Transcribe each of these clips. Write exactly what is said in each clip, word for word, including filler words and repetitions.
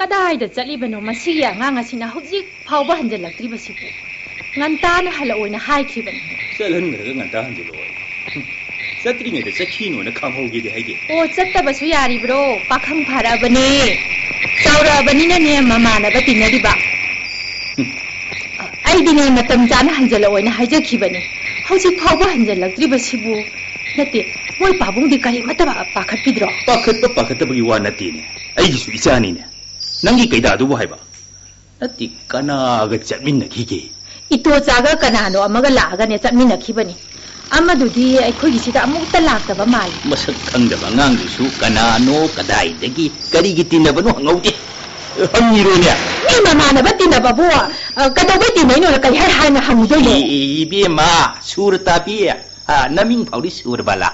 ꯀꯗꯥꯏꯗ ꯆꯠꯂꯤꯕꯅꯣ ꯃꯁꯤꯒꯤ ꯑꯉꯥꯡ ꯑꯁꯤꯅ ꯍꯧꯖꯤꯛ ꯐꯥꯎꯕ ꯍꯟꯖꯜꯂꯛꯇ꯭ꯔꯤꯕꯁꯤꯕꯨ? ꯉꯟꯇꯥꯅ ꯍꯜꯂꯛꯑꯣꯅ ꯍꯥꯏꯈꯤꯕꯅꯤ꯫ ꯆꯠꯍꯟꯈ꯭ꯔꯒ ꯉꯟꯇꯥ ꯍꯟꯖꯜꯂꯛꯑꯣ꯫ ꯍꯨꯝ꯫ ꯆꯠꯇ꯭ꯔꯤꯉꯩꯗ ꯆꯠꯈꯤꯅꯣꯅ ꯈꯪꯍꯧꯒꯦꯗꯤ ꯍꯥꯏꯗꯦ꯫ ꯑꯣ, ꯆꯠꯇꯕꯁꯨ ꯌꯥꯔꯤꯕ꯭ꯔꯣ? ꯄꯥꯈꯪ ꯐꯥꯔꯛꯑꯕꯅꯦ꯫ ꯆꯥꯎꯔꯛꯑꯕꯅꯤꯅꯅꯦ ꯃꯃꯥꯟꯅꯕ ꯇꯤꯟꯅꯔꯤꯕ꯫ ꯑꯩꯗꯤꯅꯦ ꯃꯇꯝ ꯆꯥꯅ ꯍꯟꯖꯜꯂꯛꯑꯣꯅ ꯍꯥꯏꯖꯈꯤꯕꯅꯤ꯫ ꯍꯧꯖꯤꯛ ꯐꯥꯎꯕ ꯍꯟꯖꯜꯂꯛꯇ꯭ꯔꯤꯕꯁꯤꯕꯨ꯫ ꯅꯠꯇꯦ, ꯃꯣꯏ ꯄꯥꯕꯨꯡꯗꯤ ꯀꯔꯤꯃꯠꯇ ꯄꯥꯈꯠꯄꯤꯗ꯭ꯔꯣ? ꯄꯥꯈꯠꯄ ꯄꯥꯈꯠꯇꯕꯒꯤ ꯋꯥ ꯅꯠꯇꯦꯅꯦ꯫ ꯑꯩꯒꯤꯁꯨ ꯏꯆꯥꯅꯤꯅꯦ꯫ ꯅꯪꯒꯤ ꯀꯩꯗꯥꯗꯨꯕꯨ ꯍꯥꯏꯕ? ꯅꯠꯇꯦ, ꯀꯅꯥꯒ ꯆꯠꯃꯤꯟꯅꯈꯤꯒꯦ? ꯏꯇꯣꯆꯥꯒ ꯀꯅꯥꯅꯣ ꯑꯃꯒ ꯂꯥꯛꯑꯒꯅꯦ ꯆꯠꯃꯤꯟꯅꯈꯤꯕꯅꯤ꯫ ꯑꯃꯗꯨꯗꯤ ꯑꯩꯈꯣꯏꯒꯤꯁꯤꯗ ꯑꯃꯨꯛꯇ ꯂꯥꯛꯇꯕ ꯃꯥꯜꯂꯤ꯫ ꯃꯁꯛ ꯈꯪꯗꯕ ꯑꯉꯥꯡꯗꯨꯁꯨ ꯀꯅꯥꯅꯣ, ꯀꯗꯥꯏꯗꯒꯤ, ꯀꯔꯤꯒꯤ ꯇꯤꯟꯅꯕꯅꯣ ꯍꯪꯍꯧꯗꯦ꯫ ꯍꯪꯉꯤꯔꯣꯅꯦ? ꯃꯤ ꯃꯃꯥꯟꯅꯕ ꯇꯤꯟꯅꯕꯕꯨ, ꯑ, ꯀꯩꯗꯧꯕꯩ ꯇꯤꯟꯅꯩꯅꯣꯅ ꯀꯩ ꯍꯥꯏ ꯍꯥꯏꯅ ꯍꯪꯗꯣꯏꯅꯣ? ꯏ-, ꯏ-, ꯏꯕꯦꯝꯃ, ꯁꯨꯔ ꯇꯥꯕꯤ, ꯑ, ꯅꯃꯤꯡ ꯐꯥꯎꯗꯤ ꯁꯨꯔꯕꯂꯥ?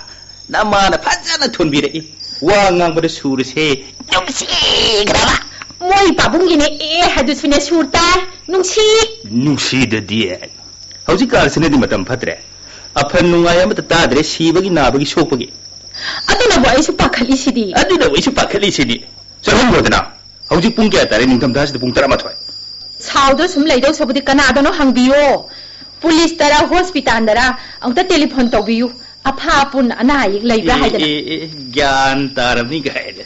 ꯅꯃꯥꯅ ꯐꯖꯅ ꯊꯣꯟꯕꯤꯔꯛꯏ꯫ ꯋꯥ ꯉꯥꯡꯕꯗ ꯁꯨꯔꯁꯦ ꯅꯨꯡꯁꯤꯈ꯭ꯔꯕ꯫ ꯃꯣꯏ ꯄꯥꯕꯨꯡꯒꯤꯅꯦ ꯑꯦ ꯍꯥꯏꯗꯨꯁꯨꯅꯦ ꯁꯨꯔ ꯇꯥꯏ, ꯅꯨꯡꯁꯤ꯫ ꯅꯨꯡꯁꯤꯗꯗꯤ꯫ ꯍꯧꯖꯤꯛꯀꯥꯟꯁꯤꯅꯗꯤ ꯃꯇꯝ ꯐꯠꯇ꯭ꯔꯦ꯫ ꯑꯐꯟ ꯅꯨꯡꯉꯥꯏ ꯑꯃꯠꯇ ꯇꯥꯗ꯭ꯔꯦ, ꯁꯤꯕꯒꯤ, ꯅꯥꯕꯒꯤ, ꯁꯣꯛꯄꯒꯤ꯫ ꯑꯗꯨꯅꯕꯨ ꯑꯩꯁꯨ ꯄꯥꯈꯠꯂꯤꯁꯤꯗꯤ꯫ ꯑꯗꯨꯅꯕꯨ ꯑꯩꯁꯨ ꯄꯥꯈꯠꯂꯤꯁꯤꯗꯤ꯫ ꯆꯠꯍꯟꯈ꯭ꯔꯣꯗꯅ꯫ ꯍꯧꯖꯤꯛ ꯄꯨꯡ ꯀꯌꯥ ꯇꯥꯔꯦ? ꯅꯤꯡꯊꯝꯊꯥꯁꯤꯗ ꯄꯨꯡ ꯇꯔꯥꯃꯥꯊꯣꯏ꯫ ꯁꯥꯎꯗ ꯁꯨꯝ ꯂꯩꯗꯧ ꯁꯔꯨꯛꯄꯨꯗꯤ ꯀꯅꯥꯗꯅꯣ ꯍꯪꯕꯤꯌꯣ꯫ ꯄꯨꯂꯤꯁꯇꯔ ꯍꯣꯁꯄꯤꯇꯥꯜꯗꯔ ꯑꯃꯨꯛꯇ ꯇꯦꯂꯤꯐꯣꯟ ꯇꯧꯕꯤꯌꯨ꯫ ꯑꯐꯥ ꯑꯄꯨꯟ ꯑꯅꯥ ꯑꯌꯦꯛ ꯂꯩꯕ꯭ꯔꯥ ꯑꯦ, ꯍꯥꯏꯗꯅ꯫ ꯑꯦ, ꯑꯦ, ꯒ꯭ꯌꯥꯟ ꯇꯥꯔꯕꯅꯤ ꯀꯥꯏꯅ꯫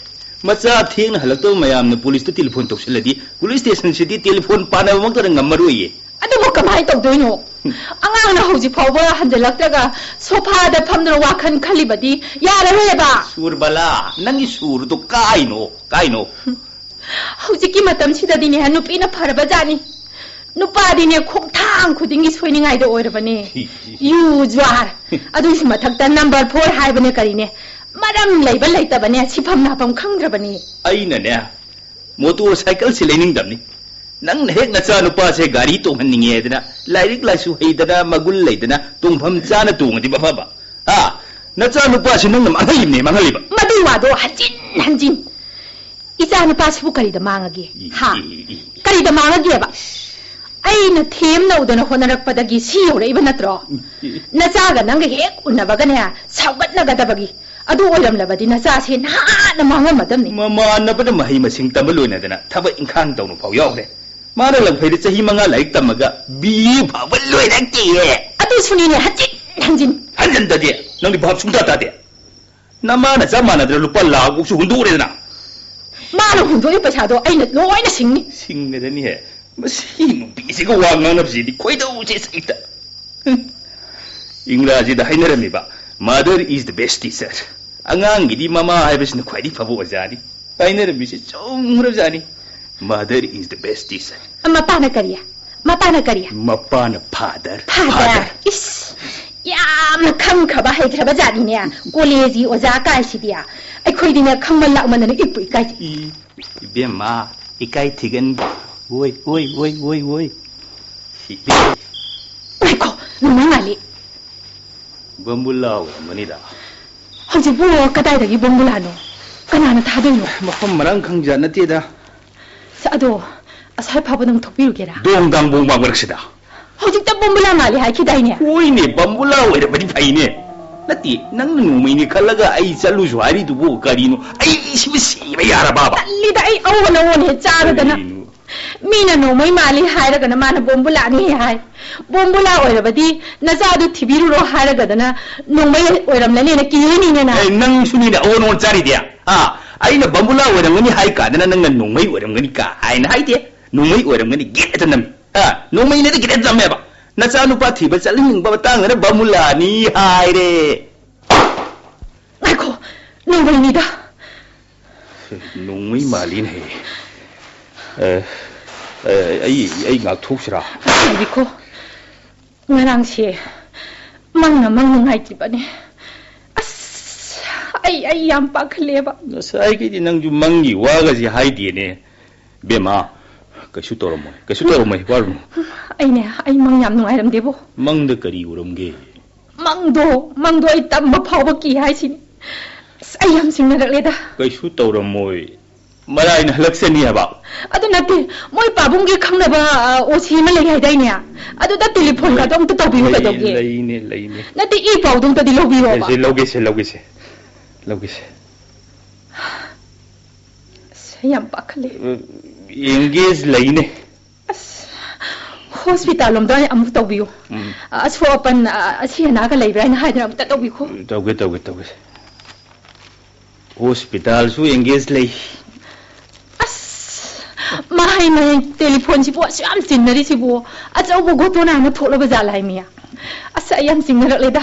ꯃꯆꯥ ꯊꯦꯡꯅ ꯍꯜꯂꯛꯇꯕ ꯃꯌꯥꯝꯅ ꯄꯨꯂꯤꯁꯇ ꯇꯦꯂꯤꯐꯣꯟ ꯇꯧꯁꯤꯜꯂꯗꯤ ꯄꯨꯂꯤꯁ ꯁ꯭ꯇꯦꯁꯟꯁꯤꯗꯤ ꯇꯦꯂꯤꯐꯣꯟ ꯄꯥꯟꯅꯕꯃꯛꯇꯗ ꯉꯝꯃꯔꯣꯏꯌꯦ꯫ ꯑꯗꯨꯕꯨ ꯀꯃꯥꯏꯅ ꯇꯧꯗꯣꯏꯅꯣ? ꯑꯉꯥꯡꯅ ꯍꯧꯖꯤꯛ ꯐꯥꯎꯕ ꯍꯟꯖꯤꯜꯂꯛꯇ꯭ꯔꯒ ꯁꯣꯐꯥꯗ ꯐꯝꯗꯨꯅ ꯋꯥꯈꯜ ꯈꯜꯂꯤꯕꯗꯤ ꯌꯥꯔꯔꯣꯏꯕ꯫ ꯁꯨꯔꯕꯂꯥ, ꯅꯪꯒꯤ ꯁꯨꯔꯗꯣ ꯀꯥꯏꯅꯣ, ꯀꯥꯏꯅꯣ꯫ ꯍꯧꯖꯤꯛꯀꯤ ꯃꯇꯝꯁꯤꯗꯗꯤꯅꯦ ꯅꯨꯄꯤꯅ ꯐꯔꯕ ꯖꯥꯠꯅꯤ꯫ ꯅꯨꯄꯥꯗꯤꯅꯦ ꯈꯣꯡꯊꯥꯡ ꯈꯨꯗꯤꯡꯒꯤ ꯁꯣꯏꯅꯤꯡꯉꯥꯏꯗ ꯑꯣꯏꯔꯕꯅꯦ꯫ ꯌꯨ ꯖ꯭ꯋꯥꯔ꯫ ꯑꯗꯨꯒꯤꯁꯨ ꯃꯊꯛꯇ ꯅꯝꯕꯔ ꯐꯣꯔ ꯍꯥꯏꯕꯅꯦ ꯀꯔꯤꯅꯦ꯫ ꯃꯔꯝ ꯂꯩꯕ ꯂꯩꯇꯕꯅꯦ ꯁꯤꯐꯝ ꯅꯥꯐꯝ ꯈꯪꯗ꯭ꯔꯕꯅꯤ꯫ ꯑꯩꯅꯅꯦ ꯃꯣꯇꯣꯔ ꯁꯥꯏꯀꯜꯁꯦ ꯂꯩꯅꯤꯡꯗꯕꯅꯤ꯫ ꯅꯪꯅ ꯍꯦꯛ ꯅꯆꯥ ꯅꯨꯄꯥꯁꯦ ꯒꯥꯔꯤ ꯇꯣꯡꯍꯟꯅꯤꯡꯉꯦ ꯍꯥꯏꯗꯅ ꯂꯥꯏꯔꯤꯛ ꯂꯥꯏꯁꯨ ꯍꯩꯗꯅ ꯃꯒꯨꯟ ꯂꯩꯗꯅ ꯇꯣꯡꯐꯝ ꯆꯥꯅ ꯇꯣꯡꯉꯗꯤ ꯐꯕ꯫ ꯍꯥ? ꯅꯆꯥ ꯅꯨꯄꯥꯁꯦ ꯅꯪꯅ ꯃꯥꯡꯍꯜꯂꯤꯕꯅꯦ, ꯃꯥꯡꯍꯜꯂꯤꯕ꯫ ꯃꯗꯨ ꯋꯥꯗꯣ ꯍꯟꯖꯤꯟ ꯍꯟꯖꯤꯟ꯫ ꯏꯆꯥ ꯅꯨꯄꯥꯁꯤꯕꯨ ꯀꯔꯤꯗ ꯃꯥꯡꯉꯒꯦ? ꯏ, ꯍꯥ? E, E, E. ꯀꯔꯤꯗ ꯃꯥꯡꯉꯒꯦꯕ? ꯑꯩꯅ ꯊꯦꯝꯅꯧꯗꯅ ꯍꯣꯠꯅꯔꯛꯄꯗꯒꯤ ꯁꯤ ꯌꯧꯔꯛꯏꯕ ꯅꯠꯇ꯭ꯔꯣ? E, E, E. ꯅꯆꯥꯒ ꯅꯪꯒ ꯍꯦꯛ ꯎꯅꯕꯒꯅꯦ ꯁꯥꯎꯒꯠꯅꯒꯗꯕꯒꯤ꯫ ꯑꯗꯨ ꯑꯣꯏꯔꯝꯂꯕꯗꯤ ꯅꯆꯥꯁꯦ ꯅꯍꯥꯟꯅ ꯃꯥꯡꯉꯝꯃꯗꯝꯅꯤ꯫ ꯃꯃꯥꯟꯅꯕꯅ ꯃꯍꯩ ꯃꯁꯤꯡ ꯇꯝꯕ ꯂꯣꯏꯅꯗꯅ ꯊꯕꯛ ꯏꯪꯈꯥꯡ ꯇꯧꯅ ꯐꯥꯎ ꯌꯥꯎꯈ꯭ꯔꯦ꯫ ꯃꯥꯅ ꯂꯝꯐꯩꯗ ꯆꯍꯤ ꯃꯉꯥ ꯂꯥꯏꯔꯤꯛ ꯇꯝꯃꯒ ꯕꯤ ꯑꯦ ꯐꯥꯎꯕ ꯂꯣꯏꯔꯛꯇꯦꯌꯦ꯫ ꯑꯗꯨꯁꯨꯅꯤꯅꯦ, ꯍꯟꯖꯤꯟ ꯍꯟꯖꯤꯟ꯫ ꯍꯟꯖꯤꯟꯗꯗꯤ ꯅꯪꯗꯤ ꯚꯥꯞ ꯁꯨꯡꯇꯥ ꯇꯥꯗꯦ꯫ ꯅꯃꯥꯅ ꯆꯞ ꯃꯥꯟꯅꯗꯅ ꯂꯨꯄꯥ ꯂꯥꯈ ꯃꯨꯛꯁꯨ ꯍꯨꯟꯗꯣꯛꯎꯔꯦꯗꯅ꯫ ꯃꯥꯅ ꯍꯨꯟꯗꯣꯛꯏ ꯄꯩꯁꯥꯗꯣ ꯑꯩꯅ ꯂꯣꯏꯅ ꯁꯤꯡꯅꯤ꯫ ꯁꯤꯡꯒꯗꯅꯤꯍꯦ꯫ ꯃꯁꯤ ꯅꯨꯄꯤꯁꯤꯒ ꯋꯥ ꯉꯥꯡꯅꯕꯁꯤꯗꯤ ꯈꯣꯏꯗꯧꯁꯦ ꯁꯩꯇ꯫ ꯏꯪꯒ꯭ꯔꯥꯖꯤꯗ ꯍꯥꯏꯅꯔꯝꯃꯤꯕ, "Mother is the best teacher"꯫ ꯑꯉꯥꯡꯒꯤꯗꯤ ꯃꯃꯥ ꯍꯥꯏꯕꯁꯤꯅ ꯈ꯭ꯋꯥꯏꯗꯒꯤ ꯐꯕ ꯑꯣꯖꯥꯅꯤ꯫ ꯍꯥꯏꯅꯔꯝꯃꯤꯁꯤ ꯆꯨꯝꯈ꯭ꯔꯕꯖꯥꯠꯅꯤ꯫ "Mother is the best teacher"꯫ ꯃꯄꯥꯅ ꯀꯔꯤ? ꯃꯄꯥꯅ ꯀꯔꯤ? ꯃꯄꯥꯅ father꯫ Father꯫ Father꯫ ꯏꯁ, ꯌꯥꯝꯅ ꯈꯪꯈ꯭ꯔꯕ ꯍꯩꯈ꯭ꯔꯕ ꯖꯥꯠꯅꯤꯅꯦ꯫ ꯀꯣꯂꯦꯖꯒꯤ ꯑꯣꯖꯥ ꯀꯥꯏꯁꯤꯗꯤ꯫ ꯑꯩꯈꯣꯏꯗꯤꯅꯦ ꯈꯪꯃꯟ ꯂꯥꯛꯃꯟꯗꯅ ꯏꯄꯨ ꯏꯀꯥꯏꯖꯩ꯫ ꯏ, ꯏꯕꯦꯝꯃ, ꯏꯀꯥꯏ ꯊꯤꯒꯟ-, ꯑꯣꯏ, ꯑꯣꯏ, ꯑꯣꯏ, ꯑꯣꯏ, ꯑꯣꯏ꯫ ꯁꯤꯗꯤ꯫ ꯉꯥꯏꯈꯣ, ꯅꯣꯡꯃꯩ ꯃꯥꯜꯂꯤ꯫ ꯕꯝꯕꯨꯂꯥ ꯑꯣꯏꯔꯝꯒꯅꯤꯗ꯫ ꯍꯧꯖꯤꯛꯄꯨ ꯀꯗꯥꯏꯗꯒꯤ ꯕꯝꯕꯨꯂꯥꯅꯣ? ꯀꯅꯥꯅ ꯊꯥꯗꯣꯏꯅꯣ? ꯃꯐꯝ ꯃꯔꯥꯡ ꯈꯪꯖ ꯅꯠꯇꯦꯗ꯫ ꯑꯁ, ꯑꯗꯣ ꯑꯁ꯭ꯋꯥꯏ ꯐꯥꯎꯕ ꯅꯪ ꯊꯣꯛꯄꯤꯔꯨꯒꯦꯔꯥ? ꯗꯣꯡ ꯗꯥꯡ ꯕꯣꯡ ꯕꯥꯡ ꯃꯔꯛꯁꯤꯗ꯫ ꯍꯧꯖꯤꯛꯇ ꯕꯝꯕꯨꯂꯥ ꯃꯥꯜꯂꯤ ꯍꯥꯏꯈꯤꯗꯥꯏꯅꯦ? ꯍꯣꯏꯅꯦ, ꯕꯝꯕꯨꯂꯥ ꯑꯣꯏꯔꯕꯗꯤ ꯐꯩꯅꯦ꯫ ꯅꯠꯇꯦ, ꯅꯪꯅ ꯅꯣꯡꯃꯩꯅꯦ ꯈꯜꯂꯒ ꯑꯩ ꯆꯠꯂꯨꯁꯨ ꯍꯥꯏꯔꯤꯗꯨꯕꯨ ꯀꯔꯤꯅꯣ? ꯑꯩ ꯁꯤꯕꯨ ꯁꯤꯕ ꯌꯥꯔꯕꯕ? ꯇꯜꯂꯤꯗ, ꯑꯩ ꯑꯑꯣꯟ ꯑꯑꯣꯟ ꯍꯦꯛ ꯆꯥꯔꯗꯅ꯫ ꯀꯔꯤꯅꯣ? ꯃꯤꯅ ꯅꯣꯡꯃꯩ ꯃꯥꯜꯂꯤ ꯍꯥꯏꯔꯒꯅ ꯃꯥꯅ ꯕꯣꯝꯕꯨꯂꯥꯅꯤ ꯍꯥꯏ꯫ ꯕꯣꯝꯕꯨꯂꯥ ꯑꯣꯏꯔꯕꯗꯤ ꯅꯆꯥꯗꯨ ꯊꯤꯕꯤꯔꯨꯔꯣ ꯍꯥꯏꯔꯒꯗꯅ ꯅꯣꯡꯃꯩ ꯑꯣꯏꯔꯝꯂꯅꯦꯅ ꯀꯤꯔꯤꯅꯤꯅꯦ ꯅꯪ꯫ ꯑꯦ, ꯅꯪꯁꯨꯅꯤꯅꯦ ꯑꯑꯣꯟ ꯑꯑꯣꯟ ꯆꯥꯔꯤꯗꯤ꯫ ꯑꯥ, ꯑꯩꯅ ꯕꯣꯝꯕꯨꯂꯥ ꯑꯣꯏꯔꯝꯒꯅꯤ ꯍꯥꯏ ꯀꯥꯟꯗꯅ ꯅꯪꯅ ꯅꯣꯡꯃꯩ ꯑꯣꯏꯔꯝꯒꯅꯤ ꯀꯥ ꯍꯥꯏꯅ ꯍꯥꯏꯗꯦ꯫ ꯅꯣꯡꯃꯩ ꯑꯣꯏꯔꯝꯒꯅꯤ ꯒꯦꯠ ꯍꯦꯛꯇ ꯅꯝꯃꯤ꯫ ꯑꯥ, ꯅꯣꯡꯃꯩꯅꯦꯗ ꯒꯦꯠ ꯍꯦꯛꯇ ꯅꯝꯃꯦꯕ꯫ ꯅꯆꯥꯅꯨꯄꯥ ꯊꯤꯕ ꯆꯠꯍꯟꯅꯤꯡꯕ ꯃꯇꯥꯡꯗꯅ ꯕꯣꯝꯕꯨꯂꯥꯅꯤ ꯍꯥꯏꯔꯦ꯫ ꯉꯥꯏꯈꯣ, ꯅꯣꯡꯃꯩꯅꯤꯗ꯫ ꯅꯣꯡꯃꯩ ꯃꯥꯜꯂꯤꯅꯦꯍꯦ꯫ ꯑ, ꯑ, ꯑꯩ, ꯑꯩ ꯉꯥꯛꯊꯣꯛꯁꯤꯔꯥ? ꯉꯥꯏꯕꯤꯈꯣ꯫ ꯉꯔꯥꯡꯁꯦ ꯃꯪꯅ ꯃꯪ ꯅꯨꯡꯉꯥꯏꯇ꯭ꯔꯤꯕꯅꯦ꯫ ꯑꯁ, ꯑꯩ, ꯑꯩ ꯌꯥꯝ ꯄꯥꯈꯠꯂꯦꯕ꯫ ꯉꯁꯥꯏꯒꯤꯗꯤ ꯅꯪꯁꯨ ꯃꯪꯒꯤ ꯋꯥꯒꯁꯦ ꯍꯥꯏꯗꯦꯅꯦ꯫ ꯕꯦꯝꯃ, ꯀꯩꯁꯨ ꯇꯧꯔꯝꯃꯣꯏ, ꯀꯩꯁꯨ ꯇꯧꯔꯝꯃꯣꯏ, ꯋꯥꯔꯨꯅꯨ꯫ ꯑꯩꯅꯦ, ꯑꯩ ꯃꯪ ꯌꯥꯝ ꯅꯨꯡꯉꯥꯏꯔꯝꯗꯦꯕꯣ꯫ ꯃꯪꯗ ꯀꯔꯤ ꯎꯔꯝꯒꯦ? ꯃꯪꯗꯣ, ꯃꯪꯗꯣ ꯑꯩ ꯇꯝꯕ ꯐꯥꯎꯕ ꯀꯤ ꯍꯥꯏꯁꯤꯅꯤ꯫ ꯑꯁ, ꯑꯩ ꯌꯥꯝ ꯁꯤꯡꯅꯔꯛꯂꯦꯗ꯫ ꯀꯩꯁꯨ ꯇꯧꯔꯝꯃꯣꯏ꯫ ꯃꯔꯥꯏꯅ ꯍꯜꯂꯛꯆꯅꯤ ꯍꯥꯏꯕ꯫ ꯑꯗꯨ ꯅꯠꯇꯦ, ꯃꯣꯏ ꯄꯥꯕꯨꯡꯒꯤ ꯈꯪꯅꯕ, ꯑ, ꯑꯣ ꯁꯤ ꯑꯃ ꯂꯩ ꯍꯥꯏꯗꯥꯏꯅꯦ? ꯑꯗꯨꯗ ꯇꯦꯂꯤꯐꯣꯟꯒꯗꯣ ꯑꯝꯇ ꯇꯧꯕꯤꯌꯨ ꯂꯩ-, ꯀꯩꯗꯧꯒꯦ? ꯂꯩꯅꯦ, ꯂꯩꯅꯦ꯫ ꯅꯠꯇꯦ, ꯏ ꯄꯥꯎꯗꯣ ꯑꯝꯇꯗꯤ ꯂꯧꯕꯤꯌꯣꯕ꯫ ꯂꯧꯒꯦꯁꯦ, ꯂꯧꯒꯦꯁꯦ, ꯂꯧꯒꯦꯁꯦ꯫ ꯂꯧꯒꯦꯁꯦ꯫ ꯑꯁ, ꯑꯩ ꯌꯥꯝ ꯄꯥꯈꯠꯂꯦ꯫ ꯑꯦꯡꯒꯦꯖ ꯂꯩꯅꯦ꯫ ꯑꯁ, ꯍꯣꯁꯄꯤꯇꯥꯜ ꯂꯣꯝꯗ ꯑꯣꯏꯅ ꯑꯃꯨꯛ ꯇꯧꯕꯤꯌꯨ꯫ ꯎꯝ꯫ ꯑꯁꯣꯛ ꯑꯄꯟ, ꯑ, ꯑꯁꯤ ꯑꯅꯥꯒ ꯂꯩꯕ꯭ꯔꯥ ꯍꯥꯏꯅ ꯍꯥꯏꯗꯅ ꯑꯃꯨꯛꯇ ꯇꯧꯕꯤꯈꯣ꯫ ꯇꯧꯒꯦ, ꯇꯧꯒꯦ, ꯇꯧꯒꯦ꯫ ꯍꯣꯁꯄꯤꯇꯥꯜꯁꯨ ꯑꯦꯡꯒꯦꯖ ꯂꯩ꯫ ꯑꯁ, ꯃꯍꯩ ꯃꯍꯩ ꯇꯦꯂꯤꯐꯣꯟꯁꯤꯕꯨ ꯑꯁꯨꯛ ꯌꯥꯝ ꯆꯤꯟꯅꯔꯤꯁꯤꯕꯨ, ꯑꯆꯧꯕ ꯘꯣꯇꯣꯅꯥ ꯑꯃ ꯊꯣꯛꯂꯕ ꯖꯥꯠꯂ ꯍꯥꯏꯃꯤ? ꯑꯁ, ꯑꯩ ꯌꯥꯝ ꯆꯤꯡꯅꯔꯛꯂꯦꯗ꯫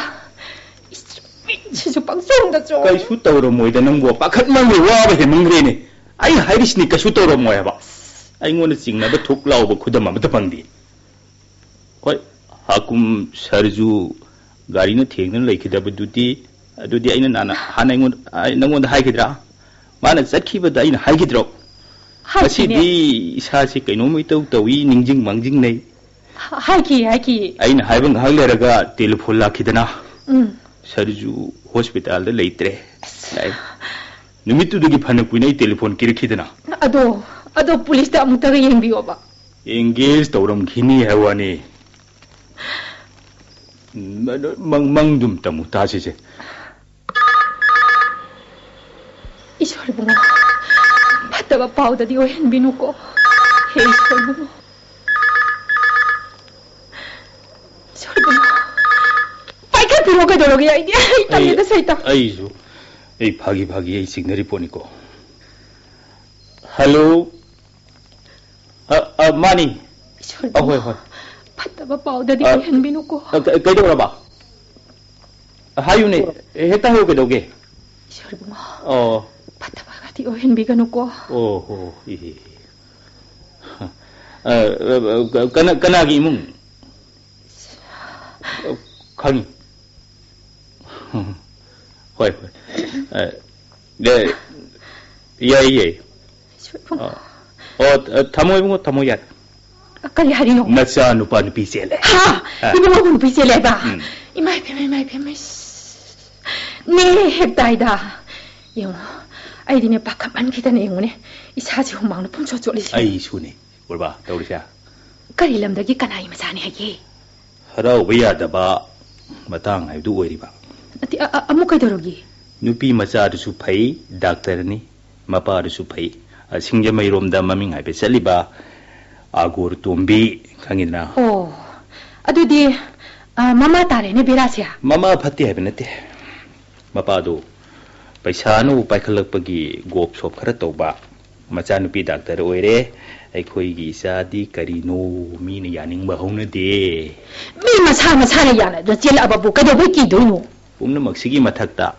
ꯏꯁ, ꯃꯤꯠꯁꯤꯁꯨ ꯄꯪꯆꯣꯡꯗ ꯆꯣꯡ꯫ ꯀꯩꯁꯨ ꯇꯧꯔꯝꯃꯣꯏꯗ ꯅꯪꯕꯨ, ꯄꯥꯈꯠꯃꯟꯕꯩ ꯋꯥꯕ ꯍꯦꯟꯃꯟꯈ꯭ꯔꯦꯅꯦ꯫ ꯑꯩꯅ ꯍꯥꯏꯔꯤꯁꯤꯅꯤ ꯀꯩꯁꯨ ꯇꯧꯔꯝꯃꯣꯏ ꯍꯥꯏꯕ꯫ ꯑꯩꯉꯣꯟꯗ ꯆꯤꯡꯅꯕ ꯊꯨꯛ ꯂꯥꯎꯕ ꯈꯨꯗꯝ ꯑꯃꯠꯇ ꯐꯪꯗꯦ꯫ ꯍꯣꯏ, ꯍꯥꯀꯨꯝ ꯁꯔꯖꯨ ꯒꯥꯔꯤꯅ ꯊꯦꯡꯗꯨꯅ ꯂꯩꯈꯤꯗꯕꯗꯨꯗꯤ, ꯑꯗꯨꯗꯤ ꯑꯩꯅ ꯅꯍꯥꯟ, ꯍꯥꯟꯅ ꯑꯩꯉꯣꯟꯗ, ꯑꯩ ꯅꯪꯉꯣꯟꯗ ꯍꯥꯏꯈꯤꯗ꯭ꯔꯥ? ꯃꯥꯅ ꯆꯠꯈꯤꯕꯗ ꯑꯩꯅ ꯍꯥꯏꯈꯤꯗ꯭ꯔꯣ? ꯍꯥꯏꯈꯤꯅꯦ꯫ ꯉꯁꯤꯗꯤ ꯏꯁꯥꯁꯤ ꯀꯩꯅꯣꯝ ꯏꯇꯧ ꯇꯧꯏ, ꯅꯤꯡꯁꯤꯡ ꯃꯥꯡꯖꯤꯡꯅꯩ꯫ ꯍꯥꯏꯈꯤ, ꯍꯥꯏꯈꯤ꯫ ꯑꯩꯅ ꯍꯥꯏꯕ ꯉꯥꯏꯍꯥꯛ ꯂꯩꯔꯒ ꯇꯦꯂꯤꯐꯣꯟ ꯂꯥꯛꯈꯤꯗꯅ꯫ ꯎꯝ꯫ ꯁꯔꯖꯨ ꯍꯣꯁꯄꯤꯇꯥꯜꯗ ꯂꯩꯇ꯭ꯔꯦ꯫ ꯑꯁ꯫ ꯂꯥꯛꯑꯦ꯫ ꯅꯨꯃꯤꯠꯇꯨꯗꯒꯤ ꯐꯅ ꯀꯨꯏꯅ ꯑꯩ ꯇꯦꯂꯤꯐꯣꯟ ꯀꯤꯔꯛꯈꯤꯗꯅ꯫ ꯑꯗꯣ, ꯑꯗꯣ ꯄꯨꯂꯤꯁꯇ ꯑꯃꯨꯛꯇꯒ ꯌꯦꯡꯕꯤꯌꯣꯕ꯫ ꯑꯦꯡꯒꯦꯖ ꯇꯧꯔꯝꯈꯤꯅꯤ ꯍꯥꯏꯕ ꯋꯥꯅꯤ꯫ ꯃꯪ-, ꯃꯪꯗꯨꯝ ꯇꯝꯃꯨ ꯇꯥꯁꯤꯁꯦ꯫ ꯏꯁꯣꯔ ꯏꯕꯨꯡꯉꯣ, ꯐꯠꯇꯕ ꯄꯥꯎꯗꯗꯤ ꯑꯣꯏꯍꯟꯕꯤꯅꯨꯀꯣ꯫ ꯍꯦ ꯏꯁꯣꯔ ꯏꯕꯨꯡꯉꯣ꯫ ꯏꯁꯣꯔ ꯏꯕꯨꯡꯉꯣ꯫ ꯄꯥꯏꯈꯠꯄꯤꯔꯣ ꯀꯩꯗꯧꯔꯒꯦ? ꯑꯩꯗꯤ, ꯑꯩ ꯑꯩ, ꯇꯜꯂꯦꯗ ꯁꯩꯇ꯫ ꯑꯩꯁꯨ, ꯑꯩ ꯐꯥꯒꯤ ꯐꯥꯒꯤ ꯑꯩ ꯆꯤꯡꯅꯔꯤ ꯄꯣꯠꯅꯤꯀꯣ꯫ ꯍꯜꯂꯣ꯫ ꯑ, ꯑ, ꯃꯥꯅꯤ꯫ ꯏꯁꯣꯔ ꯑ, ꯍꯣꯏ, ꯏꯕꯨꯡꯉꯣ꯫ ꯍꯣꯏ꯫ ꯐꯠꯇꯕ ꯄꯥꯎꯗꯗꯤ ꯑ, ꯑꯣꯏꯍꯟꯕꯤꯅꯨꯀꯣ꯫ ꯑ, ꯀ-, ꯀꯩꯗꯧꯔꯕ? ꯍꯥꯏꯌꯨꯅꯦ, ꯍꯦꯛꯇ ꯍꯥꯏꯌꯨ ꯀꯩꯗꯧꯒꯦ? ꯏꯁꯣꯔ ꯏꯕꯨꯡꯉꯣ, ꯑꯣ꯫ ꯐꯠꯇꯕꯒꯗꯤ ꯑꯣꯏꯍꯟꯕꯤꯒꯅꯨꯀꯣ꯫ ꯑꯣ ꯍꯣ, ꯏ, ꯏ, ꯏ꯫ ꯑ, ꯑ, ꯑ, ꯀꯅꯥ-, ꯀꯅꯥꯒꯤ ꯏꯃꯨꯡ? ꯑ, ꯈꯪꯉꯤ꯫ ꯍꯣꯏ, ꯍꯣꯏ꯫ ꯑ, ꯌꯥꯏ, ꯌꯥꯏ, ꯌꯥꯏ꯫ ꯏꯁꯣꯔ ꯏꯕꯨꯡꯉꯣ꯫ ꯑ, ꯑꯣ, ꯊꯝꯃꯣ ꯏꯕꯨꯡꯉꯣ, ꯊꯝꯃꯣ ꯌꯥꯔꯦ꯫ ꯀꯔꯤ ꯍꯥꯏꯔꯤꯅꯣ? ꯅꯆꯥ ꯅꯨꯄꯥ ꯅꯨꯄꯤ ꯆꯦꯜꯂꯦ꯫ ꯍꯥ? ꯑ꯫ ꯏꯕꯨꯡꯉꯣꯕꯨ ꯅꯨꯄꯤ ꯆꯦꯜꯂꯦ ꯍꯥꯏꯕ? ꯎꯝ꯫ ꯏꯃꯥ ꯏꯕꯦꯝꯃ, ꯏꯃꯥ ꯏꯕꯦꯝꯃ, ꯏꯁ꯫ ꯅꯦ ꯍꯦꯛ ꯇꯥꯏꯗ꯫ ꯌꯦꯡꯉꯣ, ꯑꯩꯗꯤꯅꯦ ꯄꯥꯈꯠꯃꯟꯈꯤꯗꯅ ꯌꯦꯡꯉꯨꯅꯦ, ꯏꯁꯥꯁꯦ ꯍꯨꯃꯥꯡꯅ ꯄꯨꯡꯆꯣꯠ ꯆꯣꯠꯂꯤꯁꯦ꯫ ꯑꯩꯁꯨꯅꯦ, ꯎꯔꯕ ꯇꯧꯔꯤꯁꯦ? ꯀꯔꯤ ꯂꯝꯗꯒꯤ ꯀꯅꯥꯒꯤ ꯃꯆꯥꯅꯤ ꯍꯥꯏꯒꯦ? ꯍꯔꯥꯎꯕ ꯌꯥꯗꯕ ꯃꯇꯥꯡ ꯍꯥꯏꯕꯗꯨ ꯑꯣꯏꯔꯤꯕ꯫ ꯑꯗꯤ, ꯑ-, ꯑ-, ꯑꯃꯨꯛ ꯀꯩꯗꯧꯔꯒꯦ? ꯅꯨꯄꯤ ꯃꯆꯥꯗꯨꯁꯨ ꯐꯩ, ꯗꯥꯛꯇꯔꯅꯤ, ꯃꯄꯥꯗꯨꯁꯨ ꯐꯩ꯫ ꯑ, ꯁꯤꯡꯖꯃꯩꯔꯣꯝꯗ ꯃꯃꯤꯡ ꯍꯥꯏꯐꯦꯠ ꯆꯠꯂꯤꯕ ꯑꯒꯣꯔ ꯇꯣꯝꯕꯤ, ꯈꯪꯉꯤꯗꯅ? ꯑꯣ, ꯑꯗꯨꯗꯤ, ꯑ, ꯃꯃꯥ ꯇꯥꯔꯦꯅꯦ ꯕꯦꯔꯥꯁꯦ꯫ ꯃꯃꯥ ꯐꯠꯇꯦ ꯍꯥꯏꯕ ꯅꯠꯇꯦ꯫ ꯃꯄꯥꯗꯨ ꯄꯩꯁꯥꯅ ꯄꯥꯏꯈꯠꯂꯛꯄꯒꯤ ꯒꯣꯞ ꯁꯣꯞ ꯈꯔ ꯇꯧꯕ, ꯃꯆꯥꯅꯨꯄꯤ ꯗꯥꯛꯇꯔ ꯑꯣꯏꯔꯦ꯫ ꯑꯩꯈꯣꯏꯒꯤ ꯏꯆꯥꯗꯤ ꯀꯔꯤꯅꯣ, ꯃꯤꯅ ꯌꯥꯅꯤꯡꯕ ꯍꯧꯅꯗꯦ꯫ ꯃꯤ ꯃꯁꯥ ꯃꯁꯥꯅ ꯌꯥꯅꯗꯅ ꯆꯦꯜꯂꯛꯑꯕꯕꯨ ꯀꯩꯗꯧꯕꯩ ꯀꯤꯗꯣꯏꯅꯣ? ꯄꯨꯝꯅꯃꯛꯁꯤꯒꯤ ꯃꯊꯛꯇ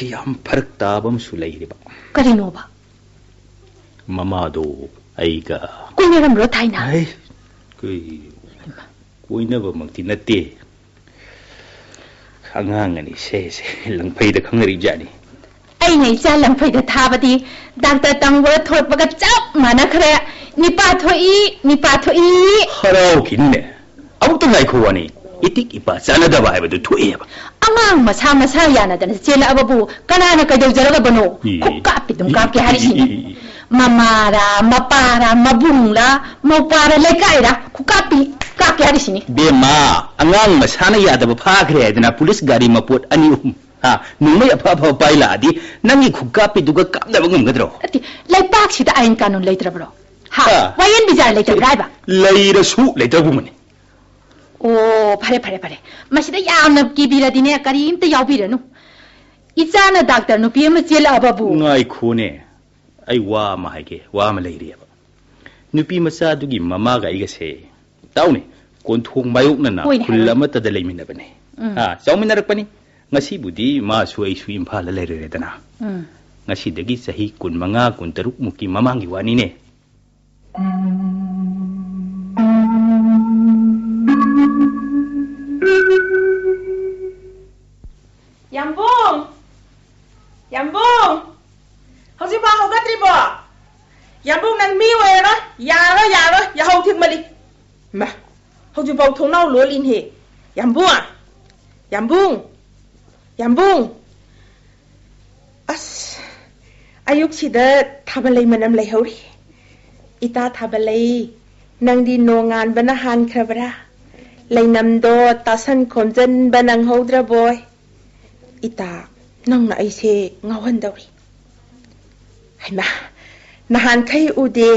ꯌꯥꯝ ꯐꯔꯛ ꯇꯥꯕ ꯑꯃꯁꯨ ꯂꯩꯔꯤꯕ꯫ ꯀꯔꯤꯅꯣꯕ? ꯃꯃꯥꯗꯣ ꯑꯩꯒ ꯀꯣꯏꯅꯔꯝꯕ꯭ꯔꯣ ꯊꯥꯏꯅ? ꯑꯩ, ꯀꯣꯏꯅꯕꯃꯛꯇꯤ ꯅꯠꯇꯦ꯫ ꯑꯉꯥꯡ ꯑꯅꯤ ꯁꯦ ꯁꯦ ꯂꯪꯐꯩꯗ ꯈꯪꯅꯔꯤꯕꯖꯥꯠꯅꯤ꯫ ꯑꯩꯅ ꯏꯆꯥ ꯂꯪꯐꯩꯗ ꯊꯥꯕꯗꯤ ꯗꯥꯛꯇꯔ ꯇꯝꯕꯒ ꯊꯣꯛꯄꯒ ꯆꯞ ꯃꯥꯟꯅꯈ꯭ꯔꯦ꯫ ꯅꯤꯄꯥ ꯊꯣꯛꯏ, ꯅꯤꯄꯥ ꯊꯣꯛꯏ꯫ ꯍꯔꯥꯎꯈꯤꯅꯨꯅꯦ꯫ ꯑꯃꯨꯛꯇ ꯉꯥꯏꯈꯣ ꯋꯥꯅꯤ꯫ ꯏꯇꯤꯛ ꯏꯄꯥ ꯆꯥꯟꯅꯗꯕ ꯍꯥꯏꯕꯗꯨ ꯊꯣꯛꯑꯦꯕ꯫ ꯑꯉꯥꯡ ꯃꯁꯥ ꯃꯁꯥ ꯌꯥꯅꯗꯅ ꯆꯦꯜꯂꯛꯑꯕꯕꯨ ꯀꯅꯥꯅ ꯀꯩꯗꯧꯖꯔꯒꯕꯅꯣ? ꯏ, ꯈꯨꯛ ꯀꯥꯞꯄꯤ ꯑꯗꯨꯝ E, ꯀꯥꯞꯀꯦ E, ꯍꯥꯏꯔꯤꯁꯤꯅꯤ꯫ E, E, E. ꯃꯃꯥꯔꯥ, ꯃꯄꯥꯔꯥ, ꯃꯕꯨꯡꯂꯥ, ꯃꯧꯄꯥꯔꯥ, ꯂꯩꯀꯥꯏꯔꯥ, ꯈꯨꯛ ꯀꯥꯞꯄꯤ ꯀꯥꯞꯀꯦ ꯍꯥꯏꯔꯤꯁꯤꯅꯤ꯫ ꯕꯦꯝꯃ, ꯑꯉꯥꯡ ꯃꯁꯥꯅ ꯌꯥꯗꯕ ꯐꯥꯈ꯭ꯔꯦ ꯍꯥꯏꯗꯅ ꯄꯨꯂꯤꯁ ꯒꯥꯔꯤ ꯃꯄꯣꯠ ꯑꯅꯤ ꯑꯍꯨꯝ, ꯍꯥ, ꯅꯣꯡꯃꯩ ꯑꯐ ꯑꯐꯕ ꯄꯥꯏ ꯂꯥꯛꯑꯗꯤ ꯅꯪꯒꯤ ꯈꯨꯛ ꯀꯥꯞꯄꯤꯗꯨꯒ ꯀꯥꯞꯅꯕ ꯉꯝꯒꯗ꯭ꯔꯣ? ꯅꯠꯇꯦ, ꯂꯩꯄꯥꯛꯁꯤꯗ ꯑꯥꯏꯟ ꯀꯥꯅꯨꯟ ꯂꯩꯇ꯭ꯔꯕ꯭ꯔꯣ? ꯍꯥ? ꯍꯥ? ꯋꯥꯌꯦꯟ ꯕꯤꯆꯥꯔ ꯂꯩꯇꯕ꯭ꯔꯥ ꯍꯥꯏꯕ? ꯂꯩꯔꯁꯨ ꯂꯩꯇꯕꯒꯨꯝꯕꯅꯤ꯫ ꯑꯣ, ꯐꯔꯦ, ꯐꯔꯦ, ꯐꯔꯦ꯫ ꯃꯁꯤꯗ ꯌꯥꯝꯅ ꯀꯤꯕꯤꯔꯗꯤꯅꯦ, ꯀꯔꯤꯝꯇ ꯌꯥꯎꯕꯤꯔꯅꯨ꯫ ꯏꯆꯥꯅ ꯗꯥꯛꯇꯔ ꯅꯨꯄꯤ ꯑꯃ ꯆꯦꯜꯂꯛꯑꯕꯕꯨ꯫ ꯉꯥꯏꯈꯣꯅꯦ, ꯑꯩ ꯋꯥ ꯑꯃ ꯍꯥꯏꯒꯦ, ꯋꯥ ꯑꯃ ꯂꯩꯔꯤꯑꯕ꯫ ꯅꯨꯄꯤ ꯃꯆꯥꯗꯨꯒꯤ ꯃꯃꯥꯒ ꯑꯩꯒꯁꯦ, ꯇꯥꯎꯅꯦ, ꯀꯣꯟꯊꯣꯡ ꯃꯥꯌꯣꯛꯅꯅ ꯍꯣꯏꯅꯦ, ꯈꯨꯜ ꯍꯣꯏꯅꯦ꯫ ꯑꯃꯠꯇꯗ ꯂꯩꯃꯤꯟꯅꯕꯅꯦ꯫ ꯎꯝ꯫ ꯍꯥ, ꯆꯥꯎꯃꯤꯟꯅꯔꯛꯄꯅꯤ꯫ ꯉꯁꯤꯕꯨꯗꯤ ꯃꯥꯁꯨ ꯑꯩꯁꯨ ꯏꯝꯐꯥꯜꯗ ꯂꯩꯔꯦꯗꯅ꯫ ꯎꯝ꯫ ꯉꯁꯤꯗꯒꯤ ꯆꯍꯤ ꯀꯨꯟꯃꯉꯥ, ꯀꯨꯟꯇꯔꯨꯛ ꯃꯨꯛꯀꯤ ꯃꯃꯥꯡꯒꯤ ꯋꯥꯅꯤꯅꯦ꯫ ꯌꯥꯝꯕꯨꯡ! ꯌꯥꯝꯕꯨꯡ! ꯍꯧꯖꯤꯛꯐꯥꯎ ꯍꯧꯒꯠꯇ꯭ꯔꯤꯕꯣ? ꯌꯥꯝꯕꯨꯡ, ꯅꯪ ꯃꯤ ꯑꯣꯏꯔꯔꯣꯏ꯫ ꯌꯥꯔꯔꯣꯏ, ꯌꯥꯔꯔꯣꯏ꯫ ꯌꯥꯍꯧ ꯊꯦꯡꯃꯜꯂꯤ꯫ ꯃꯥ, ꯍꯧꯖꯤꯛꯐꯥꯎ ꯊꯣꯡꯅꯥꯎ ꯂꯣꯜꯂꯤꯅꯦꯍꯦ꯫ ꯌꯥꯝꯕꯨꯡ! ꯌꯥꯝꯕꯨꯡ! ꯌꯥꯝꯕꯨꯡ! ꯑꯁ, ꯑꯌꯨꯛꯁꯤꯗ ꯊꯥꯕꯜꯂꯩ ꯃꯅꯝ ꯂꯩꯍꯧꯔꯤ꯫ ꯏꯇꯥ ꯊꯥꯕꯜꯂꯩ, ꯅꯪꯗꯤ ꯅꯣꯡꯉꯥꯟꯕꯅ ꯍꯥꯟꯈ꯭ꯔꯕ꯭ꯔꯥ? ꯂꯩꯅꯝꯗꯣ ꯇꯥꯁꯟ ꯈꯣꯝꯖꯟꯕ ꯅꯪꯍꯧꯗ꯭ꯔꯕꯣꯏ? ꯏꯇꯥ, ꯅꯪꯅ ꯑꯩꯁꯦ ꯉꯥꯎꯍꯟꯗꯧꯔꯤ꯫ ꯍꯩꯃꯥ, ꯅꯍꯥꯟꯈꯩ ꯎꯗꯦ,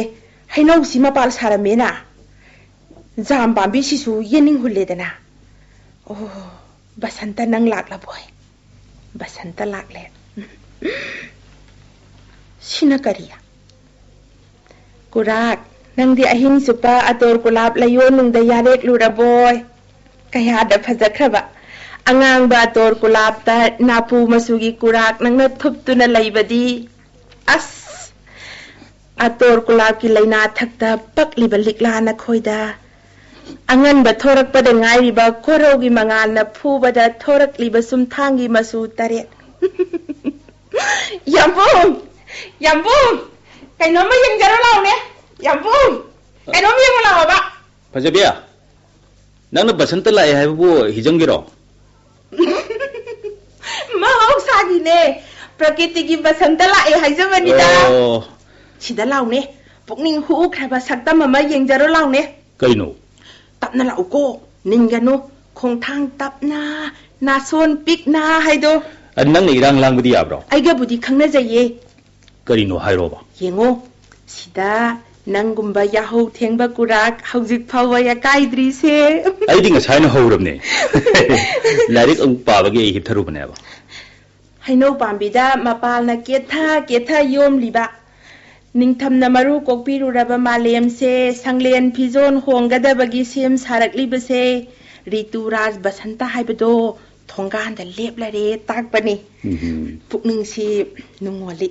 ꯍꯩꯅꯧꯁꯤ ꯃꯄꯥꯜ ꯁꯥꯔꯝꯃꯦꯅ꯫ ꯖꯥꯝ ꯄꯥꯝꯕꯤꯁꯤꯁꯨ ꯌꯦꯅꯤꯡ ꯍꯨꯜꯂꯦꯗꯅ꯫ ꯑꯣ, ꯕꯁꯟꯇ ꯅꯪ ꯂꯥꯛꯂꯕꯣꯏ? ꯕꯁꯟꯇ ꯂꯥꯛꯂꯦ꯫ ꯁꯤꯅ ꯀꯔꯤ? ꯀꯨꯔꯥꯛ, ꯅꯪꯗꯤ ꯑꯍꯤꯡ ꯆꯨꯞꯄ ꯑꯇꯣꯔ ꯀꯨꯂꯥꯞ ꯂꯩꯌꯣꯟꯅꯨꯡꯗ ꯌꯥꯔꯦꯛꯂꯨꯔꯕꯣꯏ? ꯀꯌꯥꯗ ꯐꯖꯈ꯭ꯔꯕ ꯑꯉꯥꯡꯕ ꯑꯇꯣꯔ ꯀꯨꯂꯥꯞꯇ ꯅꯥꯄꯨ ꯃꯆꯨꯒꯤ ꯀꯨꯔꯥꯛ ꯅꯪꯅ ꯊꯨꯞꯇꯨꯅ ꯂꯩꯕꯗꯤ꯫ ꯑꯁ! ꯑꯇꯣꯔ ꯀꯨꯂꯥꯞꯀꯤ ꯂꯩꯅꯥ ꯊꯛꯇ ꯄꯛꯂꯤꯕ ꯂꯤꯛꯂꯥ ꯅꯈꯣꯏꯗ꯫ ꯑꯉꯟꯕ ꯊꯣꯔꯛꯄꯗ ꯉꯥꯏꯔꯤꯕ ꯀꯣꯔꯧꯒꯤ ꯃꯉꯥꯜꯅ ꯐꯨꯕꯗ ꯊꯣꯔꯛꯂꯤꯕ ꯆꯨꯝꯊꯥꯡꯒꯤ ꯃꯆꯨ ꯇꯔꯦꯠ꯫ ꯌꯥꯝꯕꯨꯡ! ꯌꯥꯝꯕꯨꯡ! ꯀꯩꯅꯣꯝꯃ ꯌꯦꯡꯖꯔꯨ ꯂꯥꯎꯅꯦ꯫ ꯌꯥꯝꯕꯨꯡ! ꯀꯩꯅꯣꯝ ꯌꯦꯡꯉꯨ ꯂꯥꯎꯕ꯫ ꯐꯖꯕꯤ, ꯅꯪꯅ ꯕꯁꯟꯇ ꯂꯥꯛꯑꯦ ꯍꯥꯏꯕꯕꯨ ꯍꯤꯖꯝꯒꯤꯔꯣ? ꯃꯍꯧꯁꯥꯒꯤꯅꯦ꯫ ꯄ꯭ꯔꯀꯤꯇꯤꯒꯤ ꯕꯁꯟꯇ ꯂꯥꯛꯑꯦ ꯍꯥꯏꯖꯕꯅꯤꯗ꯫ ꯑꯣ꯫ ꯁꯤꯗ ꯂꯥꯎꯅꯦ꯫ ꯄꯨꯛꯅꯤꯡ ꯍꯨꯈ꯭ꯔꯕ ꯁꯛꯇꯝ ꯑꯃ ꯌꯦꯡꯖꯔꯣ ꯂꯥꯎꯅꯦ꯫ ꯀꯩꯅꯣ? ꯇꯞꯅ ꯂꯥꯛꯎꯀꯣ꯫ ꯅꯤꯟꯒꯅꯨ꯫ ꯈꯣꯡꯊꯥꯡ ꯇꯞꯅ, ꯅꯥꯁꯣꯟ ꯄꯤꯛꯅ ꯍꯥꯏꯗꯣ꯫ ꯑ, ꯅꯪꯅ ꯏꯔꯥꯡ ꯂꯥꯡꯕꯗꯤ ꯌꯥꯕ꯭ꯔꯣ? ꯑꯩꯒꯕꯨꯗꯤ ꯈꯪꯅꯖꯩꯌꯦ꯫ ꯀꯔꯤꯅꯣ ꯍꯥꯏꯔꯣꯕ? ꯌꯦꯡꯉꯣ, ꯁꯤꯗ ꯅꯪꯒꯨꯝꯕ ꯌꯥꯍꯧ ꯊꯦꯡꯕ ꯀꯨꯔꯥꯛ ꯍꯧꯖꯤꯛ ꯐꯥꯎꯕ ꯌꯥꯀꯥꯏꯗ꯭ꯔꯤꯁꯦ꯫ ꯑꯩꯗꯤ ꯉꯁꯥꯏꯅ ꯍꯧꯔꯕꯅꯦ꯫ ꯂꯥꯏꯔꯤꯛ ꯑꯃꯨꯛ ꯄꯥꯕꯒꯤ ꯑꯩ ꯍꯤꯞꯊꯔꯨꯕꯅꯦꯕ꯫ ꯍꯩꯅꯧ ꯄꯥꯝꯕꯤꯗ ꯃꯄꯥꯜꯅ ꯀꯦꯊ ꯀꯦꯊ ꯌꯣꯝꯂꯤꯕ, ꯅꯤꯡꯊꯝꯅ ꯃꯔꯨ ꯀꯣꯛꯄꯤꯔꯨꯔꯕ ꯃꯥꯂꯦꯝꯁꯦ ꯁꯪꯂꯦꯟ ꯐꯤꯖꯣꯜ ꯍꯣꯡꯒꯗꯕꯒꯤ ꯁꯦꯝ ꯁꯥꯔꯛꯂꯤꯕꯁꯦ ꯔꯤꯇꯨ ꯔꯥꯖ ꯕꯁꯟꯇ ꯍꯥꯏꯕꯗꯣ ꯊꯣꯡꯒꯥꯟꯗ ꯂꯦꯞꯂꯔꯦ ꯇꯥꯛꯄꯅꯤ꯫ ꯎꯝꯍꯨꯝ꯫ ꯄꯨꯛꯅꯤꯡꯁꯤ ꯅꯨꯡꯉꯣꯜꯂꯤ꯫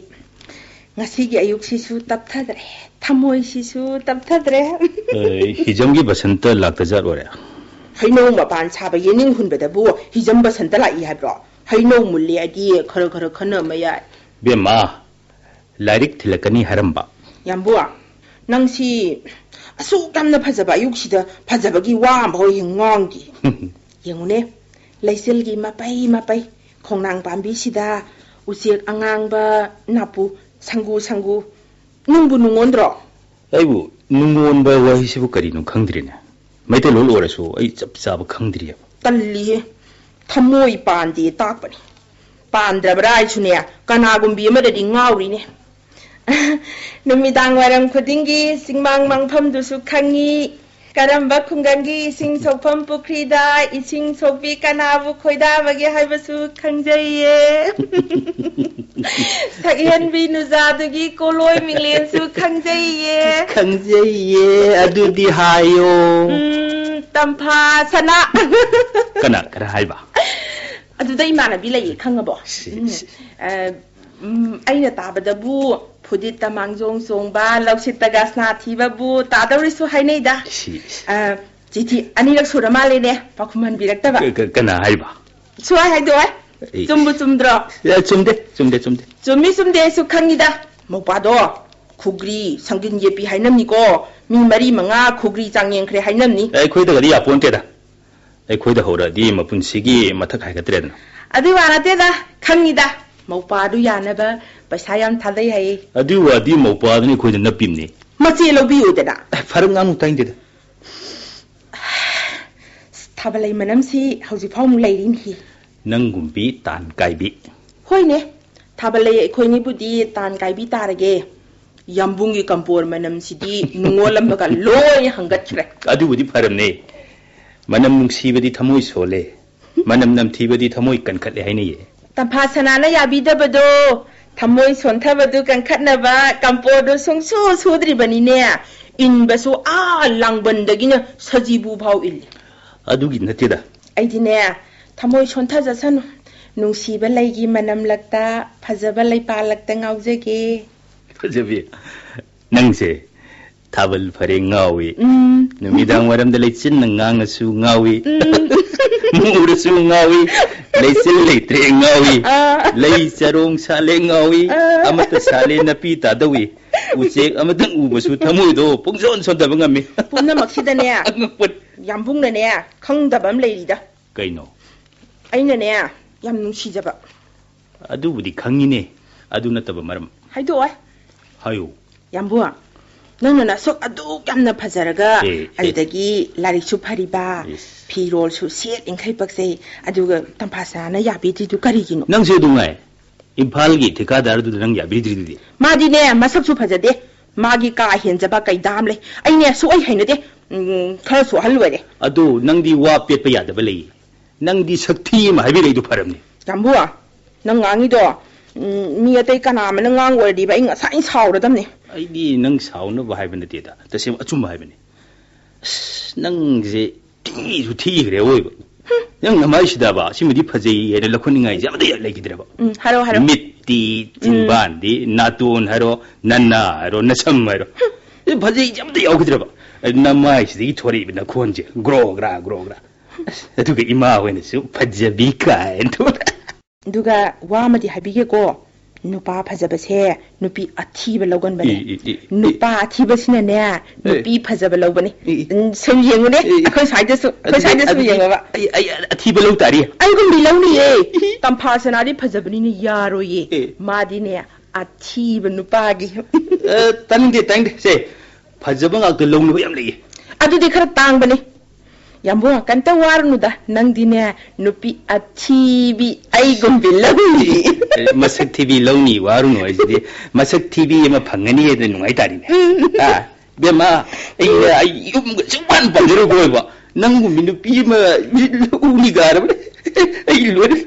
ꯉꯁꯤꯒꯤ ꯑꯌꯨꯛꯁꯤꯁꯨ ꯇꯞꯊꯗ꯭ꯔꯦ, ꯊꯃꯣꯏꯁꯤꯁꯨ ꯇꯞꯊꯗ꯭ꯔꯦ꯫ ꯑꯦ, ꯍꯤꯖꯝꯒꯤ ꯕꯁꯟꯇ ꯂꯥꯛꯇꯖꯥꯠ ꯑꯣꯏꯔꯦ꯫ ꯍꯩꯅꯧ ꯃꯄꯥꯟ ꯁꯥꯕ ꯌꯦꯅꯤꯡ ꯍꯨꯟꯕꯗꯕꯨ ꯍꯤꯖꯝ ꯕꯁꯟꯇ ꯂꯥꯛꯏ ꯍꯥꯏꯕ꯭ꯔꯣ? ꯍꯩꯅꯧ ꯃꯨꯜꯂꯦ ꯍꯥꯏꯗꯤ ꯈꯔ ꯈꯔ ꯈꯟꯅ ꯑꯃ ꯌꯥꯏ꯫ ꯕꯦꯝꯃ, ꯂꯥꯏꯔꯤꯛ ꯊꯤꯜꯂꯛꯀꯅꯤ ꯍꯥꯏꯔꯝꯕ꯫ ꯌꯥꯝꯕꯨ, ꯅꯪꯁꯤ ꯑꯁꯨꯛ ꯌꯥꯝꯅ ꯐꯖꯕ ꯑꯌꯨꯛꯁꯤꯗ ꯐꯖꯕꯒꯤ ꯋꯥ ꯑꯃꯐꯥꯎ ꯍꯦꯛ ꯉꯥꯡꯗꯦ꯫ ꯌꯦꯡꯉꯨꯅꯦ, ꯂꯩꯆꯤꯜꯒꯤ ꯃꯄꯩ ꯃꯄꯩ, ꯈꯣꯡꯅꯥꯡ ꯄꯥꯝꯕꯤꯁꯤꯗ ꯎꯆꯦꯛ ꯑꯉꯥꯡꯕ ꯅꯥꯄꯨ ꯁꯪꯒꯨ ꯁꯪꯒꯨ꯫ ꯅꯨꯡꯕꯨ ꯅꯨꯡꯉꯣꯟꯗ꯭ꯔꯣ? ꯑꯩꯕꯨ ꯅꯨꯡꯉꯣꯟꯕ ꯋꯥꯍꯩꯁꯤꯕꯨ ꯀꯔꯤꯅꯣ ꯈꯪꯗ꯭ꯔꯤꯅꯦ꯫ ꯃꯩꯇꯩꯂꯣꯟ ꯑꯣꯏꯔꯁꯨ ꯑꯩ ꯆꯞ ꯆꯥꯕ ꯈꯪꯗ꯭ꯔꯤꯑꯕ꯫ ꯇꯜꯂꯤꯍꯦ꯫ ꯊꯃꯣꯏ ꯄꯥꯟꯗꯦ ꯇꯥꯛꯄꯅꯤ꯫ ꯄꯥꯟꯗ꯭ꯔꯕ꯭ꯔꯥ ꯍꯥꯏꯁꯨꯅꯦ, ꯀꯅꯥꯒꯨꯝꯕꯤ ꯑꯃꯗꯗꯤ ꯉꯥꯎꯔꯤꯅꯦ꯫ ꯅꯨꯃꯤꯗꯥꯡ ꯋꯥꯏꯔꯝ ꯈꯨꯗꯤꯡꯒꯤ ꯆꯤꯡꯃꯥꯡ ꯃꯥꯡꯐꯝꯗꯨꯁꯨ ꯈꯪꯉꯤ, ꯀꯔꯝꯕ ꯈꯨꯡꯒꯪꯒꯤ ꯏꯁꯤꯡ ꯁꯣꯛꯐꯝ ꯄꯨꯈ꯭ꯔꯤꯗ ꯏꯁꯤꯡ ꯁꯣꯛꯄꯤ ꯀꯅꯥꯕꯨ ꯈꯣꯏꯗꯥꯕꯒꯦ ꯍꯥꯏꯕꯁꯨ ꯈꯪꯖꯩꯌꯦ꯫ ꯁꯛꯍꯦꯟꯕꯤ ꯅꯨꯖꯥꯗꯨꯒꯤ ꯀꯣꯂꯣꯏ ꯃꯤꯡꯂꯦꯟꯁꯨ ꯈꯪꯖꯩꯌꯦ꯫ ꯈꯪꯖꯩꯌꯦ, ꯑꯗꯨꯗꯤ ꯍꯥꯏꯌꯣ꯫ ꯎꯝ, ꯇꯝꯐꯥ ꯁꯅꯥ꯫ ꯀꯅꯥ, ꯀꯅꯥ ꯍꯥꯏꯕ? ꯑꯗꯨꯗ ꯏꯃꯥꯟꯅꯕꯤ ꯂꯩꯌꯦ, ꯈꯪꯉꯕꯣ? ꯁꯤ, ꯎꯝ, ꯁꯤ꯫ ꯑ, ꯎꯝ, ꯑꯩꯅ ꯇꯥꯕꯗꯕꯨ ꯐꯨꯗꯤꯠꯇ ꯃꯥꯡꯖꯣꯡ ꯆꯣꯡꯕ, ꯂꯧꯁꯤꯠꯇꯒ ꯁꯅꯥ ꯊꯤꯕꯕꯨ ꯇꯥꯗꯧꯔꯤꯁꯨ ꯍꯥꯏꯅꯩꯗ꯫ ꯁꯤ, ꯁꯤ꯫ ꯑ, ꯆꯤꯊꯤ ꯑꯅꯤꯔꯛ ꯁꯨꯔ ꯃꯥꯜꯂꯦꯅꯦ ꯄꯥꯎꯈꯨꯝ ꯍꯟꯕꯤꯔꯛꯇꯕ꯫ ꯀ-, ꯀ-, ꯀꯅꯥ ꯍꯥꯏꯕ? ꯁꯨꯃꯥꯏ ꯍꯥꯏꯗꯣꯛꯑꯣꯏ꯫ ꯑꯦ꯫ ꯆꯨꯝꯕꯨ ꯆꯨꯝꯗ꯭ꯔꯣ? ꯑꯦ, ꯆꯨꯝꯗꯦ, ꯆꯨꯝꯗꯦ, ꯆꯨꯝꯗꯦ꯫ ꯆꯨꯝꯃꯤ ꯆꯨꯝꯗꯦ ꯑꯩꯁꯨ ꯈꯪꯉꯤꯗ꯫ ꯃꯧꯄꯥꯗꯣ ꯈꯨꯒ꯭ꯔꯤ ꯁꯪꯒꯤꯟ ꯌꯦꯞꯄꯤ ꯍꯥꯏꯅꯝꯅꯤꯀꯣ꯫ ꯃꯤ ꯃꯔꯤ ꯃꯉꯥ ꯈꯨꯒ꯭ꯔꯤ ꯆꯥꯡ ꯌꯦꯡꯈ꯭ꯔꯦ ꯍꯥꯏꯅꯝꯅꯤ꯫ ꯑꯦ, ꯑꯩꯈꯣꯏꯗꯒꯗꯤ ꯌꯥꯄꯣꯟꯇꯦꯗ꯫ ꯑꯩꯈꯣꯏꯗ ꯍꯧꯔꯛꯑꯗꯤ ꯃꯄꯨꯟꯁꯤꯒꯤ ꯃꯊꯛ ꯍꯥꯏꯒꯠꯇ꯭ꯔꯦꯗꯅ꯫ ꯑꯗꯨꯏ ꯋꯥ ꯅꯠꯇꯦꯗ, ꯈꯪꯉꯤꯗ꯫ ꯃꯧꯄꯥꯗꯨ ꯌꯥꯅꯕ ꯄꯩꯁꯥ ꯌꯥꯝ ꯊꯥꯗꯩ ꯍꯥꯏꯌꯦ꯫ ꯑꯗꯨꯏ ꯋꯥꯗꯤ ꯃꯧꯄꯥꯗꯨꯅ ꯑꯩꯈꯣꯏꯗ ꯅꯞꯄꯤꯝꯅꯤ꯫ ꯃꯆꯦ ꯂꯧꯕꯤꯌꯨꯗꯅ꯫ ꯑꯦ, ꯐꯔꯛ ꯉꯥꯡꯅꯨ ꯇꯥꯏꯅꯤꯡꯗꯦꯗ꯫ ꯊꯥꯕꯜꯂꯩ ꯃꯅꯝꯁꯤ ꯍꯧꯖꯤꯛꯐꯥꯎ ꯑꯃꯨꯛ ꯂꯩꯔꯤꯅꯤ꯫ ꯅꯪꯒꯨꯝꯕꯤ ꯇꯥꯟ ꯀꯥꯏꯕꯤ꯫ ꯍꯣꯏꯅꯦ, ꯊꯥꯕꯜꯂꯩ ꯑꯩꯈꯣꯏꯅꯤꯕꯨꯗꯤ ꯇꯥꯟ ꯀꯥꯏꯕꯤ ꯇꯥꯔꯒꯦ꯫ ꯌꯥꯝꯕꯨꯡꯒꯤ ꯀꯝꯄꯣꯔ ꯃꯅꯝꯁꯤꯗꯤ ꯅꯨꯡꯉꯣꯜꯂꯝꯕꯒ ꯂꯣꯏ ꯍꯪꯒꯠꯈ꯭ꯔꯦ꯫ ꯑꯗꯨꯕꯨꯗꯤ ꯐꯔꯝꯅꯦ꯫ ꯃꯅꯝ ꯅꯨꯡꯁꯤꯕꯗꯤ ꯊꯃꯣꯏ ꯁꯣꯜꯂꯦ, ꯃꯅꯝ ꯅꯝꯊꯤꯕꯗꯤ ꯊꯃꯣꯏ ꯀꯟꯈꯠꯂꯦ ꯍꯥꯏꯅꯩꯌꯦ꯫ ꯇꯝꯐꯥ ꯁꯅꯥꯅ ꯌꯥꯕꯤꯗꯕꯗꯣ, ꯊꯃꯣꯏ ꯁꯣꯟꯊꯕꯗꯨ ꯀꯟꯈꯠꯅꯕ ꯀꯝꯄꯣꯔꯗꯨ ꯁꯨꯡꯁꯨ ꯁꯨꯗ꯭ꯔꯤꯕꯅꯤꯅꯦ꯫ ꯏꯟꯕꯁꯨ ꯑꯥ ꯂꯥꯡꯕꯟꯗꯒꯤꯅ ꯁꯖꯤꯕꯨ ꯐꯥꯎ ꯏꯜꯂꯤ꯫ ꯑꯗꯨꯒꯤ ꯅꯠꯇꯦꯗ꯫ ꯑꯩꯗꯤꯅꯦ, ꯊꯃꯣꯏ ꯁꯣꯟꯊꯖꯁꯅꯨ꯫ ꯅꯨꯡꯁꯤꯕ ꯂꯩꯒꯤ ꯃꯅꯝꯂꯛꯇ, ꯐꯖꯕ ꯂꯩꯄꯥꯂꯛꯇ ꯉꯥꯎꯖꯒꯦ꯫ ꯐꯖꯕꯤ, ꯅꯪꯁꯦ ꯊꯥꯕꯜ ꯐꯔꯦ ꯉꯥꯎꯏ꯫ ꯎꯝ꯫ ꯅꯨꯃꯤꯗꯥꯡ ꯋꯥꯏꯔꯝꯗ ꯂꯩꯆꯤꯟꯅ ꯉꯥꯡꯉꯁꯨ ꯉꯥꯎꯏ꯫ ꯎꯝ꯫ ꯃꯨꯔꯁꯨ ꯉꯥꯎꯏ꯫ ꯂꯩꯆꯤꯜ ꯂꯩꯇ꯭ꯔꯦ ꯉꯥꯎꯏ꯫ ꯑꯥ꯫ ꯂꯩ ꯆꯔꯣꯡ ꯁꯥꯠꯂꯦ ꯉꯥꯎꯏ꯫ ꯑꯥ꯫ ꯑꯃꯠꯇ ꯁꯥꯠꯂꯦ ꯅꯥꯄꯤ ꯇꯥꯗꯧꯏ꯫ ꯎꯆꯦꯛ ꯑꯃꯇꯪ ꯎꯕꯁꯨ ꯊꯃꯣꯏꯗꯣ ꯄꯨꯡꯁꯣꯟ ꯁꯣꯟꯊꯕ ꯉꯝꯃꯤ꯫ ꯄꯨꯝꯅꯃꯛꯁꯤꯗꯅꯦ, ꯑꯉꯛꯄ꯫ ꯌꯥꯝꯕꯨꯡꯅꯅꯦ, ꯈꯪꯗꯕ ꯑꯃ ꯂꯩꯔꯤꯗ꯫ ꯀꯩꯅꯣ? ꯑꯩꯅꯅꯦ, ꯌꯥꯝ ꯅꯨꯡꯁꯤꯖꯕ꯫ ꯑꯗꯨꯕꯨꯗꯤ ꯈꯪꯉꯤꯅꯦ, ꯑꯗꯨ ꯅꯠꯇꯕ ꯃꯔꯝ꯫ ꯍꯥꯏꯗꯣꯛꯑꯣꯏ꯫ ꯍꯥꯏꯌꯨ꯫ ꯌꯥꯝꯕꯨꯡ, ꯅꯪꯅ ꯅꯁꯛ ꯑꯗꯨꯛ ꯌꯥꯝꯅ ꯐꯖꯔꯒ, ꯑꯦ, ꯑꯦ꯫ ꯑꯗꯨꯗꯒꯤ ꯂꯥꯏꯔꯤꯛꯁꯨ ꯐꯔꯤꯕ, ꯏꯁ꯫ ꯐꯤꯔꯣꯜꯁꯨ ꯁꯦꯠꯂꯤꯡꯈꯩ ꯄꯛꯆꯩ, ꯑꯗꯨꯒ ꯇꯝꯐꯥꯁꯅꯥꯅ ꯌꯥꯕꯤꯗ꯭ꯔꯤꯗꯨ ꯀꯔꯤꯒꯤꯅꯣ? ꯅꯪꯁꯨ ꯑꯗꯨ ꯉꯥꯏ꯫ ꯏꯝꯐꯥꯜꯒꯤ ꯊꯤꯀꯥꯗꯥꯔꯗꯨꯗ ꯅꯪ ꯌꯥꯕꯤꯗ꯭ꯔꯤꯗꯨꯗꯤ? ꯃꯥꯗꯤꯅꯦ, ꯃꯁꯛꯁꯨ ꯐꯖꯗꯦ꯫ ꯃꯥꯒꯤ ꯀꯥ ꯍꯦꯟꯖꯕ ꯀꯩꯗꯥ ꯑꯃ ꯂꯩ꯫ ꯑꯩꯅꯦ, ꯁꯨꯛꯍꯩ ꯍꯩꯅꯗꯦ꯫ ꯎꯝ, ꯈꯔ ꯁꯣꯛꯍꯜꯂꯣꯏꯔꯦ꯫ ꯑꯗꯨ ꯅꯪꯗꯤ ꯋꯥ ꯄꯦꯠꯄ ꯌꯥꯗꯕ ꯂꯩꯌꯦ꯫ ꯅꯪꯗꯤ ꯁꯛꯊꯤ ꯑꯃ ꯍꯥꯏꯕꯤꯔꯛꯏꯗꯨ ꯐꯔꯝꯅꯤ꯫ ꯌꯥꯝꯕꯨ, ꯅꯪ ꯉꯥꯡꯉꯤꯗꯣ, ꯎꯝ, ꯃꯤ ꯑꯇꯩ ꯀꯅꯥ ꯑꯃꯅ ꯉꯥꯡ ꯑꯣꯏꯔꯗꯤꯕ ꯑꯩ ꯉꯁꯥꯏꯅ ꯁꯥꯎꯔꯗꯝꯅꯦ꯫ ꯑꯩꯗꯤ ꯅꯪ ꯁꯥꯎꯅꯕ ꯍꯥꯏꯕ ꯅꯠꯇꯦꯗ, ꯇꯁꯦꯡꯅ ꯑꯆꯨꯝꯕ ꯍꯥꯏꯕꯅꯤ꯫ ꯑꯁ, ꯅꯪꯁꯦ ꯊꯤꯁꯨ ꯊꯤꯈ꯭ꯔꯦ ꯑꯣꯏꯕ꯫ ꯅꯪ ꯅꯃꯥꯏꯁꯤꯗꯕ ꯁꯤꯃꯗꯤ ꯐꯖꯩ ꯍꯥꯏꯅ ꯂꯧꯈꯠꯅꯤꯡꯉꯥꯏꯁꯦ ꯑꯃꯠꯇ ꯂꯩꯈꯤꯗ꯭ꯔꯦꯕ꯫ ꯎꯝ, ꯍꯥꯏꯔꯣ, ꯍꯥꯏꯔꯣ꯫ ꯃꯤꯠꯇꯤ, ꯎꯝ꯫ ꯆꯤꯟꯕꯥꯟꯗꯤ, ꯅꯥꯇꯣꯟ ꯍꯥꯏꯔꯣ, ꯅꯅꯥ ꯍꯥꯏꯔꯣ, ꯅꯁꯝ ꯍꯥꯏꯔꯣ꯫ ꯑꯦ, ꯐꯖꯩꯁꯦ ꯑꯃꯠꯇ ꯌꯥꯎꯈꯤꯗ꯭ꯔꯦꯕ꯫ ꯅꯃꯥꯏꯁꯤꯗꯒꯤ ꯊꯣꯔꯛꯏꯕ ꯅꯈꯣꯟꯁꯦ ꯒ꯭ꯔꯣ ꯒ꯭ꯔꯥ, ꯒ꯭ꯔꯣ ꯒ꯭ꯔꯥ꯫ ꯑꯁ, ꯑꯗꯨꯒ ꯏꯃꯥ ꯍꯣꯏꯅꯁꯨ "ꯐꯖꯕꯤ" ꯀꯥꯏꯅ ꯊꯣꯔꯛꯑꯦ꯫ ꯑꯗꯨꯒ ꯋꯥ ꯑꯃꯗꯤ ꯍꯥꯏꯕꯤꯒꯦꯀꯣ, ꯅꯨꯄꯥ ꯐꯖꯕꯁꯦ ꯅꯨꯄꯤ ꯑꯊꯤꯕ ꯂꯧꯒꯟꯕꯅꯦ꯫ E, E, E, E. ꯅꯨꯄꯥ ꯑꯊꯤꯕꯁꯤꯅꯅꯦ, ꯑꯦ꯫ ꯅꯨꯄꯤ ꯐꯖꯕ ꯂꯧꯕꯅꯤ꯫ E, E. ꯎꯝ, ꯁꯨꯝ ꯌꯦꯡꯉꯨꯅꯦ, ꯏ, ꯏ꯫ ꯑꯩꯈꯣꯏ ꯁ꯭ꯋꯥꯏꯗꯁꯨ, ꯑꯩꯈꯣꯏ ꯑꯗꯨꯗꯤ, ꯁ꯭ꯋꯥꯏꯗꯁꯨ ꯑꯗꯨꯗꯤ ꯌꯦꯡꯉꯣꯕ꯫ ꯑꯩ, ꯑꯩ ꯑꯊꯤꯕ ꯂꯧ ꯇꯥꯔꯤ꯫ ꯑꯩꯒꯨꯝꯕꯤ ꯂꯧꯅꯤꯌꯦ꯫ E, E. ꯇꯝꯐꯥ ꯁꯅꯥꯗꯤ ꯐꯖꯕꯅꯤꯅ ꯌꯥꯔꯣꯏꯌꯦ꯫ ꯑꯦ꯫ ꯃꯥꯗꯤꯅꯦ, ꯑꯊꯤꯕ ꯅꯨꯄꯥꯒꯤ꯫ ꯑ, ꯇꯥꯅꯤꯡꯗꯦ, ꯇꯥꯅꯤꯡꯗꯦ꯫ ꯁꯦ, ꯐꯖꯕ ꯉꯥꯛꯇ ꯂꯧꯅꯕ ꯌꯥꯝ ꯂꯩꯌꯦ꯫ ꯑꯗꯨꯗꯤ ꯈꯔ ꯇꯥꯡꯕꯅꯤ꯫ ꯌꯥꯝꯕꯨꯡ, ꯀꯩꯝꯇ ꯋꯥꯔꯨꯅꯨꯗ, ꯅꯪꯗꯤꯅꯦ, ꯅꯨꯄꯤ ꯑꯊꯤꯕꯤ ꯑꯩꯒꯨꯝꯕꯤ ꯂꯧꯅꯤ꯫ ꯑꯦ, ꯃꯁꯛ ꯊꯤꯕꯤ ꯂꯧꯅꯤ ꯋꯥꯔꯨꯅꯨ ꯍꯥꯏꯁꯤꯗꯤ, ꯃꯁꯛ ꯊꯤꯕꯤ ꯑꯃ ꯐꯪꯒꯅꯤ ꯍꯥꯏꯗꯅ ꯅꯨꯡꯉꯥꯏ ꯇꯥꯔꯤꯅꯦ꯫ ꯎꯝ꯫ ꯑ, ꯕꯦꯝꯃ, ꯑꯩ, ꯑꯩ ꯌꯨꯝꯒ ꯁꯨꯡꯄꯥꯟ ꯄꯥꯟꯖꯔꯣꯏꯀꯣ ꯑꯣꯏꯕ꯫ ꯅꯪꯒꯨꯝꯕꯤ ꯅꯨꯄꯤ ꯑꯃ ꯂꯧꯅꯤ ꯀꯥꯔꯕꯅꯦ꯫ ꯑꯩ ꯂꯣꯏꯔꯦ꯫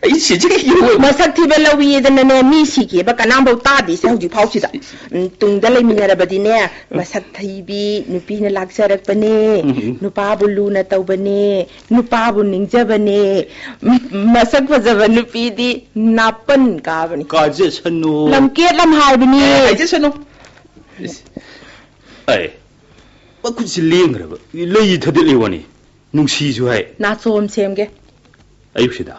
ꯑꯩ ꯁꯤꯖꯈꯤꯒꯦ ꯑꯣꯏꯕ꯫ ꯃꯁꯛ ꯊꯤꯕ ꯂꯧꯏꯌꯦꯗꯅꯅꯦ, ꯃꯤ ꯁꯤꯒꯦꯕ ꯀꯅꯥꯝꯐꯥꯎ ꯇꯥꯗ꯭ꯔꯤꯁꯦ ꯍꯧꯖꯤꯛ ꯐꯥꯎꯁꯤꯗ꯫ ꯎꯝ, ꯇꯨꯡꯗ ꯂꯩꯃꯤꯟꯅꯔꯕꯗꯤꯅꯦ, ꯃꯁꯛ ꯊꯤꯕꯤ ꯅꯨꯄꯤꯅ ꯂꯥꯛꯆꯔꯛꯄꯅꯦ, ꯎꯝ, ꯎꯝ꯫ ꯅꯨꯄꯥꯕꯨ ꯂꯨꯅ ꯇꯧꯕꯅꯦ, ꯅꯨꯄꯥꯕꯨ ꯅꯤꯡꯖꯕꯅꯦ, ꯎꯝ, ꯃꯁꯛ ꯐꯖꯕ ꯅꯨꯄꯤꯗꯤ ꯅꯥꯄꯟ ꯀꯥꯕꯅꯤ꯫ ꯀꯥꯖꯁꯅꯨ꯫ ꯂꯝꯀꯦꯠ ꯂꯝ ꯍꯥꯏꯕꯅꯤ꯫ ꯑꯦ, ꯍꯥꯏꯖꯁꯅꯨ꯫ ꯏꯁ, ꯑꯩ, ꯃꯈꯨꯠꯁꯤ ꯂꯦꯡꯈ꯭ꯔꯕ, ꯂꯩ ꯊꯗꯠꯂꯤ ꯋꯥꯅꯤ, ꯅꯨꯡꯁꯤꯁꯨ ꯍꯥꯏ꯫ ꯅꯥꯆꯣꯝ ꯁꯦꯝꯒꯦ꯫ ꯑꯌꯨꯛꯁꯤꯗ?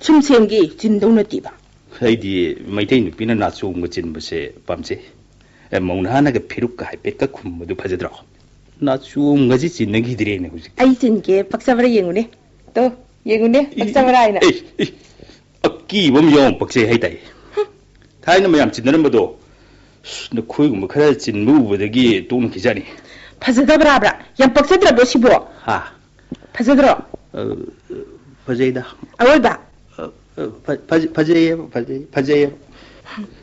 ꯁꯨꯝ ꯁꯦꯝꯒꯦ, ꯆꯤꯟꯗꯧ ꯅꯠꯇꯦꯕ꯫ ꯑꯩꯗꯤ ꯃꯩꯇꯩ ꯅꯨꯄꯤꯅ ꯅꯥꯆꯣꯝꯒ ꯆꯤꯟꯕꯁꯦ ꯄꯥꯝꯖꯩ꯫ ꯑꯦ, ꯃꯧ ꯅꯍꯥꯅꯒ ꯐꯤꯔꯨꯛꯀ ꯍꯥꯏꯐꯦꯠꯀ ꯈꯨꯝꯕꯗꯨ ꯐꯖꯗ꯭ꯔꯣ? ꯅꯥꯆꯣꯝꯒꯁꯤ ꯆꯤꯟꯅꯈꯤꯗ꯭ꯔꯦꯅꯦ ꯍꯧꯖꯤꯛ꯫ ꯑꯩ ꯆꯤꯟꯒꯦ, ꯄꯛꯆꯕ꯭ꯔꯥ ꯌꯦꯡꯉꯨꯅꯦ꯫ ꯇꯣ, ꯌꯦꯡꯉꯨꯅꯦ, ꯄꯛꯆꯕ꯭ꯔꯥ ꯍꯥꯏꯅ꯫ ꯑꯦ, ꯑꯦ, ꯑꯀꯤꯕ ꯑꯃ ꯌꯥꯎꯔ ꯄꯛꯆꯩ ꯍꯥꯏꯇꯥꯏ꯫ ꯊꯥꯏꯅ ꯃꯌꯥꯝ ꯆꯤꯟꯅꯔꯝꯕꯗꯣ, ꯑꯁ, ꯅꯈꯣꯏꯒꯨꯝꯕ ꯈꯔ ꯆꯤꯟꯕ ꯎꯕꯗꯒꯤ ꯇꯣꯛꯅꯈꯤꯖꯥꯠꯅꯤ꯫ ꯐꯖꯗꯕ꯭ꯔꯥꯕ꯭ꯔꯥ? ꯌꯥꯝ ꯄꯛꯆꯗ꯭ꯔꯕꯣ ꯁꯤꯕꯣ? ꯍꯥ? ꯐꯖꯗ꯭ꯔꯣ? ꯑ, ꯐꯖꯩꯗ꯫ ꯑꯋꯣꯏꯕ? ꯑ, ꯑ, ꯐ-, ꯐꯖ-, ꯐꯖꯩꯌꯦꯕ, ꯐꯖꯩ, ꯐꯖꯩꯌꯦꯕ꯫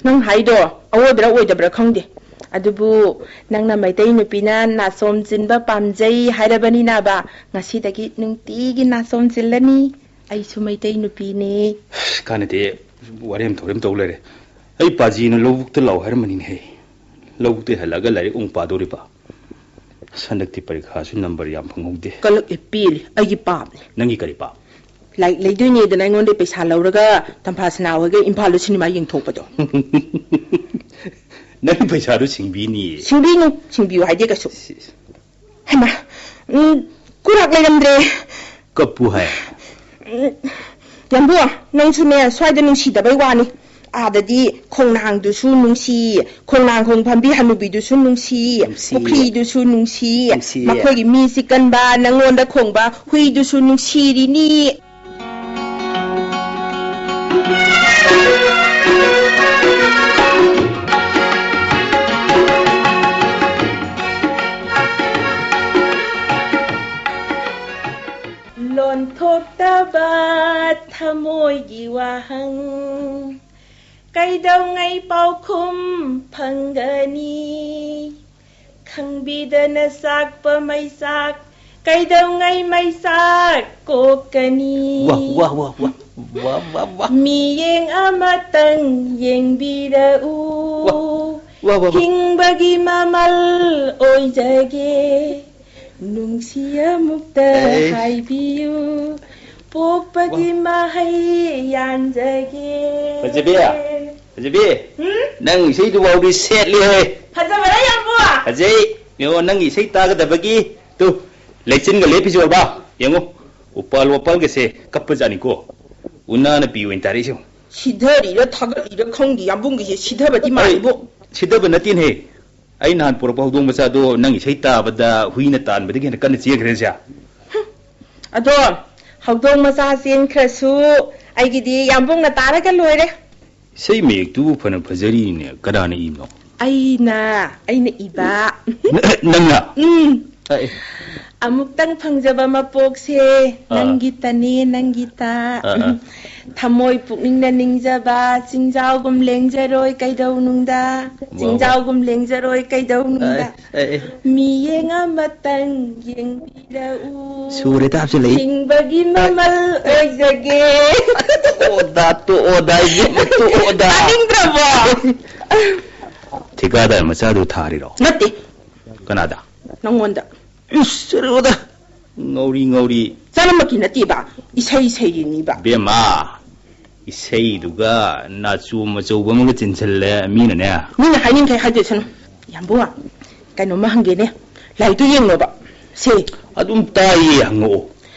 ꯅꯪ ꯍꯥꯏꯗꯣ ꯑꯋꯣꯏꯕ꯭ꯔꯥ ꯑꯣꯏꯗꯕ꯭ꯔꯥ ꯈꯪꯗꯦ꯫ ꯑꯗꯨꯕꯨ ꯅꯪꯅ ꯃꯩꯇꯩ ꯅꯨꯄꯤꯅ ꯅꯥꯆꯣꯝ ꯆꯤꯟꯕ ꯄꯥꯝꯖꯩ ꯍꯥꯏꯔꯕꯅꯤꯅꯕ, ꯉꯁꯤꯗꯒꯤ ꯅꯨꯡꯇꯤꯒꯤ ꯅꯥꯆꯣꯝ ꯆꯤꯜꯂꯅꯤ꯫ ꯑꯩꯁꯨ ꯃꯩꯇꯩ ꯅꯨꯄꯤꯅꯦ꯫ ꯀꯥꯟꯅꯗꯦ, ꯋꯥꯔꯦꯝ ꯊꯧꯔꯦꯝ ꯇꯧ ꯂꯩꯔꯦ꯫ ꯑꯩ ꯄꯥꯖꯤꯅ ꯂꯧꯕꯨꯛꯇ ꯂꯥꯛꯑꯣ ꯍꯥꯏꯔꯝꯕꯅꯤꯅꯦꯍꯦ꯫ ꯂꯧꯕꯨꯛꯇꯩ ꯍꯜꯂꯛꯑꯒ ꯂꯥꯏꯔꯤꯛ ꯑꯃꯨꯛ ꯄꯥꯗꯣꯔꯤꯕ꯫ ꯑꯁ, ꯍꯟꯗꯛꯇꯤ ꯄꯔꯤꯈꯥꯁꯨ ꯅꯝꯕꯔ ꯌꯥꯝ ꯐꯪꯍꯧꯗꯦ꯫ ꯀꯂꯛꯑꯦ, ꯄꯦꯜꯂꯦ, ꯑꯩꯒꯤ ꯄꯥꯞꯅꯦ꯫ ꯅꯪꯒꯤ ꯀꯔꯤ ꯄꯥꯞ? ꯂꯥꯏꯔꯤꯛ ꯂꯩꯗꯣꯏꯅꯦꯗꯅ ꯑꯩꯉꯣꯟꯗ ꯄꯩꯁꯥ ꯂꯧꯔꯒ ꯇꯝꯐꯥꯁꯅꯥ ꯍꯣꯏꯒ ꯏꯝꯐꯥꯜꯗ ꯁꯤꯅꯦꯃꯥ ꯌꯦꯡꯊꯣꯛꯄꯗꯣ꯫ ꯅꯪ ꯄꯩꯁꯥꯗꯣ ꯁꯤꯡꯕꯤꯅꯤꯌꯦ꯫ ꯁꯤꯡꯕꯤꯅꯨ, ꯁꯤꯡꯕꯤꯌꯨ ꯍꯥꯏꯗꯦ ꯀꯩꯁꯨ꯫ ꯁꯤ-, ꯍꯩꯃꯥ, ꯎꯝ, ꯀꯨꯔꯥꯛ ꯂꯩꯔꯝꯗ꯭ꯔꯦ꯫ ꯀꯞꯄꯨ ꯍꯥꯏ꯫ ꯎꯝ, ꯌꯥꯝꯕꯨ, ꯅꯪꯁꯨꯅꯦ, ꯁ꯭ꯋꯥꯏꯗ ꯅꯨꯡꯁꯤꯗꯕꯩ ꯋꯥꯅꯤ꯫ ꯑꯥꯗꯗꯤ ꯈꯣꯡꯅꯥꯡꯗꯨꯁꯨ ꯅꯨꯡꯁꯤ, ꯈꯣꯡꯅꯥꯡꯈꯣꯡ ꯐꯝꯕꯤ ꯍꯅꯨꯕꯤꯗꯨꯁꯨ ꯅꯨꯡꯁꯤ, ꯅꯨꯡꯁꯤ꯫ ꯄꯨꯈ꯭ꯔꯤꯗꯨꯁꯨ ꯅꯨꯡꯁꯤ, ꯅꯨꯡꯁꯤ꯫ ꯃꯈꯣꯏꯒꯤ ꯃꯤ ꯆꯤꯛꯀꯟꯕ ꯅꯪꯉꯣꯟꯗ ꯈꯣꯡꯕ ꯍꯨꯏꯗꯨꯁꯨ ꯅꯨꯡꯁꯤꯔꯤꯅꯤ꯫ ꯂꯣꯟꯊꯣꯛꯇꯕ ꯊꯃꯣꯏꯒꯤ ꯋꯥꯍꯪ ꯀꯩꯗꯧꯉꯩ ꯄꯥꯎꯈꯨꯝ ꯐꯪꯒꯅꯤ? ꯈꯪꯕꯤꯗꯅ ꯆꯥꯛꯄ ꯃꯩꯆꯥꯛ ꯀꯩꯗꯧꯉꯩ ꯃꯩꯆꯥꯛ ꯀꯣꯛꯀꯅꯤ? ꯋꯥ, ꯋꯥ, ꯋꯥ, ꯋꯥ, ꯋꯥ, ꯋꯥ, ꯋꯥ꯫ ꯃꯤꯠꯌꯦꯡ ꯑꯃꯇꯪ ꯌꯦꯡꯕꯤꯔꯛꯎ꯫ ꯋꯥ, ꯋꯥ, ꯋꯥ, ꯋꯥ꯫ ꯍꯤꯡꯕꯒꯤ ꯃꯃꯜ ꯑꯣꯏꯖꯒꯦ꯫ ꯅꯨꯡꯁꯤ ꯑꯃꯨꯛꯇ ꯑꯦ꯫ ꯍꯥꯏꯕꯤꯌꯨ, ꯄꯣꯛꯄꯒꯤ ꯋꯥ꯫ ꯃꯍꯩ ꯌꯥꯟꯖꯒꯦ꯫ ꯐꯖꯕꯤ, ꯐꯖꯕꯤ, ꯎꯝ? ꯅꯪ ꯏꯁꯩꯗꯨ ꯐꯥꯎꯗꯤ ꯁꯦꯠꯂꯤꯍꯦ꯫ ꯐꯖꯕꯔꯥ ꯌꯥꯝꯕꯨ? ꯐꯖꯩ꯫ ꯌꯦꯡꯉꯣ, ꯅꯪꯒꯤ ꯏꯁꯩ ꯇꯥꯒꯗꯕꯒꯤ, ꯇꯨ, ꯂꯩꯆꯤꯟꯒ ꯂꯦꯞꯄꯤꯁꯤ ꯎꯔꯕ? ꯌꯦꯡꯉꯣ, ꯎꯄꯥꯜ ꯋꯥꯄꯥꯜꯒꯁꯦ ꯀꯞꯄꯖꯥꯠꯅꯤꯀꯣ꯫ ꯎꯅꯥꯅ ꯄꯤ ꯑꯣꯏꯅ ꯇꯥꯔꯛꯏꯁꯤ ꯌꯦꯡꯉꯣ꯫ ꯁꯤꯊꯔꯤꯔ ꯊꯥꯒꯠꯂꯤꯔ ꯈꯪꯗꯦ, ꯌꯥꯝꯕꯨꯡꯒꯤꯁꯦ ꯁꯤꯊꯕꯗꯤ ꯑꯩ ꯃꯥꯜꯂꯤꯕꯣ꯫ ꯁꯤꯊꯕ ꯅꯠꯇꯦꯅꯦꯍꯦ꯫ ꯑꯩ ꯅꯍꯥꯟ ꯄꯨꯔꯛꯄ ꯍꯧꯗꯣꯡ ꯃꯆꯥꯗꯣ ꯅꯪ ꯏꯁꯩ ꯇꯥꯕꯗ ꯍꯨꯏꯅ ꯇꯥꯟꯕꯗꯒꯤ ꯍꯦꯟꯅ ꯀꯟꯅ ꯆꯦꯟꯈ꯭ꯔꯦ ꯁꯦ꯫ ꯍꯨꯝ꯫ ꯑꯗꯣ ꯍꯧꯗꯣꯡ ꯃꯆꯥ ꯆꯦꯟꯈ꯭ꯔꯁꯨ ꯑꯩꯒꯤꯗꯤ ꯌꯥꯝꯕꯨꯡꯅ ꯇꯥꯔꯒ ꯂꯣꯏꯔꯦ꯫ ꯏꯁꯩ ꯃꯌꯦꯛꯇꯨꯕꯨ ꯐꯅ ꯐꯖꯔꯤꯅꯦ, ꯀꯅꯥꯅ ꯏꯕꯅꯣ? ꯑꯩꯅ ꯑꯩꯅ ꯏꯕ. ꯅꯪꯅ? ꯎꯝ. ꯑꯦ, ꯑꯃꯨꯛꯇꯪ ꯐꯪꯖꯕ ꯃꯄꯣꯛꯁꯦ, ꯑꯥ. ꯅꯪꯒꯤꯇꯅꯦ, ꯅꯪꯒꯤꯇ. ꯑꯥ, ꯑꯥ. ꯊꯃꯣꯏ ꯄꯨꯛꯅꯤꯡꯅ ꯅꯤꯡꯖꯕ, ꯆꯤꯡꯖꯥꯎꯒꯨꯝ ꯂꯦꯡꯖꯔꯣꯏ ꯀꯩꯗꯧꯅꯨꯡꯗ. ꯋꯥ, ꯋꯥ. ꯆꯤꯡꯖꯥꯎꯒꯨꯝ ꯂꯦꯡꯖꯔꯣꯏ ꯀꯩꯗꯧꯅꯨꯡꯗ. ꯑꯦ, ꯑꯦ, ꯑꯦ. ꯃꯤꯌꯦꯡ ꯑꯃꯇꯪ ꯌꯦꯡꯕꯤꯔꯛꯎ. ꯁꯨꯔꯦꯗ, ꯍꯥꯞꯆꯤꯜꯂꯛꯏ. ꯍꯤꯡꯕꯒꯤ ꯃꯃꯜ ꯑꯣꯏꯖꯒꯦ. ꯇꯣꯛꯑꯣꯗ, ꯇꯣꯛꯑꯣꯗ, ꯏꯕꯦꯝꯃ, ꯇꯣꯛꯑꯣꯗ. ꯇꯥꯅꯤꯡꯗ꯭ꯔꯕꯣ? ꯊꯤꯀꯥꯗꯥꯔ ꯃꯆꯥꯗꯨ ꯊꯥꯔꯤꯔꯣ? ꯅꯠꯇꯦ, ꯀꯅꯥꯗ? ꯅꯪꯉꯣꯟꯗ. ꯏꯁ, ꯆꯠꯂꯣꯗ꯫ ꯉꯧꯔꯤ, ꯉꯧꯔꯤ꯫ ꯆꯥꯅꯃꯛꯀꯤ ꯅꯠꯇꯦꯕ, ꯏꯁꯩ ꯁꯩꯔꯤꯅꯤꯕ. ꯕꯦꯝꯃ, ꯏꯁꯩꯗꯨꯒ ꯅꯥꯆꯣꯝ ꯑꯆꯧꯕ ꯑꯃꯒ ꯆꯤꯟꯁꯤꯜꯂꯦ ꯃꯤꯅꯅꯦ꯫ ꯃꯤꯅ ꯍꯥꯏꯅꯤꯡꯈꯩ ꯍꯥꯏꯖꯁꯅꯨ꯫ ꯌꯥꯝꯕꯨ, ꯀꯩꯅꯣꯝꯃ ꯍꯪꯒꯦꯅꯦ, ꯂꯥꯏꯔꯤꯛꯇꯨ ꯌꯦꯡꯅꯣꯕ. ꯁꯦ. ꯑꯗꯨꯝ ꯇꯥꯏꯌꯦ, ꯍꯪꯉꯛꯑꯣ꯫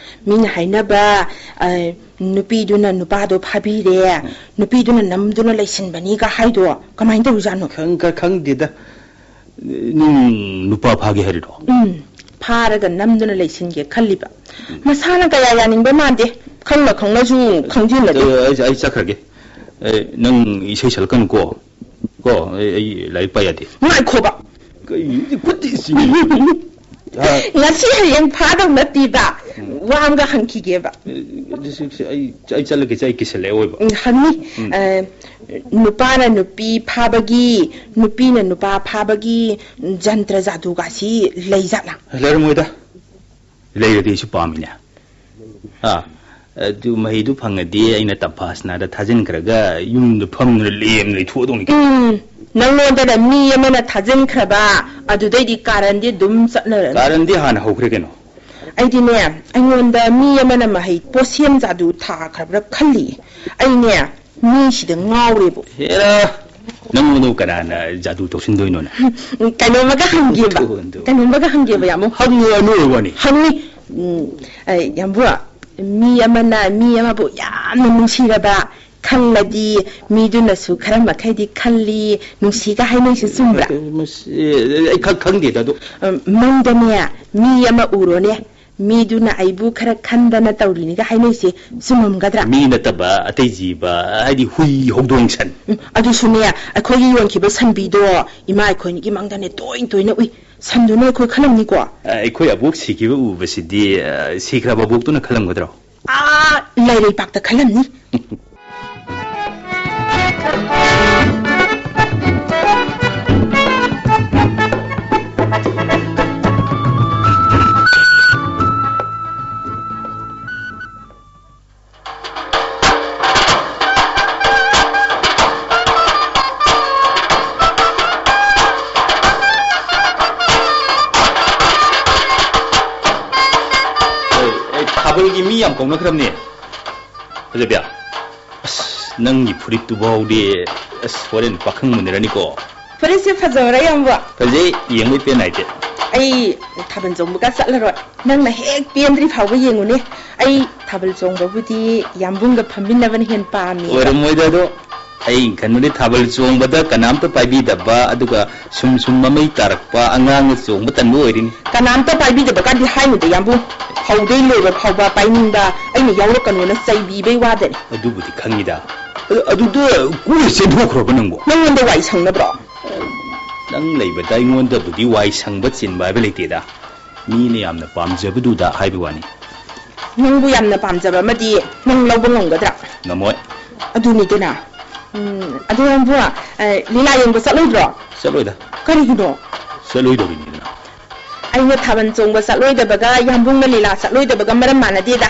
ꯃꯤꯅ ꯍꯥꯏꯅꯕ, ꯑ, ꯅꯨꯄꯤꯗꯨꯅ ꯅꯨꯄꯥꯗꯣ ꯐꯥꯕꯤꯔꯦ, ꯅꯨꯄꯤꯗꯨꯅ ꯅꯝꯗꯨꯅ ꯂꯩꯁꯤꯟꯕꯅꯤꯒ ꯍꯥꯏꯗꯣ ꯀꯃꯥꯏꯅ ꯇꯧꯔꯤꯖꯥꯠꯅꯣ? ꯈꯪ-, ꯈ-, ꯈꯪꯗꯦꯗ꯫ ꯅꯪ ꯅꯨꯄꯥ ꯐꯥꯒꯦ ꯍꯥꯏꯔꯤꯔꯣ? ꯎꯝ, ꯐꯥꯔꯒ ꯅꯝꯗꯨꯅ ꯂꯩꯁꯤꯟꯒꯦ ꯈꯜꯂꯤꯕ. ꯃꯁꯥꯅ ꯀꯌꯥ ꯌꯥꯅꯤꯡꯕ ꯃꯥꯟꯗꯦ, ꯈꯪꯅ ꯈꯪꯅꯁꯨ ꯈꯪꯖꯤꯟꯅꯗꯦ. ꯑꯩ, ꯑꯩ, ꯑꯩ ꯆꯠꯈ꯭ꯔꯒꯦ꯫ ꯑꯦ, ꯅꯪ ꯏꯁꯩ ꯁꯛꯂꯛꯀꯅꯨꯀꯣ꯫ ꯀꯣ, ꯑꯩ, ꯑꯩ ꯂꯥꯏꯔꯤꯛ ꯄꯥ ꯌꯥꯗꯦ꯫ ꯉꯥꯏꯈꯣꯕ, ꯀꯩ, ꯈꯨꯠꯇꯤ ꯁꯤ-, ꯍꯥ? ꯉꯁꯤ ꯍꯌꯦꯡ ꯐꯥꯗꯧ ꯅꯠꯇꯦꯕ, ꯋꯥ ꯑꯃꯒ ꯍꯪꯈꯤꯒꯦꯕ. ꯑꯦ, ꯑꯗꯨ ꯁꯤ-, ꯁꯤ-, ꯑꯩ, ꯑꯩ ꯆꯠꯂꯒꯦ, ꯑꯩ ꯀꯤꯁꯜꯂꯛꯑꯦ ꯑꯣꯏꯕ꯫ ꯎꯝ, ꯍꯪꯅꯤ꯫ ꯎꯝ꯫ ꯑ, ꯅꯨꯄꯥꯅ ꯅꯨꯄꯤ ꯐꯥꯕꯒꯤ, ꯅꯨꯄꯤꯅ ꯅꯨꯄꯥ ꯐꯥꯕꯒꯤ ꯖꯟꯇ꯭ꯔ ꯖꯥꯗꯨꯒꯥꯁꯤ ꯂꯩꯖꯥꯠꯂꯥ? ꯂꯩꯔꯝꯃꯣꯏꯗ꯫ ꯂꯩꯔꯗꯤ ꯑꯩꯁꯨ ꯄꯥꯝꯃꯤꯅꯦ꯫ ꯑꯥ, ꯑꯗꯨ ꯃꯍꯩꯗꯨ ꯐꯪꯉꯗꯤ ꯑꯩꯅ ꯇꯝꯐꯥꯁꯅꯥꯗ ꯊꯥꯖꯤꯟꯈ꯭ꯔꯒ ꯌꯨꯝꯗ ꯐꯝꯗꯨꯅ ꯂꯦꯝꯅ ꯂꯩꯊꯣꯛꯑꯗꯧꯅꯤ꯫ ꯎꯝ, ꯅꯪꯉꯣꯟꯗꯅ ꯃꯤ ꯑꯃꯅ ꯊꯥꯖꯤꯟꯈ꯭ꯔꯕ, ꯑꯗꯨꯗꯩꯗꯤ ꯀꯥꯔꯟꯗꯤ ꯑꯗꯨꯝ ꯆꯠꯅꯔꯅꯤ꯫ ꯀꯥꯔꯟꯗꯤ ꯍꯥꯟꯅ ꯍꯧꯈ꯭ꯔꯦ ꯀꯩꯅꯣ꯫ ꯑꯩꯗꯤꯅꯦ, ꯑꯩꯉꯣꯟꯗ ꯃꯤ ꯑꯃꯅ ꯃꯍꯩ ꯄꯣꯠꯁꯦꯝ ꯖꯥꯗꯨ ꯊꯥꯈ꯭ꯔꯕ꯭ꯔꯥ ꯈꯜꯂꯤ꯫ ꯑꯩꯅꯦ, ꯃꯤꯁꯤꯗ ꯉꯥꯎꯔꯦꯕꯨ꯫ ꯍꯦꯔꯥ, ꯅꯪꯉꯣꯟꯗꯕꯨ ꯀꯅꯥꯅ ꯖꯥꯗꯨ ꯇꯧꯁꯤꯟꯗꯣꯏꯅꯣꯅꯦ? ꯎꯝ, ꯀꯩꯅꯣꯝꯃꯒ ꯍꯪꯒꯦꯕ꯫ ꯊꯨ, ꯊꯨ꯫ ꯀꯩꯅꯣꯝꯃꯒ ꯍꯪꯒꯦꯕ, ꯌꯥꯝꯕꯨ꯫ ꯍꯪꯉꯨ, ꯑꯅꯣꯏ ꯋꯥꯅꯤ꯫ ꯍꯪꯅꯤ꯫ ꯎꯝ, ꯑꯩ, ꯌꯥꯝꯕꯨ, ꯃꯤ ꯑꯃꯅ ꯃꯤ ꯑꯃꯕꯨ ꯌꯥꯝꯅ ꯅꯨꯡꯁꯤꯔꯕ ꯈꯜꯂꯗꯤ, ꯃꯤꯗꯨꯅꯁꯨ ꯈꯔ ꯃꯈꯩꯗꯤ ꯈꯜꯂꯤ, ꯅꯨꯡꯁꯤꯒ ꯍꯥꯏꯅꯩꯁꯤ ꯆꯨꯝꯕ꯭ꯔꯥ? ꯃꯁꯤ, ꯑꯩ ꯈꯪ-, ꯈꯪꯗꯦꯗ ꯑꯗꯨ꯫ ꯎꯝ, ꯃꯪꯗꯅꯦ, ꯃꯤ ꯑꯃ ꯎꯔꯣꯅꯦ, ꯃꯤꯗꯨꯅ ꯑꯩꯕꯨ ꯈꯔ ꯈꯟꯗꯅ ꯇꯧꯔꯤꯅꯤꯒ ꯍꯥꯏꯅꯩꯁꯦ ꯆꯨꯝꯃꯝꯒꯗ꯭ꯔꯥ? ꯃꯤ ꯅꯠꯇꯕ ꯑꯇꯩ ꯖꯤꯕ, ꯍꯥꯏꯗꯤ ꯍꯨꯏ, ꯍꯧꯗꯣꯡ, ꯁꯟ꯫ ꯎꯝ, ꯑꯗꯨꯁꯨꯅꯦ, ꯑꯩꯈꯣꯏꯒꯤ ꯌꯣꯟꯈꯤꯕ ꯁꯟꯕꯤꯗꯣ ꯏꯃꯥ ꯑꯩꯈꯣꯏꯅꯤꯒꯤ ꯃꯪꯗꯅꯦ ꯇꯣꯏ ꯇꯣꯏꯅ ꯎꯏ꯫ ꯁꯟꯗꯨꯅ ꯑꯩꯈꯣꯏ ꯈꯜꯂꯝꯅꯤꯀꯣ? ꯑ, ꯑꯩꯈꯣꯏ ꯑꯕꯣꯛ ꯁꯤꯈꯤꯕ ꯎꯕꯁꯤꯗꯤ, ꯑ, ꯁꯤꯈ꯭ꯔꯕ ꯑꯕꯣꯛꯇꯨꯅ ꯈꯜꯂꯝꯒꯗ꯭ꯔꯣ? ꯑꯥ, ꯂꯥꯏꯔꯩꯄꯥꯛꯇ ꯈꯜꯂꯝꯅꯤ꯫ ꯑꯦ, ꯑꯦ, ꯊꯥꯕꯜꯒꯤ ꯃꯤ ꯌꯥꯝ ꯀꯧꯅꯈ꯭ꯔꯕꯅꯦ꯫ ꯐꯖꯕꯤ, ꯑꯁ, ꯅꯪꯒꯤ ꯐꯨꯔꯤꯠꯇꯨꯐꯥꯎꯗꯤ, ꯑꯁ, ꯍꯣꯔꯦꯟ ꯄꯥꯈꯪ ꯃꯨꯟꯅꯔꯅꯤꯀꯣ꯫ ꯐꯨꯔꯤꯠꯁꯦ ꯐꯖꯕ꯭ꯔꯥ, ꯏꯌꯥꯝꯕ? ꯐꯖꯩ, ꯌꯦꯡꯕꯩ ꯄꯦꯟ ꯅꯥꯏꯗꯦ꯫ ꯑꯩ ꯊꯥꯕꯜ ꯆꯣꯡꯕꯒ ꯆꯠꯂꯔꯣꯏ꯫ ꯅꯪꯅ ꯍꯦꯛ ꯄꯦꯟꯗ꯭ꯔꯤ ꯐꯥꯎꯕ ꯌꯦꯡꯉꯨꯅꯦ꯫ ꯑꯩ ꯊꯥꯕꯜ ꯆꯣꯡꯕꯕꯨꯗꯤ ꯌꯥꯝꯕꯨꯡꯒ ꯐꯝꯃꯤꯟꯅꯕꯅ ꯍꯦꯟꯅ ꯄꯥꯝꯃꯤ꯫ ꯑꯣꯏꯔꯝꯃꯣꯏꯗ ꯑꯗꯣ꯫ ꯑꯩ ꯈꯟꯕꯗꯤ ꯊꯥꯕꯜ ꯆꯣꯡꯕꯗ ꯀꯅꯥꯝꯇ ꯄꯥꯏꯕꯤꯗꯕ, ꯑꯗꯨꯒ ꯁꯨꯝ ꯁꯨꯝ ꯃꯃꯩ ꯇꯥꯔꯛꯄ ꯑꯉꯥꯡꯅ ꯆꯣꯡꯕ ꯇꯟꯕ ꯑꯣꯏꯔꯤꯅꯤ꯫ ꯀꯅꯥꯝꯇ ꯄꯥꯏꯕꯤꯗꯕ ꯀꯥꯟꯗꯤ ꯍꯥꯏꯅꯨꯗ, ꯌꯥꯝꯕꯨꯡ꯫ ꯍꯧꯗꯩ ꯂꯣꯏꯕ ꯐꯥꯎꯕ ꯄꯥꯏꯅꯤꯡꯕ, ꯑꯩꯅ ꯌꯥꯎꯔꯛꯀꯅꯣꯅ ꯆꯩꯕꯤꯕꯩ ꯋꯥꯗꯅꯤ꯫ ꯑꯗꯨꯕꯨꯗꯤ ꯈꯪꯉꯤꯗ꯫ ꯑ-, ꯑꯗꯨꯗ ꯀꯣꯏ ꯆꯦꯟꯊꯣꯛꯈ꯭ꯔꯕ ꯅꯪꯕꯣ? ꯅꯪꯉꯣꯟꯗ ꯋꯥꯏ ꯁꯪꯅꯕ꯭ꯔꯣ? ꯅꯪ ꯂꯩꯕꯗ ꯑꯩꯉꯣꯟꯗꯕꯨꯗꯤ ꯋꯥꯏ ꯁꯪꯕ ꯆꯤꯟꯕ ꯍꯥꯏꯕ ꯂꯩꯇꯦꯗ꯫ ꯃꯤꯅ ꯌꯥꯝꯅ ꯄꯥꯝꯖꯕꯗꯨꯗ ꯍꯥꯏꯕ ꯋꯥꯅꯤ꯫ ꯅꯪꯕꯨ ꯌꯥꯝꯅ ꯄꯥꯝꯖꯕ ꯑꯃꯗꯤ ꯅꯪ ꯂꯧꯕ ꯉꯝꯒꯗ꯭ꯔꯥ? ꯉꯝꯃꯣꯏ꯫ ꯑꯗꯨꯅꯤꯗꯅ꯫ ꯎꯝ, ꯑꯗꯨ ꯅꯪꯕꯨ, ꯑ, ꯂꯤꯂꯥ ꯌꯦꯡꯕ ꯆꯠꯂꯣꯏꯗ꯭ꯔꯣ? ꯆꯠꯂꯣꯏꯗ꯫ ꯀꯔꯤꯒꯤꯅꯣ? ꯆꯠꯂꯣꯏꯗꯧꯔꯤꯅꯤꯗꯅ꯫ ꯑꯩꯅ ꯊꯥꯕꯜ ꯆꯣꯡꯕ ꯆꯠꯂꯣꯏꯗꯕꯒ ꯌꯥꯝꯕꯨꯡꯅ ꯂꯤꯂꯥ ꯆꯠꯂꯣꯏꯗꯕꯒ ꯃꯔꯝ ꯃꯥꯟꯅꯗꯦꯗ꯫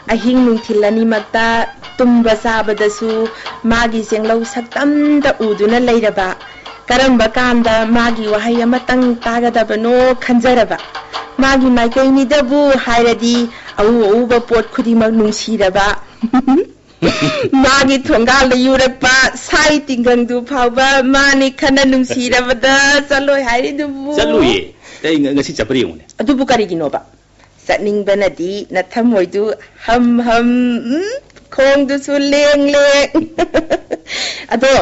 ꯑꯍꯤꯡ ꯅꯨꯡꯊꯤꯜ ꯑꯅꯤꯃꯛꯇ ꯇꯨꯝꯕ ꯆꯥꯕꯗꯁꯨ ꯃꯥꯒꯤ ꯆꯦꯡꯂꯧ ꯁꯛꯇꯝꯇ ꯎꯗꯨꯅ ꯂꯩꯔꯕ, ꯀꯔꯝꯕ ꯀꯥꯟꯗ ꯃꯥꯒꯤ ꯋꯥꯍꯩ ꯑꯃꯇꯪ ꯇꯥꯒꯗꯕꯅꯣ ꯈꯟꯖꯔꯕ, ꯃꯥꯒꯤ ꯃꯥꯏꯀꯩꯅꯤꯗꯕꯨ ꯍꯥꯏꯔꯗꯤ ꯑꯎ ꯑꯎꯕ ꯄꯣꯠ ꯈꯨꯗꯤꯡꯃꯛ ꯅꯨꯡꯁꯤꯔꯕ, ꯃꯥꯒꯤ ꯊꯣꯡꯒꯥꯜꯗ ꯌꯨꯔꯛꯄ ꯁꯥꯏ ꯇꯤꯡꯒꯪꯗꯨ ꯐꯥꯎꯕ ꯃꯥꯅꯤ ꯈꯟꯅ ꯅꯨꯡꯁꯤꯔꯕꯗ ꯆꯠꯂꯣꯏ ꯍꯥꯏꯔꯤꯗꯨꯕꯨ? ꯆꯠꯂꯨꯏꯌꯦ꯫ ꯑꯩ ꯉ-, ꯉꯁꯤ ꯆꯠꯄ꯭ꯔꯥ ꯌꯦꯡꯉꯨꯅꯦ꯫ ꯑꯗꯨꯕꯨ ꯀꯔꯤꯒꯤꯅꯣꯕ? ꯆꯠꯅꯤꯡꯕꯅꯗꯤ ꯅꯊꯃꯣꯏꯗꯨ ꯍꯝ ꯍꯝ, ꯎꯝ, ꯈꯣꯡꯗꯨꯁꯨ ꯂꯦꯡ ꯂꯦꯡ꯫ ꯑꯗꯣ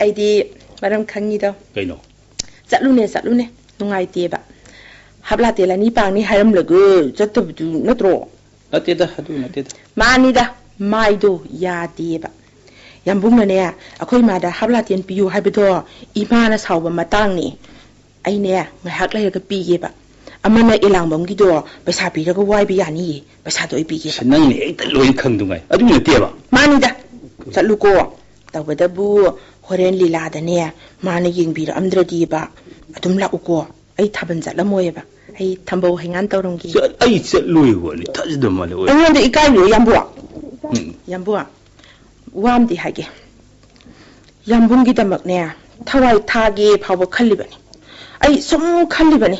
ꯑꯩꯗꯤ ꯃꯔꯝ ꯈꯪꯉꯤꯗꯣ꯫ ꯀꯩꯅꯣ? ꯆꯠꯂꯨꯅꯦ, ꯆꯠꯂꯨꯅꯦ, ꯅꯨꯡꯉꯥꯏꯇꯦꯕ꯫ ꯍꯥꯞ ꯂꯥꯇꯦꯟ ꯑꯅꯤ ꯄꯥꯡꯅꯤ ꯍꯥꯏꯔꯝꯂꯒ ꯆꯠꯇꯕꯗꯨ ꯅꯠꯇ꯭ꯔꯣ? ꯅꯠꯇꯦꯗ, ꯑꯗꯨ ꯅꯠꯇꯦꯗ꯫ ꯃꯥꯅꯤꯗ, ꯃꯥꯏꯗꯣ ꯌꯥꯗꯦꯕ꯫ ꯌꯥꯝꯕꯨꯡꯅꯅꯦ, ꯑꯩꯈꯣꯏ ꯏꯃꯥꯗ ꯍꯥꯞ ꯂꯥꯇꯦꯟ ꯄꯤꯌꯨ ꯍꯥꯏꯕꯗꯣ ꯏꯃꯥꯅ ꯁꯥꯎꯕ ꯃꯇꯥꯡꯅꯤ꯫ ꯑꯩꯅꯦ, ꯉꯥꯏꯍꯥꯛ ꯂꯩꯔꯒ ꯄꯤꯒꯦꯕ꯫ ꯑꯃꯅ ꯑꯦꯂꯥꯡꯕꯝꯒꯤꯗꯣ ꯄꯩꯁꯥ ꯄꯤꯔꯒ ꯋꯥꯏꯕ ꯌꯥꯅꯤꯌꯦ, ꯄꯩꯁꯥꯗꯣ ꯑꯩ ꯄꯤꯒꯦꯕ꯫ ꯑꯁ, ꯅꯪꯅ ꯍꯦꯛꯇ ꯂꯣꯏ ꯈꯪꯗꯨꯉꯥꯏ꯫ ꯑꯗꯨ ꯅꯠꯇꯦꯕ꯫ ꯃꯥꯅꯤꯗ, ꯆꯠꯂꯨꯀꯣ꯫ ꯇꯧꯕꯇꯕꯨ ꯍꯣꯔꯦꯟ ꯂꯤꯂꯥꯗꯅꯦ, ꯃꯥꯅ ꯌꯦꯡꯕꯤꯔꯛꯑꯝꯗ꯭ꯔꯗꯤꯕ, ꯑꯗꯨꯝ ꯂꯥꯛꯎꯀꯣ꯫ ꯑꯩ ꯊꯥꯕꯜ ꯆꯠꯂꯝꯃꯣꯏꯕ꯫ ꯑꯩ ꯊꯝꯕꯧ ꯍꯩꯉꯥꯟ ꯇꯧꯔꯝꯒꯦ꯫ ꯆꯠ-, ꯑꯩ ꯆꯠꯂꯣꯏ ꯋꯥꯅꯤ, ꯊꯥꯖꯗꯕ ꯃꯥꯜꯂꯦ, ꯑꯣꯏ꯫ ꯑꯩꯉꯣꯟꯗ ꯏꯀꯥꯏꯕꯤꯌꯣ, ꯌꯥꯝꯕꯨ꯫ ꯎꯝ꯫ ꯌꯥꯝꯕꯨ, ꯋꯥ ꯑꯝꯗꯤ ꯍꯥꯏꯒꯦ꯫ ꯌꯥꯝꯕꯨꯡꯒꯤꯗꯃꯛꯅꯦ, ꯊꯋꯥꯏ ꯊꯥꯒꯦ ꯐꯥꯎꯕ ꯈꯜꯂꯤꯕꯅꯤ꯫ ꯑꯩ ꯁꯨꯝ ꯈꯜꯂꯤꯕꯅꯤ꯫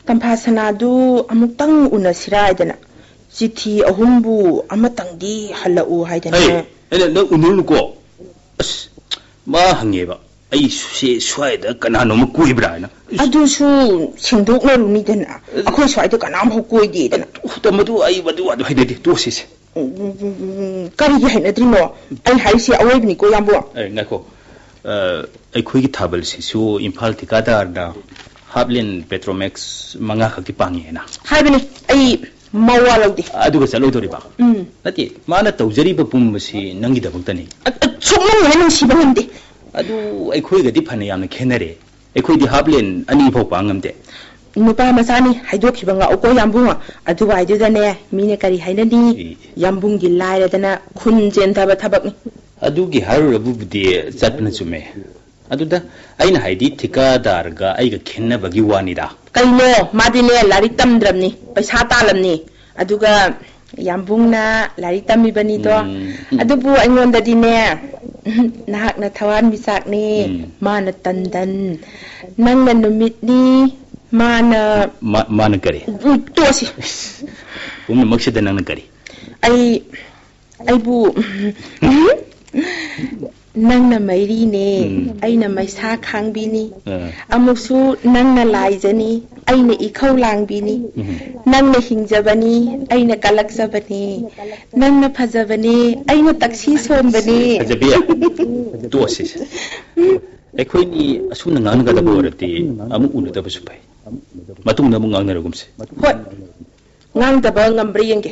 ꯇꯝꯐꯥ ꯁꯅꯥꯗꯨ ꯑꯃꯨꯛꯇꯪ ꯎꯅꯁꯤꯔꯥ ꯍꯥꯏꯗꯅ꯫ ꯆꯤꯊꯤ ꯑꯍꯨꯝꯕꯨ ꯑꯃꯇꯪꯗꯤ ꯍꯜꯂꯛꯎ ꯍꯥꯏꯗꯅ꯫ ꯑꯩ, ꯑꯩꯅ ꯅꯪ ꯎꯅꯔꯨꯅꯨꯀꯣ꯫ ꯑꯁ, ꯃꯥ ꯍꯪꯉꯦꯕ, "ꯑꯩ ꯁꯤ ꯁ꯭ꯋꯥꯏꯗ ꯀꯅꯥꯅꯣꯝꯃ ꯀꯣꯏꯕ꯭ꯔꯥ?" ꯍꯥꯏꯅ꯫ ꯑꯗꯨꯁꯨ ꯁꯦꯡꯗꯣꯛꯅꯔꯨꯅꯤꯗꯅ꯫ ꯑꯩꯈꯣꯏ ꯁ꯭ꯋꯥꯏꯗ ꯀꯅꯥꯝꯐꯥꯎ ꯀꯣꯏꯗꯦꯗꯅ꯫ ꯑꯗꯨ, ꯃꯗꯨ ꯑꯩ, ꯃꯗꯨ, ꯑꯗꯨ ꯍꯩꯅꯗꯦ, ꯇꯣꯛꯁꯤꯁꯦ꯫ ꯎꯝ, ꯎꯝ, ꯎꯝ, ꯎꯝ, ꯎꯝ꯫ ꯀꯔꯤꯒꯤ ꯍꯩꯅꯗ꯭ꯔꯤꯅꯣ? ꯑꯩ ꯍꯥꯏꯔꯤꯁꯦ ꯑꯋꯣꯏꯕꯅꯤꯀꯣ, ꯌꯥꯝꯕꯨ꯫ ꯑꯦ, ꯉꯥꯏꯈꯣ꯫ ꯑ, ꯑꯩꯈꯣꯏꯒꯤ ꯊꯥꯕꯜꯁꯤꯁꯨ ꯏꯝꯐꯥꯜ ꯊꯤꯀꯥꯗꯥꯔꯗ ꯍꯥꯞꯂꯦꯟ ꯄꯦꯇ꯭ꯔꯣꯃꯦꯛꯁ ꯃꯉꯥ ꯈꯛꯀꯤ ꯄꯥꯡꯉꯦꯅ꯫ ꯍꯥꯏꯕꯅꯤ, ꯑꯩ ꯃꯋꯥ ꯂꯧꯗꯦ꯫ ꯑꯗꯨꯒ ꯆꯠꯂꯣꯏꯗꯣꯔꯤꯕ? ꯎꯝ꯫ ꯅꯠꯇꯦ, ꯃꯥꯅ ꯇꯧꯖꯔꯤꯕ ꯄꯨꯝꯕꯁꯤ ꯅꯪꯒꯤꯗꯃꯛꯇꯅꯤ꯫ ꯑ, ꯑ, ꯁꯨꯛꯅꯨꯡ ꯍꯦꯛ ꯅꯨꯡꯁꯤꯕ ꯉꯝꯗꯦ꯫ ꯑꯗꯨ ꯑꯩꯈꯣꯏꯒꯗꯤ ꯐꯅ ꯌꯥꯝꯅ ꯈꯦꯠꯅꯔꯦ꯫ ꯑꯩꯈꯣꯏꯗꯤ ꯍꯥꯞꯂꯦꯟ ꯑꯅꯤ ꯐꯥꯎ ꯄꯥꯡ ꯉꯝꯗꯦ꯫ ꯅꯨꯄꯥ ꯃꯆꯥꯅꯤ, ꯍꯥꯏꯗꯣꯛꯈꯤꯕ ꯉꯥꯛꯎꯀꯣ, ꯌꯥꯝꯕꯨꯡ꯫ ꯑꯗꯨꯋꯥꯏꯗꯨꯗꯅꯦ, ꯃꯤꯅ ꯀꯔꯤ ꯍꯥꯏꯅꯅꯤ? ꯏ꯫ ꯌꯥꯝꯕꯨꯡꯒꯤ ꯂꯥꯏꯔꯗꯅ ꯈꯨꯟ ꯆꯦꯟꯊꯕ ꯊꯕꯛꯅꯤ꯫ ꯑꯗꯨꯒꯤ ꯍꯥꯏꯔꯨꯔꯕꯨꯗꯤ ꯆꯠꯄꯅ ꯆꯨꯝꯃꯦ꯫ ꯑꯗꯨꯗ ꯑꯩꯅ ꯍꯥꯏꯗꯤ ꯊꯤꯀꯥꯗꯥꯔꯒ ꯑꯩꯒ ꯈꯦꯠꯅꯕꯒꯤ ꯋꯥꯅꯤꯗ꯫ ꯀꯩꯅꯣ? ꯃꯥꯗꯤꯅꯦ, ꯂꯥꯏꯔꯤꯛ ꯇꯝꯗ꯭ꯔꯕꯅꯤ, ꯄꯩꯁꯥ ꯇꯥꯜꯂꯝꯅꯤ꯫ ꯑꯗꯨꯒ ꯌꯥꯝꯕꯨꯡꯅ ꯂꯥꯏꯔꯤꯛ ꯇꯝꯃꯤꯕꯅꯤꯗꯣ꯫ ꯎꯝ, ꯎꯝ꯫ ꯑꯗꯨꯕꯨ ꯑꯩꯉꯣꯟꯗꯗꯤꯅꯦ, ꯅꯍꯥꯛꯅ ꯊꯋꯥꯟꯃꯤꯆꯥꯛꯅꯤ, ꯎꯝ꯫ ꯃꯥꯅ ꯇꯟꯗꯟ, ꯅꯪꯅ ꯅꯨꯃꯤꯠꯅꯤ, ꯃꯥꯅ ꯃꯥ-, ꯃꯥꯅ ꯀꯔꯤ? ꯎꯝ, ꯇꯣꯛꯑꯁꯤ꯫ ꯄꯨꯝꯅꯃꯛꯁꯤꯗ ꯅꯪꯅ ꯀꯔꯤ? ꯑꯩ, ꯑꯩꯕꯨ, ꯅꯪꯅ ꯃꯩꯔꯤꯅꯦ, ꯎꯝ꯫ ꯑꯩꯅ ꯃꯩꯁꯥ ꯈꯥꯡꯕꯤꯅꯤ꯫ ꯑꯥ꯫ ꯑꯃꯨꯛꯁꯨ ꯅꯪꯅ ꯂꯥꯏꯖꯅꯤ, ꯑꯩꯅ ꯏꯈꯧ ꯂꯥꯡꯕꯤꯅꯤ꯫ ꯎꯝ꯫ ꯅꯪꯅ ꯍꯤꯡꯖꯕꯅꯤ, ꯑꯩꯅ ꯀꯜꯂꯛꯆꯕꯅꯤ꯫ ꯅꯪꯅ ꯐꯖꯕꯅꯤ, ꯑꯩꯅ ꯇꯛꯁꯤ ꯁꯣꯟꯕꯅꯤ꯫ ꯐꯖꯕꯤ, ꯇꯣꯛꯑꯁꯤꯁꯦ꯫ ꯑꯩꯈꯣꯏꯅꯤ ꯑꯁꯨꯝꯅ ꯉꯥꯡꯅꯒꯗꯕ ꯑꯣꯏꯔꯗꯤ ꯑꯃꯨꯛ ꯎꯅꯗꯕꯁꯨ ꯐꯩ꯫ ꯃꯇꯨꯡꯗ ꯑꯃꯨꯛ ꯉꯥꯡꯅꯔꯒꯨꯝꯁꯤ꯫ ꯍꯣꯏ, ꯉꯥꯡꯗꯕ ꯉꯝꯕ꯭ꯔꯥ ꯌꯦꯡꯒꯦ꯫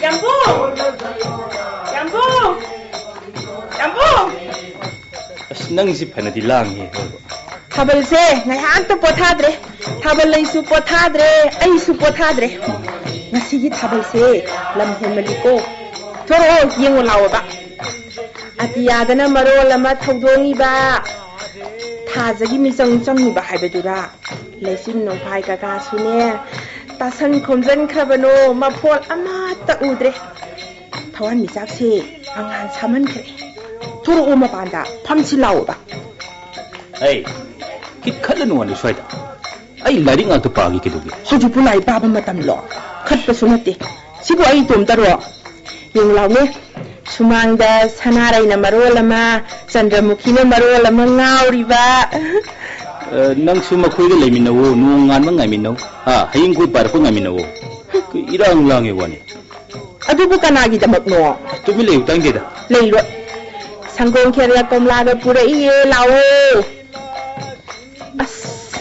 ꯌꯥꯝꯕꯨꯡ! ꯌꯥꯝꯕꯨꯡ! ꯌꯥꯝꯕꯨꯡ! ꯑꯁ, ꯅꯪꯁꯤ ꯐꯅꯗꯤ ꯂꯥꯡꯉꯦ꯫ ꯊꯥꯕꯜꯁꯦ ꯉꯥꯏꯍꯥꯛꯇ ꯄꯣꯊꯥꯗ꯭ꯔꯦ꯫ ꯊꯥꯕꯜ ꯂꯩꯁꯨ ꯄꯣꯊꯥꯗ꯭ꯔꯦ, ꯑꯩꯁꯨ ꯄꯣꯊꯥꯗ꯭ꯔꯦ꯫ ꯉꯁꯤꯒꯤ ꯊꯥꯕꯜꯁꯦ ꯂꯝ ꯍꯦꯟꯃꯜꯂꯤꯀꯣ꯫ ꯊꯣꯔꯛꯑꯣ, ꯌꯦꯡꯉꯨ ꯂꯥꯛꯑꯣꯕ꯫ ꯑꯇꯤꯌꯥꯗꯅ ꯃꯔꯣꯜ ꯑꯃ ꯊꯧꯗꯣꯡꯉꯤꯕ, ꯊꯥꯖꯒꯤ ꯃꯤꯆꯪ ꯆꯪꯉꯤꯕ ꯍꯥꯏꯕꯗꯨꯔꯥ? ꯂꯩꯆꯤꯟ ꯅꯣꯡꯐꯥꯏ ꯀꯀꯥꯁꯨꯅꯦ ꯇꯥꯁꯟ ꯈꯣꯝꯖꯟꯈ꯭ꯔꯕꯅꯣ, ꯃꯐꯣꯜ ꯑꯃꯠꯇ ꯎꯗ꯭ꯔꯦ꯫ ꯊꯋꯥꯟꯃꯤꯆꯥꯛꯁꯦ ꯃꯉꯥꯜ ꯁꯥꯃꯟꯈ꯭ꯔꯦ꯫ ꯊꯣꯔꯛꯑꯣ ꯃꯄꯥꯟꯗ ꯐꯝꯁꯤ ꯂꯥꯛꯑꯣꯕ꯫ ꯑꯩ ꯈꯤꯠ ꯈꯠꯂꯅꯨ ꯋꯥꯅꯤ ꯁ꯭ꯋꯥꯏꯗ꯫ ꯑꯩ ꯂꯥꯏꯔꯤꯛ ꯉꯥꯛꯇ ꯄꯥꯒꯦ ꯀꯩꯗꯧꯒꯦ? ꯍꯧꯖꯤꯛꯄꯨ ꯂꯥꯏꯔꯤꯛ ꯄꯥꯕ ꯃꯇꯝꯂꯣ? ꯈꯠꯄꯁꯨ ꯅꯠꯇꯦ꯫ ꯁꯤꯕꯨ ꯑꯩ ꯏꯇꯣꯝꯇꯔꯣ? ꯌꯦꯡꯉꯨ ꯂꯥꯎꯅꯦ꯫ ꯁꯨꯃꯥꯡꯗ ꯁꯅꯥꯔꯩꯅ ꯃꯔꯣꯜ ꯑꯃ, ꯆꯟꯗ꯭ꯔꯃꯨꯈꯤꯅ ꯃꯔꯣꯜ ꯑꯃ ꯉꯥꯎꯔꯤꯕ꯫ ꯑ, ꯅꯪꯁꯨ ꯃꯈꯣꯏꯒ ꯂꯩꯃꯤꯟꯅꯧꯋꯣ, ꯅꯣꯡ ꯉꯥꯟꯕ ꯉꯥꯏꯃꯤꯟꯅꯧ꯫ ꯍꯥ, ꯍꯌꯤꯡ ꯈꯣꯏ ꯄꯥꯏꯔꯛꯄ ꯉꯥꯏꯃꯤꯟꯅꯧꯋꯣ꯫ ꯏꯔꯥꯡ ꯂꯥꯡꯉꯦ ꯋꯥꯅꯤ꯫ ꯑꯗꯨꯕꯨ ꯀꯅꯥꯒꯤꯗꯃꯛꯅꯣ? ꯇꯨꯃꯤꯟ ꯂꯩꯌꯨ, ꯇꯥꯅꯤꯡꯗꯦꯗ꯫ ꯂꯩꯔꯣꯏ꯫ ꯁꯪꯒꯣꯝ ꯈꯦꯔꯒ ꯀꯣꯝꯂꯥꯒ ꯄꯨꯔꯛꯏꯌꯦ, ꯂꯥꯛꯑꯣ꯫ ꯑꯁ,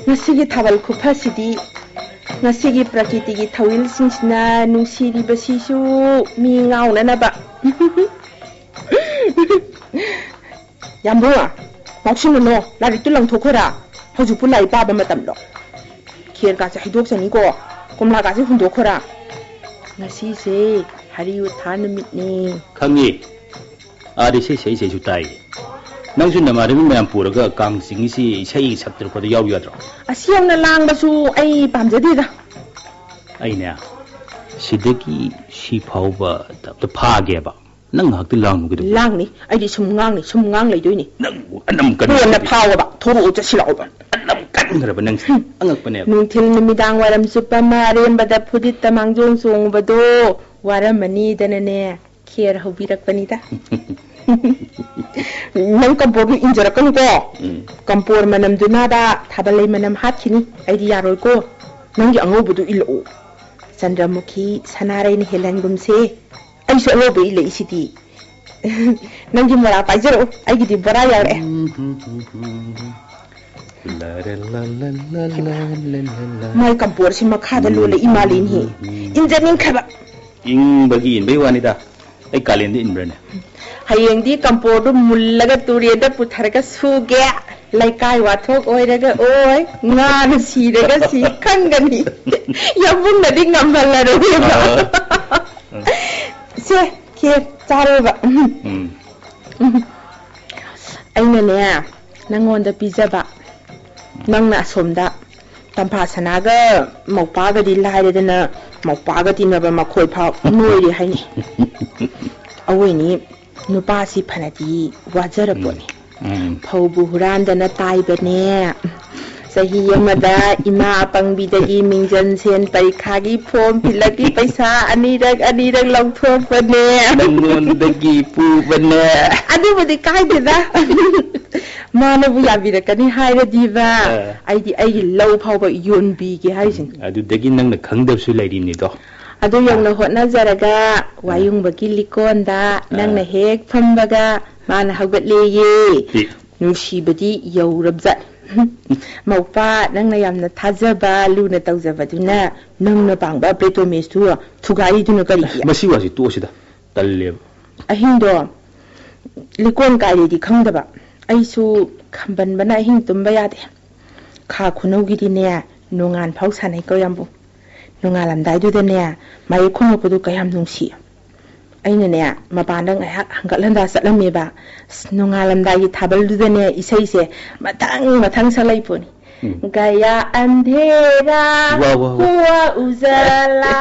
ꯉꯁꯤꯒꯤ ꯊꯥꯕꯜ ꯈꯨꯐꯁꯤꯗꯤ, ꯉꯁꯤꯒꯤ ꯄ꯭ꯔꯀꯤꯇꯤꯒꯤ ꯊꯧꯋꯤꯜꯁꯤꯡꯁꯤꯅ ꯅꯨꯡꯁꯤꯔꯤꯕꯁꯤꯁꯨ ꯃꯤ ꯉꯥꯎꯅꯅꯕ꯫ ꯌꯥꯝꯕꯨꯡ, ꯉꯥꯎꯁꯤꯟꯅꯅꯣ, ꯂꯥꯏꯔꯤꯛꯇꯨ ꯂꯪꯊꯣꯛꯈꯣꯔꯥ? ꯍꯧꯖꯤꯛꯄꯨ ꯂꯥꯏꯔꯤꯛ ꯄꯥꯕ ꯃꯇꯝꯂꯣ? ꯈꯦꯔꯒꯥꯁꯦ ꯍꯩꯗꯣꯛꯆꯅꯤꯀꯣ, ꯀꯣꯝꯂꯥꯒꯥꯁꯦ ꯍꯨꯟꯗꯣꯛꯈꯣꯔꯥ? ꯉꯁꯤꯁꯦ ꯍꯔꯤ ꯎꯊꯥ ꯅꯨꯃꯤꯠꯅꯤ꯫ ꯈꯪꯉꯤ, ꯑꯥꯗ ꯏꯁꯩ ꯁꯛꯏ ꯏꯁꯩꯁꯨ ꯇꯥꯏ꯫ ꯅꯪꯁꯨ ꯅꯃꯥꯟꯅꯕꯤ ꯃꯌꯥꯝ ꯄꯨꯔꯒ ꯀꯥꯡ ꯆꯤꯡꯉꯤꯁꯤ ꯏꯁꯩ ꯁꯛꯇꯅ ꯈꯣꯠꯇꯅ ꯌꯥꯎ ꯌꯥꯗ꯭ꯔꯣ? ꯑꯁꯤ ꯌꯧꯅ ꯂꯥꯡꯕꯁꯨ ꯑꯩ ꯄꯥꯝꯖꯗꯦꯗ꯫ ꯑꯩꯅꯦ, ꯁꯤꯗꯒꯤ ꯁꯤ ꯐꯥꯎꯕ ꯑꯝꯇ ꯐꯥꯒꯦꯕ꯫ ꯅꯪ ꯉꯥꯏꯍꯥꯛꯇꯤ ꯂꯥꯡꯉꯨ ꯀꯩꯗꯧꯕ? ꯂꯥꯡꯅꯤ, ꯑꯩꯗꯤ ꯁꯨꯝ ꯉꯥꯡꯅꯤ, ꯁꯨꯝ ꯉꯥꯡ ꯂꯩꯗꯣꯏꯅꯤ꯫ ꯅꯪꯕꯨ ꯑꯅꯝ ꯀꯣꯟꯅ ꯀꯟꯈ꯭ꯔꯕꯗꯤ? ꯐꯥꯎꯕ ꯊꯣꯔꯛꯑꯣ, ꯆꯠꯁꯤꯜꯂꯛꯑꯣꯕ꯫ ꯑꯅꯝ ꯀꯟꯈ꯭ꯔꯕ ꯅꯪꯁꯦ ꯑꯉꯛꯄꯅꯦꯕ꯫ ꯅꯨꯡꯊꯤꯜ ꯅꯨꯃꯤꯗꯥꯡ ꯋꯥꯏꯔꯝ ꯆꯨꯞꯄ ꯑꯃ ꯑꯔꯦꯝꯕꯗ ꯐꯨꯔꯤꯠꯇ ꯃꯥꯡꯖꯣꯡ ꯆꯣꯡꯉꯨꯕꯗꯣ ꯋꯥꯔꯝꯃꯅꯤꯗꯅꯅꯦ, ꯈꯦꯔ ꯍꯧꯕꯤꯔꯛꯄꯅꯤꯗ꯫ ꯅꯪ ꯀꯝꯄꯣꯔꯗꯨ ꯏꯟꯖꯔꯛꯀꯅꯨꯀꯣ꯫ ꯎꯝ꯫ ꯀꯝꯄꯣꯔ ꯃꯅꯝꯗꯨꯅꯕ ꯊꯥꯕꯜꯂꯩ ꯃꯅꯝ ꯍꯥꯠꯈꯤꯅꯤ꯫ ꯑꯩꯗꯤ ꯌꯥꯔꯣꯏꯀꯣ꯫ ꯅꯪꯒꯤ ꯑꯉꯧꯕꯗꯨ ꯏꯜꯂꯛꯑꯣ꯫ ꯆꯟꯗ꯭ꯔꯃꯨꯈꯤ, ꯁꯅꯥꯔꯩꯅ ꯍꯦꯜꯍꯟꯒꯨꯝꯁꯦ꯫ ꯑꯩꯁꯨ ꯑꯉꯧꯕ ꯏꯜꯂꯛꯏꯁꯤꯗꯤ꯫ ꯅꯪꯒꯤ ꯃꯣꯔꯥ ꯄꯥꯏꯖꯔꯛꯑꯣ, ꯑꯩꯒꯤꯗꯤ ꯕꯣꯔꯥ ꯌꯥꯎꯔꯛꯑꯦ꯫ ꯃꯥꯏ ꯀꯝꯄꯣꯔꯁꯤ ꯃꯈꯥꯗ ꯂꯣꯜꯂ ꯏꯃꯥꯂꯦꯟꯍꯦ꯫ ꯏꯟꯖꯅꯤꯡꯈ꯭ꯔꯕ꯫ ꯏꯪꯕꯒꯤ ꯏꯟꯕꯩ ꯋꯥꯅꯤꯗ꯫ ꯑꯩ ꯀꯥꯂꯦꯟꯗ ꯏꯟꯕ꯭ꯔꯅꯦ? ꯍꯌꯦꯡꯗꯤ ꯀꯝꯄꯣꯔꯗꯨ ꯃꯨꯜꯂꯒ ꯇꯨꯔꯦꯟꯗ ꯄꯨꯊꯔꯒ ꯁꯨꯒꯦ꯫ ꯂꯩꯀꯥꯏ ꯋꯥꯊꯣꯛ ꯑꯣꯏꯔꯒ ꯑꯣꯏ, ꯉꯥꯅ ꯁꯤꯔꯒ ꯁꯤ ꯈꯪꯒꯅꯤ꯫ ꯌꯥꯝꯕꯨꯡꯅꯗꯤ ꯉꯝꯍꯜꯂꯔꯣꯏꯕ꯫ ꯑꯥ꯫ ꯁꯦ, ꯈꯦ, ꯆꯥꯔꯣꯕ꯫ ꯎꯝ꯫ ꯑꯩꯅꯅꯦ, ꯅꯪꯉꯣꯟꯗ ꯄꯤꯖꯕ, ꯅꯪꯅ ꯑꯁꯣꯝꯗ ꯇꯝꯐꯥ ꯁꯅꯥꯒ ꯃꯧꯄꯥꯒꯗꯤ ꯂꯥꯏꯔꯗꯅ, ꯃꯧꯄꯥꯒ ꯇꯤꯟꯅꯕ ꯃꯈꯣꯏ ꯐꯥꯎ ꯅꯣꯏꯔꯦ ꯍꯥꯏꯅꯤ꯫ ꯑꯋꯣꯏꯅꯤ, ꯅꯨꯄꯥꯁꯤ ꯐꯅꯗꯤ ꯋꯥꯖꯔꯄꯣꯠꯅꯤ꯫ ꯎꯝ꯫ ꯐꯧꯕꯨ ꯍꯨꯔꯥꯟꯗꯅ ꯇꯥꯏꯕꯅꯦ꯫ ꯆꯍꯤ ꯑꯃꯗ ꯏꯃꯥ ꯑꯄꯪꯕꯤꯗꯒꯤ ꯃꯤꯡꯖꯟ ꯁꯦꯟ ꯄꯔꯤꯈꯥꯒꯤ ꯐꯣꯔꯝ ꯐꯤꯜꯂꯞꯀꯤ ꯄꯩꯁꯥ ꯑꯅꯤꯔꯛ ꯑꯅꯤꯔꯛ ꯂꯧꯊꯣꯛꯄꯅꯦ꯫ ꯅꯪꯉꯣꯟꯗꯒꯤ ꯄꯨꯕꯅꯦ꯫ ꯑꯗꯨꯕꯨꯗꯤ ꯀꯥꯏꯗꯦꯗ꯫ ꯃꯥꯅꯕꯨ ꯌꯥꯕꯤꯔꯛꯀꯅꯤ ꯍꯥꯏꯔꯗꯤꯕ, ꯑ꯫ ꯑꯩꯗꯤ ꯑꯩꯒꯤ ꯂꯧ ꯐꯥꯎꯕ ꯌꯣꯟꯕꯤꯒꯦ ꯍꯥꯏꯁꯤꯅꯤ꯫ ꯑꯗꯨꯗꯒꯤ ꯅꯪꯅ ꯈꯪꯗꯕꯁꯨ ꯂꯩꯔꯤꯅꯤꯗꯣ꯫ ꯑꯗꯨ ꯌꯧꯅ ꯍꯣꯠꯅꯖꯔꯒ ꯋꯥꯌꯨꯡꯕꯒꯤ ꯂꯤꯀꯣꯟꯗ ꯅꯪꯅ ꯍꯦꯛ ꯐꯝꯕꯒ ꯃꯥꯅ ꯍꯧꯒꯠꯂꯦꯌꯦ꯫ ꯑꯦ꯫ ꯅꯨꯡꯁꯤꯕꯗꯤ ꯌꯧꯔꯕꯖꯥꯠ꯫ ꯃꯧꯄꯥ, ꯅꯪꯅ ꯌꯥꯝꯅ ꯊꯥꯖꯕ, ꯂꯨꯅ ꯇꯧꯖꯕꯗꯨꯅ ꯅꯪꯅ ꯄꯥꯡꯕ ꯕ꯭ꯔꯦꯇꯣꯃꯦꯁꯇꯨ ꯊꯨꯒꯥꯏꯔꯤꯗꯨꯅ ꯀꯔꯤꯒꯤ? ꯃꯁꯤ ꯋꯥꯁꯤ ꯇꯣꯛꯑꯁꯤꯗ꯫ ꯇꯜꯂꯦꯕ꯫ ꯑꯍꯤꯡꯗꯣ ꯂꯤꯀꯣꯟ ꯀꯥꯏꯔꯦꯗꯤ ꯈꯪꯗꯕ, ꯑꯩꯁꯨ ꯈꯝꯕꯟꯕꯅ ꯑꯍꯤꯡ ꯇꯨꯝꯕ ꯌꯥꯗꯦ꯫ ꯈꯥ ꯈꯨꯅꯧꯒꯤꯗꯤꯅꯦ, ꯅꯣꯡꯉꯥꯟ ꯐꯥꯎ ꯁꯥꯟꯅꯩꯀꯣ ꯌꯥꯝꯕꯨ꯫ ꯅꯣꯡꯉꯥꯜꯂꯝꯗꯥꯏꯗꯨꯗꯅꯦ, ꯃꯥꯏ ꯈꯣꯡꯉꯛꯄꯗꯨ ꯀꯌꯥꯝ ꯅꯨꯡꯁꯤ꯫ ꯑꯩꯅꯅꯦ, ꯃꯄꯥꯟꯗ ꯉꯥꯏꯍꯥꯛ ꯍꯪꯒꯠ ꯍꯟꯗ ꯆꯠꯂꯝꯃꯦꯕ꯫ ꯑꯁ, ꯅꯣꯡꯉꯥꯜꯂꯝꯗꯥꯏꯒꯤ ꯊꯥꯕꯜꯗꯨꯗꯅꯦ, ꯏꯁꯩꯁꯦ ꯃꯊꯪ ꯃꯊꯪ ꯁꯛꯂꯛꯏ ꯄꯣꯠꯅꯤ꯫ ꯎꯝ꯫ गया अंधेरा, वा, वा, वा। हुआ उजाला,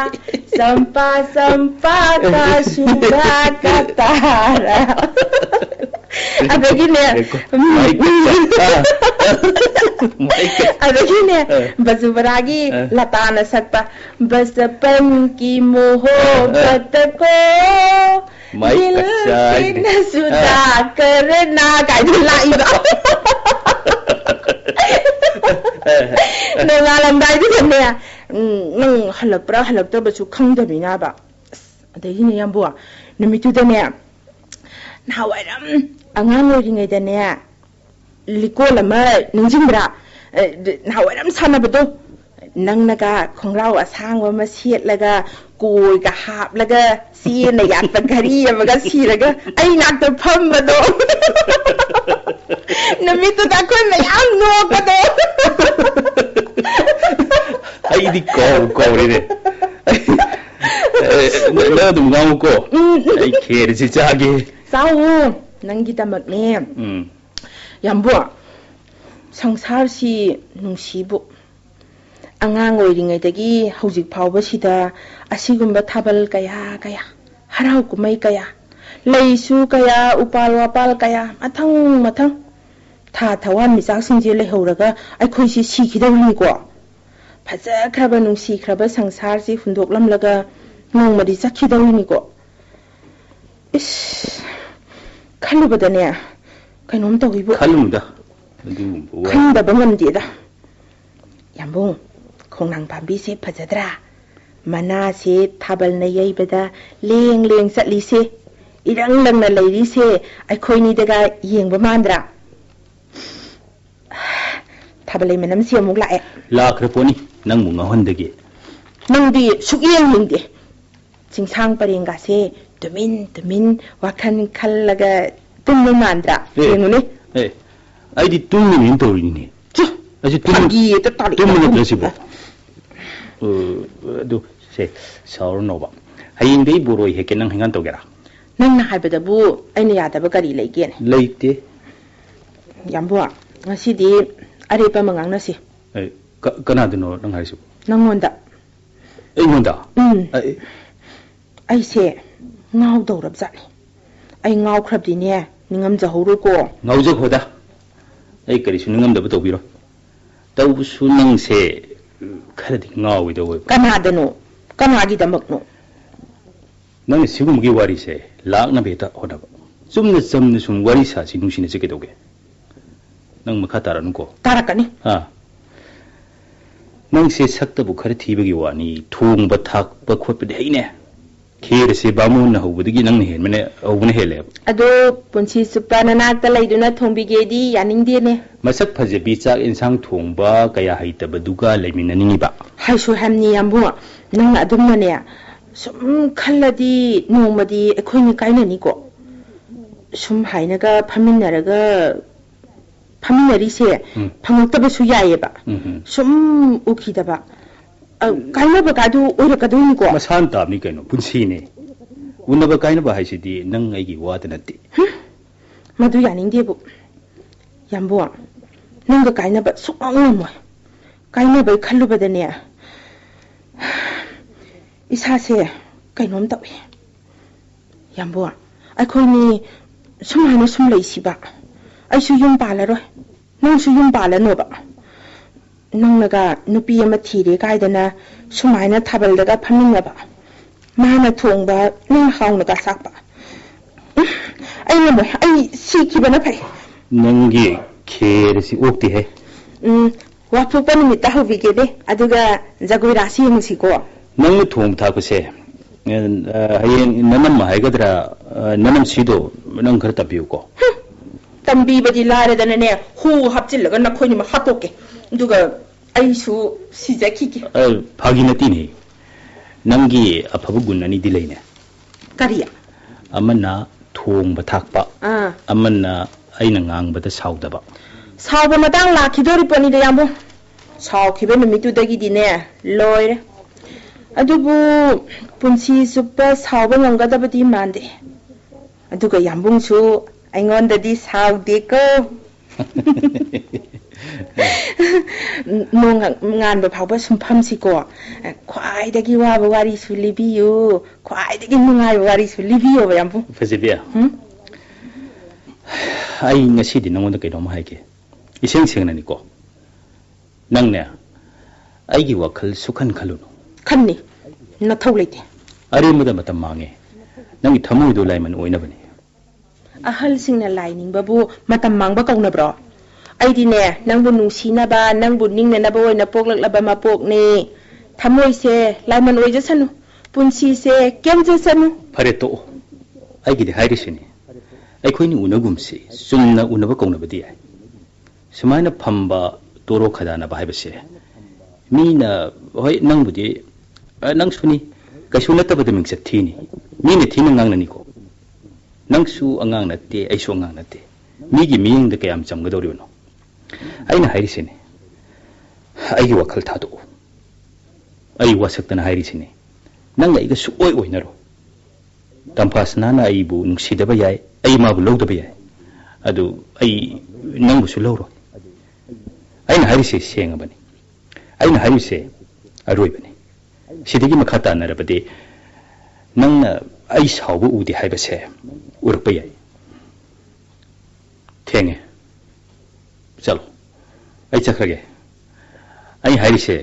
चंपा चंपा का सुधा का तारा। ꯑꯗꯒꯤꯅꯦ, ꯉꯥꯏꯈꯣ, ꯎꯝ꯫ ꯃꯥꯏꯛ ꯆꯠ-, ꯑꯥ꯫ ꯃꯥꯏꯛ ꯆꯠ-, ꯑꯗꯒꯤꯅꯦ, ꯑꯥ꯫ ꯕꯖꯨꯕꯔꯥꯒꯤ ꯑꯥ꯫ ꯂꯇꯥꯅ ꯁꯛꯄ "बचपन की मोहब्बत को ꯃꯥꯏꯛ ꯗꯤꯜ ꯀꯆꯥꯏꯅꯦ꯫ ꯁꯤꯅ ꯖꯨꯗꯥ ꯑꯥ꯫ ꯀꯔꯅꯥ" ꯀꯥꯏꯗꯨ ꯂꯥꯛꯏꯕ꯫ ꯑꯥ꯫ ꯅꯣꯡꯉꯥꯜꯂꯝꯗꯥꯏꯗꯨꯗꯅꯦ, ꯎꯝ, ꯅꯪ ꯍꯜꯂꯛꯄ꯭ꯔꯥ ꯍꯜꯂꯛꯇꯕꯁꯨ ꯈꯪꯗꯕꯤꯅꯕ꯫ ꯑꯁ, ꯑꯗꯒꯤꯅꯦ ꯌꯥꯝꯕꯨ, ꯅꯨꯃꯤꯠꯇꯨꯗꯅꯦ, ꯅꯍꯥꯟꯋꯥꯏꯔꯝ ꯑꯉꯥꯡ ꯑꯣꯏꯔꯤꯉꯩꯗꯅꯦ, ꯂꯤꯀꯣꯟ ꯑꯃ ꯅꯤꯡꯁꯤꯡꯕ꯭ꯔꯥ? ꯑꯦ, ꯅꯍꯥꯟꯋꯥꯏꯔꯝ ꯁꯥꯟꯅꯕꯗꯣ꯫ ꯅꯪꯅꯒ ꯈꯣꯡꯒ꯭ꯔꯥꯎ ꯑꯁꯥꯡꯕ ꯑꯃ ꯁꯦꯠꯂꯒ, ꯀꯣꯏꯒ ꯍꯥꯞꯂꯒ, ꯆꯦꯅ ꯌꯥꯠꯄ ꯘꯔꯤ ꯑꯃꯒ ꯁꯤꯔꯒ ꯑꯩ ꯅꯥꯛꯇ ꯐꯝꯕꯗꯣ꯫ ꯅꯨꯃꯤꯠꯇꯨꯗ ꯑꯩꯈꯣꯏ ꯃꯌꯥꯝ ꯅꯣꯛꯄꯗꯣ꯫ ꯑꯩꯗꯤ ꯀꯥꯎ ꯀꯥꯎꯔꯦꯅꯦ꯫ ꯑꯦ, ꯅꯪ, ꯅꯪ ꯑꯗꯨꯝ ꯉꯥꯡꯉꯨꯀꯣ꯫ ꯎꯝ꯫ ꯑꯩ ꯈꯦꯔꯁꯤ ꯆꯥꯒꯦ꯫ ꯆꯥꯎꯋꯣ, ꯅꯪꯒꯤꯗꯃꯛꯅꯦ꯫ ꯎꯝ꯫ ꯌꯥꯝꯕꯨ, ꯁꯪꯁꯥꯔꯁꯤ ꯅꯨꯡꯁꯤꯕꯨ꯫ ꯑꯉꯥꯡ ꯑꯣꯏꯔꯤꯉꯩꯗꯒꯤ ꯍꯧꯖꯤꯛ ꯐꯥꯎꯕꯁꯤꯗ ꯑꯁꯤꯒꯨꯝꯕ ꯊꯥꯕꯜ ꯀꯌꯥ ꯀꯌꯥ, ꯍꯔꯥꯎ ꯀꯨꯝꯍꯩ ꯀꯌꯥ, ꯂꯩꯁꯨ ꯀꯌꯥ, ꯎꯄꯥꯜ ꯋꯥꯄꯥꯜ ꯀꯌꯥ, ꯃꯊꯪ ꯃꯊꯪ ꯊꯥ ꯊꯋꯥꯟ ꯃꯤꯆꯥꯛꯁꯤꯡꯁꯦ ꯂꯩꯍꯧꯔꯒ ꯑꯩꯈꯣꯏꯁꯤ ꯁꯤꯈꯤꯗꯧꯔꯤꯅꯤꯀꯣ꯫ ꯐꯖꯈ꯭ꯔꯕ ꯅꯨꯡꯁꯤꯈ꯭ꯔꯕ ꯁꯪꯁꯥꯔꯁꯤ ꯍꯨꯟꯗꯣꯛꯂꯝꯂꯒ ꯅꯣꯡꯃꯗꯤ ꯆꯠꯈꯤꯗꯧꯔꯤꯅꯤꯀꯣ꯫ ꯏꯁ, ꯈꯜꯂꯨꯕꯗꯅꯦ ꯀꯩꯅꯣꯝ ꯇꯧꯏꯕꯨ꯫ ꯈꯜꯂꯨꯅꯨꯗ, ꯑꯗꯨꯒꯨꯝꯕ ꯋꯥ꯫ ꯈꯟꯗꯕ ꯉꯝꯗꯦꯗ꯫ ꯌꯥꯝꯕꯨꯡ, ꯈꯣꯡꯅꯥꯡ ꯄꯥꯝꯕꯤꯁꯦ ꯐꯖꯗ꯭ꯔꯥ? ꯃꯅꯥꯁꯦ ꯊꯥꯕꯜꯅ ꯌꯩꯕꯗ ꯂꯦꯡ ꯂꯦꯡ ꯆꯠꯂꯤꯁꯦ, ꯏꯔꯪ ꯂꯪꯅ ꯂꯩꯔꯤꯁꯦ ꯑꯩꯈꯣꯏꯅꯤꯗꯒ ꯌꯦꯡꯕ ꯃꯥꯟꯗ꯭ꯔꯥ? ꯊꯥꯕꯜꯂꯩ ꯃꯅꯝꯁꯤ ꯑꯃꯨꯛ ꯂꯥꯛꯑꯦ꯫ ꯂꯥꯛꯈ꯭ꯔ ꯄꯣꯠꯅꯤ, ꯅꯪꯕꯨ ꯉꯥꯎꯍꯟꯗꯒꯦ꯫ ꯅꯪꯗꯤ ꯁꯨꯛꯌꯦꯡ ꯌꯦꯡꯗꯦ꯫ ꯆꯤꯡꯁꯥꯡ ꯄꯔꯦꯡꯒꯥꯁꯦ ꯇꯨꯃꯤꯟ ꯇꯨꯃꯤꯟ ꯋꯥꯈꯜ ꯈꯜꯂꯒ ꯇꯨꯝꯕ ꯃꯥꯟꯗ꯭ꯔꯥ? ꯑꯦ, ꯌꯦꯡꯉꯨꯅꯦ꯫ ꯑꯦ, ꯑꯩꯗꯤ ꯇꯨꯝꯃꯤꯅꯦꯅ ꯇꯧꯔꯤꯅꯤꯅꯦ꯫ ꯆꯨ! ꯑꯩꯁꯦ ꯇꯨꯝ-, ꯐꯥꯒꯤ ꯍꯦꯛꯇ ꯇꯥꯔꯛꯑꯦ꯫ ꯇꯨꯝꯕ ꯅꯠꯇ꯭ꯔ ꯁꯤꯕꯣ? ꯑ, ꯑꯗꯨ ꯁꯦ, ꯁꯥꯎꯔꯅꯣꯕ꯫ ꯍꯌꯦꯡꯗꯩ ꯕꯣꯔꯣꯏ ꯍꯦꯛꯀꯦ, ꯅꯪ ꯍꯩꯉꯥꯟ ꯇꯧꯒꯦꯔꯥ? ꯅꯪꯅ ꯍꯥꯏꯕꯗꯕꯨ ꯑꯩꯅ ꯌꯥꯗꯕ ꯀꯔꯤ ꯂꯩꯒꯦꯅꯦ? ꯂꯩꯇꯦ꯫ ꯌꯥꯝꯕꯨ, ꯉꯁꯤꯗꯤ ꯑꯔꯦꯞꯄ ꯑꯃ ꯉꯥꯡꯅꯁꯤ꯫ ꯑꯩ, ꯀ- ꯀꯅꯥꯗꯅꯣ ꯅꯪ ꯍꯥꯏꯁꯤꯕꯨ? ꯅꯪꯉꯣꯟꯗ꯫ ꯑꯩꯉꯣꯟꯗ? ꯎꯝ꯫ ꯑꯩ, ꯑꯩꯁꯦ ꯉꯥꯎꯗꯧꯔꯕꯖꯥꯠꯅꯤ꯫ ꯑꯩ ꯉꯥꯎꯈ꯭ꯔꯕꯗꯤꯅꯦ, ꯅꯤꯡꯉꯝꯖꯍꯧꯔꯣꯀꯣ꯫ ꯉꯥꯎꯖꯈꯣꯗ꯫ ꯑꯩ ꯀꯔꯤꯁꯨ ꯅꯤꯡꯉꯝꯗꯕ ꯇꯧꯕꯤꯔꯣ꯫ ꯇꯧꯕꯁꯨ ꯅꯪꯁꯦ ꯈꯔꯗꯤ ꯉꯥꯎꯋꯤꯗ ꯑꯣꯏꯕ꯫ ꯀꯅꯥꯗꯅꯣ? ꯀꯅꯥꯒꯤꯗꯃꯛꯅꯣ? ꯅꯪꯅ ꯁꯤꯒꯨꯝꯕꯒꯤ ꯋꯥꯔꯤꯁꯦ ꯂꯥꯛꯅꯕ ꯍꯦꯛꯇ ꯍꯣꯠꯅꯕ꯫ ꯆꯨꯝꯅ ꯆꯝꯅ ꯁꯨꯝ ꯋꯥꯔꯤ ꯁꯥꯁꯤ, ꯅꯨꯡꯁꯤꯅꯁꯤ, ꯀꯩꯗꯧꯒꯦ? ꯅꯪ ꯃꯈꯥ ꯇꯥꯔꯅꯨꯀꯣ꯫ ꯇꯥꯔꯛꯀꯅꯤ꯫ ꯑꯥ꯫ ꯅꯪꯁꯦ ꯁꯛꯇꯕꯨ ꯈꯔ ꯊꯤꯕꯒꯤ ꯋꯥꯅꯤ, ꯊꯣꯡꯕ ꯊꯥꯛꯄ ꯈꯣꯠꯄꯗꯤ ꯍꯩꯅꯦ꯫ ꯈꯦꯔꯁꯦ ꯕꯥꯃꯣꯟꯅ ꯍꯧꯕꯗꯒꯤ ꯅꯪꯅ ꯍꯦꯟꯕꯅꯦ, ꯍꯧꯕꯅ ꯍꯦꯜꯂꯦꯕ꯫ ꯑꯗꯣ ꯄꯨꯟꯁꯤ ꯆꯨꯞꯄ ꯅꯅꯥꯛꯇ ꯂꯩꯗꯨꯅ ꯊꯣꯡꯕꯤꯒꯦꯗꯤ ꯌꯥꯅꯤꯡꯗꯦꯅꯦ꯫ ꯃꯁꯛ ꯐꯖꯕꯤ ꯆꯥꯛ ꯏꯟꯁꯥꯡ ꯊꯣꯡꯕ ꯀꯌꯥ ꯍꯩꯇꯕꯗꯨꯒ ꯂꯩꯃꯤꯟꯅꯅꯤꯡꯉꯤꯕ? ꯍꯥꯏꯁꯨ ꯍꯥꯏꯕꯅꯤ ꯌꯥꯝꯕꯨꯡ, ꯅꯪꯅ ꯑꯗꯨꯝꯅꯅꯦ, ꯁꯨꯝ ꯈꯜꯂꯗꯤ ꯅꯣꯡꯃꯗꯤ ꯑꯩꯈꯣꯏꯅꯤ ꯀꯥꯏꯅꯅꯤꯀꯣ꯫ ꯁꯨꯝ ꯍꯥꯏꯅꯒ ꯐꯝꯃꯤꯟꯅꯔꯒ ꯐꯝꯃꯤꯟꯅꯔꯤꯁꯦ ꯎꯝ꯫ ꯐꯪꯉꯛꯇꯕꯁꯨ ꯌꯥꯏꯌꯦꯕ꯫ ꯎꯝ ꯎꯝ꯫ ꯁꯨꯝ ꯎꯈꯤꯗꯕ꯫ ꯑ, ꯀꯥꯏꯅꯕ ꯀꯥꯗꯨ ꯑꯣꯏꯔꯛꯀꯗꯣꯏꯅꯤꯀꯣ꯫ ꯃꯁꯥꯟ ꯇꯥꯕꯅꯤ ꯀꯩꯅꯣ, ꯄꯨꯟꯁꯤꯅꯤ꯫ ꯎꯅꯕ ꯀꯥꯏꯅꯕ ꯍꯥꯏꯁꯤꯗꯤ ꯅꯪ ꯑꯩꯒꯤ ꯋꯥꯗ ꯅꯠꯇꯦ꯫ ꯃꯗꯨ ꯌꯥꯅꯤꯡꯗꯦꯕꯨ꯫ ꯌꯥꯝꯕꯨꯡ, ꯅꯪꯒ ꯀꯥꯏꯅꯕ ꯁꯨꯛꯉꯝ ꯉꯝꯃꯣꯏ꯫ ꯀꯥꯏꯅꯕꯩ ꯈꯜꯂꯨꯕꯗꯅꯦ, ꯏꯁꯥꯁꯦ ꯀꯩꯅꯣꯝ ꯇꯧꯏ꯫ ꯌꯥꯝꯕꯨꯡ, ꯑꯩꯈꯣꯏꯅꯤ ꯁꯨꯃꯥꯏꯅ ꯁꯨꯝ ꯂꯩꯁꯤꯕ? ꯑꯩꯁꯨ ꯌꯨꯝ ꯄꯥꯜꯂꯔꯣꯏ, ꯅꯪꯁꯨ ꯌꯨꯝ ꯄꯥꯜꯂꯅꯣꯕ꯫ ꯅꯪꯅꯒ ꯅꯨꯄꯤ ꯑꯃ ꯊꯤꯔꯦ ꯀꯥꯏꯗꯅ ꯁꯨꯃꯥꯏꯅ ꯊꯥꯕꯜꯗꯒ ꯐꯝꯃꯤꯟꯅꯕ, ꯃꯥꯅ ꯊꯣꯡꯕ ꯅꯪ ꯍꯥꯎꯅꯒ ꯆꯥꯛꯄ꯫ ꯎꯝ, ꯑꯩ ꯉꯝꯃꯣꯏ, ꯑꯩ ꯁꯤꯈꯤꯕꯅ ꯐꯩ꯫ ꯅꯪꯒꯤ ꯈꯦꯔꯁꯤ ꯑꯣꯛꯇꯦꯍꯦ꯫ ꯎꯝ, ꯋꯥꯊꯣꯛꯄ ꯅꯨꯃꯤꯠꯇ ꯍꯧꯕꯤꯒꯦꯅꯦ, ꯑꯗꯨꯒ ꯖꯒꯣꯏ ꯔꯥꯁ ꯌꯦꯡꯉꯨꯁꯤꯀꯣ꯫ ꯅꯪꯅ ꯊꯣꯡ ꯊꯥꯛꯄꯁꯦ, ꯑ, ꯍꯌꯦꯡ ꯅꯅꯝꯃ ꯍꯥꯏꯒꯗ꯭ꯔꯥ, ꯑ, ꯅꯅꯝꯁꯤꯗꯣ ꯅꯪ ꯈꯔ ꯇꯝꯕꯤꯌꯨꯀꯣ꯫ ꯍꯨꯝ, ꯇꯝꯕꯤꯕꯗꯤ ꯂꯥꯏꯔꯗꯅꯅꯦ, ꯍꯨ ꯍꯥꯞꯆꯤꯜꯂꯒ ꯅꯈꯣꯏꯅꯤꯃꯛ ꯍꯥꯠꯇꯣꯛꯀꯦ, ꯑꯗꯨꯒ ꯑꯩꯁꯨ ꯁꯤꯖꯈꯤꯒꯦ꯫ ꯑ, ꯐꯥꯒꯤ ꯅꯠꯇꯦꯅꯦ꯫ ꯅꯪꯒꯤ ꯑꯐꯕ ꯒꯨꯟ ꯑꯅꯤꯗꯤ ꯂꯩꯅꯦ꯫ ꯀꯔꯤ? ꯑꯃꯅ ꯊꯣꯡꯕ ꯊꯥꯛꯄ, ꯑꯥ꯫ ꯑꯃꯅ ꯑꯩꯅ ꯉꯥꯡꯕꯗ ꯁꯥꯎꯗꯕ꯫ ꯁꯥꯎꯕ ꯃꯇꯥꯡ ꯂꯥꯛꯈꯤꯗꯣꯔꯤ ꯄꯣꯠꯅꯤꯗ, ꯌꯥꯝꯕꯨꯡ꯫ ꯁꯥꯎꯈꯤꯕ ꯅꯨꯃꯤꯠꯇꯨꯗꯒꯤꯗꯤꯅꯦ, ꯂꯣꯏꯔꯦ꯫ ꯑꯗꯨꯕꯨ ꯄꯨꯟꯁꯤ ꯆꯨꯞꯄ ꯁꯥꯎꯕ ꯉꯝꯒꯗꯕꯗꯤ ꯃꯥꯟꯗꯦ꯫ ꯑꯗꯨꯒ ꯌꯥꯝꯕꯨꯡꯁꯨ ꯑꯩꯉꯣꯟꯗꯗꯤ ꯁꯥꯎꯗꯦꯀꯣ꯫ ꯅꯣꯡ ꯉꯥꯟꯕ ꯐꯥꯎꯕ ꯁꯨꯝ ꯐꯝꯁꯤꯀꯣ꯫ ꯈ꯭ꯋꯥꯏꯗꯒꯤ ꯋꯥꯕ ꯋꯥꯔꯤꯁꯨ ꯂꯤꯕꯤꯌꯨ, ꯈ꯭ꯋꯥꯏꯗꯒꯤ ꯅꯨꯡꯉꯥꯏꯕ ꯋꯥꯔꯤꯁꯨ ꯂꯤꯕꯤꯌꯣꯕ, ꯌꯥꯝꯕꯨꯡ꯫ ꯐꯖꯕꯤ, ꯎꯝ? ꯑꯩ ꯉꯁꯤꯗꯤ ꯅꯉꯣꯟꯗ ꯀꯩꯅꯣꯝ ꯍꯥꯏꯒꯦ꯫ ꯏꯁꯦꯡ ꯁꯦꯡꯅꯅꯤꯀꯣ꯫ ꯅꯪꯅꯦ, ꯑꯩꯒꯤ ꯋꯥꯈꯜ ꯁꯨꯈꯟ ꯈꯜꯂꯨꯅꯨ꯫ ꯈꯟꯅꯤ꯫ ꯅꯊꯧ ꯂꯩꯇꯦ꯫ ꯑꯔꯦꯝꯕꯗ ꯃꯇꯝ ꯃꯥꯡꯉꯦ꯫ ꯅꯪꯒꯤ ꯊꯃꯣꯏꯗꯣ ꯂꯥꯏꯃꯟ ꯑꯣꯏꯅꯕꯅꯤ꯫ ꯑꯍꯜꯁꯤꯡꯅ ꯂꯥꯏ ꯅꯤꯡꯕꯕꯨ ꯃꯇꯝ ꯃꯥꯡꯕ ꯀꯧꯅꯕ꯭ꯔꯣ? ꯑꯩꯗꯤꯅꯦ, ꯅꯪꯕꯨ ꯅꯨꯡꯁꯤꯅꯕ, ꯅꯪꯕꯨ ꯅꯤꯡꯅꯅꯕ ꯑꯣꯏꯅ ꯄꯣꯛꯂꯛꯂꯕ ꯃꯄꯣꯛꯅꯤ꯫ ꯊꯃꯣꯏꯁꯦ ꯂꯥꯏꯃꯟ ꯑꯣꯏꯖꯁꯅꯨ, ꯄꯨꯟꯁꯤꯁꯦ ꯀꯦꯝꯖꯁꯅꯨ꯫ ꯐꯔꯦ, ꯇꯣꯛꯑꯣ꯫ ꯑꯩꯒꯤꯗꯤ ꯍꯥꯏꯔꯤꯁꯤꯅꯤ, ꯑꯩꯈꯣꯏꯅꯤ ꯎꯅꯒꯨꯝꯁꯤ, ꯆꯨꯝꯅ ꯎꯅꯕ ꯀꯧꯅꯕꯗꯤ ꯌꯥꯏ꯫ ꯁꯨꯃꯥꯏꯅ ꯐꯝꯕ, ꯇꯣꯔꯣ ꯈꯗꯥꯅꯕ ꯍꯥꯏꯕꯁꯦ, ꯃꯤꯅ, ꯍꯣꯏ, ꯅꯪꯕꯨꯗꯤ, ꯑ, ꯅꯪꯁꯨꯅꯤ, ꯀꯩꯁꯨ ꯅꯠꯇꯕꯗ ꯃꯤꯡꯆꯠ ꯊꯤꯅꯤ꯫ ꯃꯤꯅ ꯊꯤꯅ ꯉꯥꯡꯅꯅꯤꯀꯣ꯫ ꯅꯪꯁꯨ ꯑꯉꯥꯡ ꯅꯠꯇꯦ, ꯑꯩꯁꯨ ꯑꯉꯥꯡ ꯅꯠꯇꯦ꯫ ꯃꯤꯒꯤ ꯃꯤꯠꯌꯦꯡꯗ ꯀꯌꯥꯝ ꯆꯝꯒꯗꯧꯔꯤꯕꯅꯣ? ꯑꯩꯅ ꯍꯥꯏꯔꯤꯁꯤꯅꯤ, ꯑꯩꯒꯤ ꯋꯥꯈꯜ ꯊꯥꯗꯣꯛꯎ꯫ ꯑꯩ ꯋꯥꯁꯛꯇꯅ ꯍꯥꯏꯔꯤꯁꯤꯅꯤ, ꯅꯪ ꯑꯩꯒ ꯁꯨꯛꯑꯣꯏ ꯑꯣꯏꯅꯔꯣ꯫ ꯇꯝꯐꯥꯁꯅꯥꯅ ꯑꯩꯕꯨ ꯅꯨꯡꯁꯤꯗꯕ ꯌꯥꯏ, ꯑꯩ ꯃꯥꯕꯨ ꯂꯧꯗꯕ ꯌꯥꯏ, ꯑꯗꯨ ꯑꯩ ꯅꯪꯕꯨꯁꯨ ꯂꯧꯔꯣꯏ꯫ ꯑꯩꯅ ꯍꯥꯏꯔꯤꯁꯦ ꯁꯦꯡꯉꯕꯅꯤ꯫ ꯑꯩꯅ ꯍꯥꯏꯔꯤꯁꯦ ꯑꯔꯣꯏꯕꯅꯤ꯫ ꯁꯤꯗꯒꯤ ꯃꯈꯥ ꯇꯥꯅꯔꯕꯗꯤ ꯅꯪꯅ ꯑꯩ ꯁꯥꯎꯕ ꯎꯗꯦ ꯍꯥꯏꯕꯁꯦ ꯎꯔꯛꯄ ꯌꯥꯏ꯫ ꯊꯦꯡꯉꯦ꯫ ꯆꯠꯂꯣ꯫ ꯑꯩ ꯆꯠꯈ꯭ꯔꯒꯦ꯫ ꯑꯩ ꯍꯥꯏꯔꯤꯁꯦ,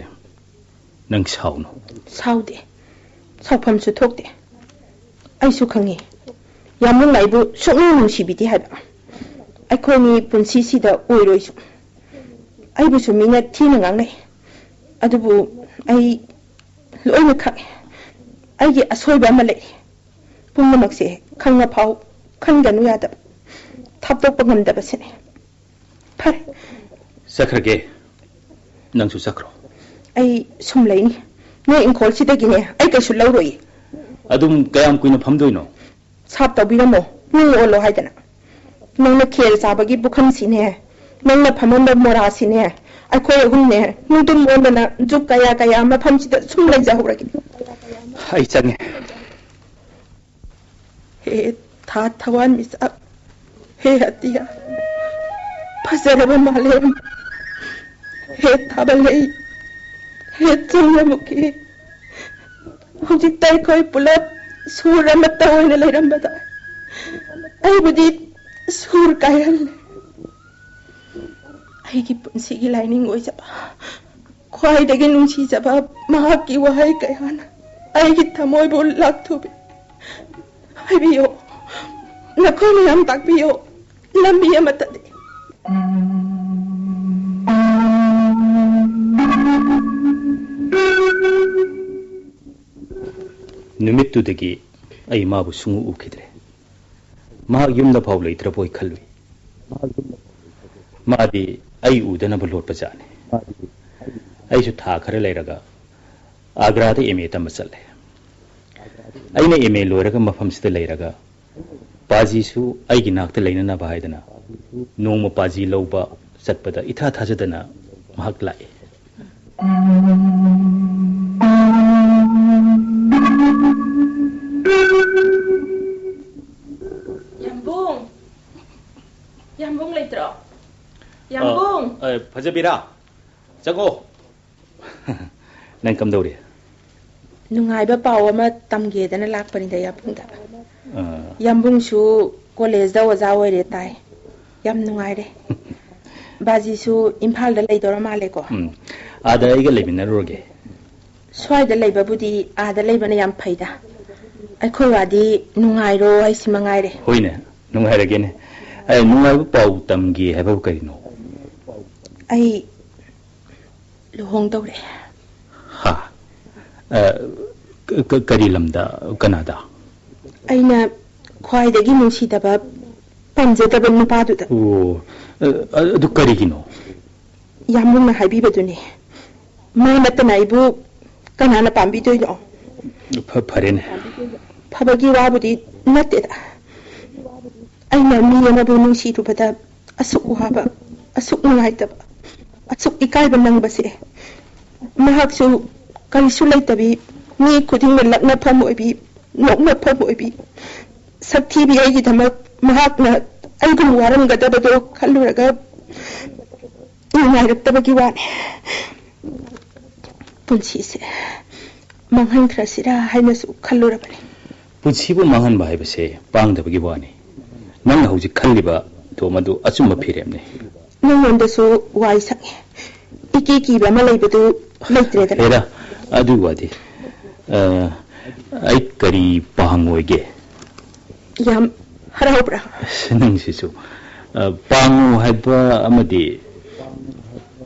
ꯅꯪ ꯁꯥꯎꯅꯨ꯫ ꯁꯥꯎꯗꯦ꯫ ꯁꯥꯎꯐꯝꯁꯨ ꯊꯣꯛꯇꯦ꯫ ꯑꯩꯁꯨ ꯈꯪꯉꯤ꯫ ꯌꯥꯝꯕꯨꯡꯅ ꯑꯩꯕꯨ ꯁꯨꯛꯅꯨꯡ ꯅꯨꯡꯁꯤꯕꯤꯗꯦ ꯍꯥꯏꯕ꯫ ꯑꯩꯈꯣꯏꯅꯤ ꯄꯨꯟꯁꯤꯁꯤꯗ ꯑꯣꯏꯔꯣꯏꯁꯨ꯫ ꯑꯩꯕꯨꯁꯨ ꯃꯤꯅ ꯊꯤꯅ ꯉꯥꯡꯅꯩ꯫ ꯑꯗꯨꯕꯨ ꯑꯩ ꯂꯣꯏꯅ ꯈꯪꯉꯤ꯫ ꯑꯩꯒꯤ ꯑꯁꯣꯏꯕ ꯑꯃ ꯂꯩ꯫ ꯄꯨꯝꯅꯃꯛꯁꯦ ꯈꯪꯉꯐꯥꯎ ꯈꯟꯒꯅꯨ ꯌꯥꯗꯕ, ꯊꯥꯞꯇꯣꯛꯄ ꯉꯝꯗꯕꯁꯤꯅꯤ꯫ ꯐꯔꯦ꯫ ꯆꯠꯈ꯭ꯔꯒꯦ꯫ ꯅꯪꯁꯨ ꯆꯠꯈ꯭ꯔꯣ꯫ ꯑꯩ ꯁꯨꯝ ꯂꯩꯅꯤ꯫ ꯅꯣꯏ ꯏꯪꯈꯣꯜꯁꯤꯗꯒꯤꯅꯦ ꯑꯩ ꯀꯩꯁꯨ ꯂꯧꯔꯣꯏ꯫ ꯑꯗꯨꯝ ꯀꯌꯥꯝ ꯀꯨꯏꯅ ꯐꯝꯗꯣꯏꯅꯣ? ꯁꯥꯞ ꯇꯧꯕꯤꯔꯝꯃꯣ, ꯅꯨꯡ ꯑꯣꯜꯂꯣ ꯍꯥꯏꯗꯅ꯫ ꯅꯪꯅ ꯈꯦꯔ ꯆꯥꯕꯒꯤ ꯄꯨꯈꯝꯁꯤꯅꯦ, ꯅꯪꯅ ꯐꯝꯃꯝꯕ ꯃꯣꯔꯥꯁꯤꯅꯦ, ꯑꯩꯈꯣꯏ ꯑꯍꯨꯝꯅꯦ ꯅꯨꯡꯗꯨꯝ ꯑꯣꯟꯗꯅ ꯖꯨꯛ ꯀꯌꯥ ꯀꯌꯥ ꯃꯐꯝꯁꯤꯗ ꯁꯨꯝ ꯂꯩꯖꯍꯧꯔꯒꯦ꯫ ꯑꯩ ꯆꯪꯉꯦ꯫ ꯍꯦ ꯊꯥ ꯊꯋꯥꯟꯃꯤꯆꯥꯛ, ꯍꯦ ꯑꯇꯤꯌꯥ, ꯐꯖꯔꯕ ꯃꯥꯂꯦꯝ, ꯍꯦꯠ ꯊꯥꯕ ꯂꯩ, ꯍꯦꯠ ꯆꯪꯂꯕꯨꯛꯀꯤ꯫ ꯍꯧꯖꯤꯛꯇ ꯑꯩꯈꯣꯏ ꯄꯨꯂꯞ ꯁꯨꯔ ꯑꯃꯠꯇ ꯑꯣꯏꯅ ꯂꯩꯔꯝꯕꯗ ꯑꯩꯕꯨꯗꯤ ꯁꯨꯔ ꯀꯥꯏꯍꯜꯂꯦ꯫ ꯑꯩꯒꯤ ꯄꯨꯟꯁꯤꯒꯤ ꯂꯥꯏꯅꯤꯡ ꯑꯣꯏꯖꯕ, ꯈ꯭ꯋꯥꯏꯗꯒꯤ ꯅꯨꯡꯁꯤꯖꯕ ꯃꯍꯥꯛꯀꯤ ꯋꯥꯍꯩ ꯀꯌꯥꯅ ꯑꯩꯒꯤ ꯊꯃꯣꯏꯕꯨ ꯂꯥꯛꯊꯨꯕꯤ꯫ ꯍꯥꯏꯕꯤꯌꯣ, ꯅꯈꯣꯏ ꯃꯌꯥꯝ ꯇꯥꯛꯄꯤꯌꯣ, ꯂꯝꯕꯤ ꯑꯃꯠꯇꯗꯤ꯫ ꯅꯨꯃꯤꯠꯇꯨꯗꯒꯤ ꯑꯩ ꯃꯥꯕꯨ ꯁꯨꯡꯎ ꯎꯈꯤꯗ꯭ꯔꯦ꯫ ꯃꯍꯥꯛ ꯌꯨꯝꯗ ꯐꯥꯎ ꯂꯩꯇ꯭ꯔꯕꯣꯏ ꯈꯜꯂꯨꯏ꯫ ꯃꯥꯗꯤ ꯑꯩ ꯎꯗꯅꯕ ꯂꯣꯠꯄ ꯖꯥꯠꯅꯤ꯫ ꯑꯩꯁꯨ ꯊꯥ ꯈꯔ ꯂꯩꯔꯒ ꯑꯥꯒ꯭ꯔꯥꯗ ꯑꯦꯝ ꯑꯦ ꯇꯝꯕ ꯆꯠꯂꯦ꯫ ꯑꯩꯅ ꯑꯦꯝ ꯑꯦ ꯂꯣꯏꯔꯒ ꯃꯐꯝꯁꯤꯗ ꯂꯩꯔꯒ ꯄꯥꯖꯤꯁꯨ ꯑꯩꯒꯤ ꯅꯥꯛꯇ ꯂꯩꯅꯅꯕ ꯍꯥꯏꯗꯅ ꯅꯣꯡꯃ ꯄꯥꯖꯤ ꯂꯧꯕ ꯆꯠꯄꯗ ꯏꯊꯥ ꯊꯥꯖꯗꯅ ꯃꯍꯥꯛ ꯂꯥꯛꯏ꯫ ꯌꯥꯝꯕꯨꯡ! ꯌꯥꯝꯕꯨꯡ ꯂꯩꯇ꯭ꯔꯣ? ꯌꯥꯝꯕꯨꯡ! ꯑ, ꯑ, ꯐꯖꯕꯤꯔꯥ? ꯆꯪꯉꯣ꯫ ꯅꯪ ꯀꯝꯗꯧꯔꯤ? ꯅꯨꯡꯉꯥꯏꯕ ꯄꯥꯎ ꯑꯃ ꯇꯝꯒꯦꯗꯅ ꯂꯥꯛꯄꯅꯤꯗ ꯌꯥꯝꯕꯨꯡꯗ꯫ ꯑ꯫ ꯌꯥꯝꯕꯨꯡꯁꯨ ꯀꯣꯂꯦꯖꯇ ꯑꯣꯖꯥ ꯑꯣꯏꯔꯦ ꯇꯥꯏ꯫ ꯌꯥꯝ ꯅꯨꯡꯉꯥꯏꯔꯦ꯫ ꯕꯥꯖꯤꯁꯨ ꯏꯝꯐꯥꯜꯗ ꯂꯩꯗꯧꯔ ꯃꯥꯜꯂꯦꯀꯣ? ꯎꯝ꯫ ꯑꯥꯗ ꯑꯩꯒ ꯂꯩꯃꯤꯟꯅꯔꯨꯔꯒꯦ꯫ ꯁ꯭ꯋꯥꯏꯗ ꯂꯩꯕꯕꯨꯗꯤ ꯑꯥꯗ ꯂꯩꯕꯅ ꯌꯥꯝ ꯐꯩꯗ꯫ ꯑꯩꯈꯣꯏ ꯋꯥꯗꯤ ꯅꯨꯡꯉꯥꯏꯔꯣ ꯍꯥꯏꯁꯤ ꯃꯉꯥꯏꯔꯦ꯫ ꯍꯣꯏꯅꯦ, ꯅꯨꯡꯉꯥꯏꯔꯒꯦꯅꯦ꯫ ꯑꯦ, ꯅꯨꯡꯉꯥꯏꯕ ꯄꯥꯎ ꯇꯝꯒꯦ ꯍꯥꯏꯕꯕꯨ ꯀꯔꯤꯅꯣ? ꯑꯩ ꯂꯨꯍꯣꯡꯗꯧꯔꯦ꯫ ꯍꯥ? ꯑ, ꯀ-, ꯀ-, ꯀꯔꯤ ꯂꯝꯗ? ꯀꯅꯥꯗ? ꯑꯩꯅ ꯈ꯭ꯋꯥꯏꯗꯒꯤ ꯅꯨꯡꯁꯤꯗꯕ, ꯄꯥꯝꯖꯗꯕ ꯅꯨꯄꯥꯗꯨꯗ꯫ ꯑꯣ, ꯑ, ꯑ, ꯑꯗꯨ ꯀꯔꯤꯒꯤꯅꯣ? ꯌꯥꯝꯕꯨꯡꯅ ꯍꯥꯏꯕꯤꯕꯗꯨꯅꯤ꯫ ꯃꯥ ꯅꯠꯇꯅ ꯑꯩꯕꯨ ꯀꯅꯥꯅ ꯄꯥꯝꯕꯤꯗꯣꯏꯅꯣ? ꯐ-, ꯐꯔꯦꯅꯦ꯫ ꯐꯕꯒꯤ ꯋꯥꯕꯨꯗꯤ ꯅꯠꯇꯦꯗ꯫ ꯑꯩꯅ ꯃꯤ ꯑꯃꯕꯨ ꯅꯨꯡꯁꯤꯔꯨꯕꯗ ꯑꯁꯨꯛ ꯋꯥꯕ, ꯑꯁꯨꯛ ꯅꯨꯡꯉꯥꯏꯇꯕ, ꯑꯁꯨꯛ ꯏꯀꯥꯏꯕ ꯅꯪꯕꯁꯦ꯫ ꯃꯍꯥꯛꯁꯨ ꯀꯔꯤꯁꯨ ꯂꯩꯇꯕꯤ, ꯃꯤ ꯈꯨꯗꯤꯡꯅ ꯂꯛꯅꯐꯝ ꯑꯣꯏꯕꯤ, ꯅꯣꯛꯅꯐꯝ ꯑꯣꯏꯕꯤ, ꯁꯛꯊꯤꯕꯤ ꯑꯩꯒꯤꯗꯃꯛ ꯃꯍꯥꯛꯅ ꯑꯩꯒꯨꯝ ꯋꯥꯔꯝꯒꯗꯕꯗꯣ ꯈꯜꯂꯨꯔꯒ ꯅꯨꯡꯉꯥꯏꯔꯛꯇꯕꯒꯤ ꯋꯥꯅꯤ꯫ ꯄꯨꯟꯁꯤꯁꯦ ꯃꯥꯡꯍꯟꯈ꯭ꯔꯁꯤꯔꯥ ꯍꯥꯏꯅꯁꯨ ꯈꯜꯂꯨꯔꯕꯅꯤ꯫ ꯄꯨꯟꯁꯤꯕꯨ ꯃꯥꯡꯍꯟꯕ ꯍꯥꯏꯕꯁꯦ ꯄꯥꯡꯗꯕꯒꯤ ꯋꯥꯅꯤ꯫ ꯅꯪꯅ ꯍꯧꯖꯤꯛ ꯈꯜꯂꯤꯕꯗꯣ ꯃꯗꯨ ꯑꯆꯨꯝꯕ ꯐꯤꯔꯦꯞꯅꯤ꯫ ꯅꯉꯣꯟꯗꯁꯨ ꯋꯥꯏ ꯁꯪꯉꯦ꯫ ꯏꯀꯤ ꯀꯤꯕ ꯑꯃ ꯂꯩꯕꯗꯨ ꯂꯩꯇ꯭ꯔꯦꯗꯅ꯫ ꯍꯦꯔꯥ, ꯑꯗꯨꯒꯤ ꯋꯥꯗꯤ꯫ ꯑ, ꯑꯩ ꯀꯔꯤ ꯄꯥꯡꯉꯣꯏꯒꯦ? ꯌꯥꯝ ꯍꯔꯥꯎꯕ꯭ꯔꯥ? ꯑꯁ, ꯅꯪꯁꯤꯁꯨ꯫ ꯑ, ꯄꯥꯡꯉꯨ ꯍꯥꯏꯕ ꯑꯃꯗꯤ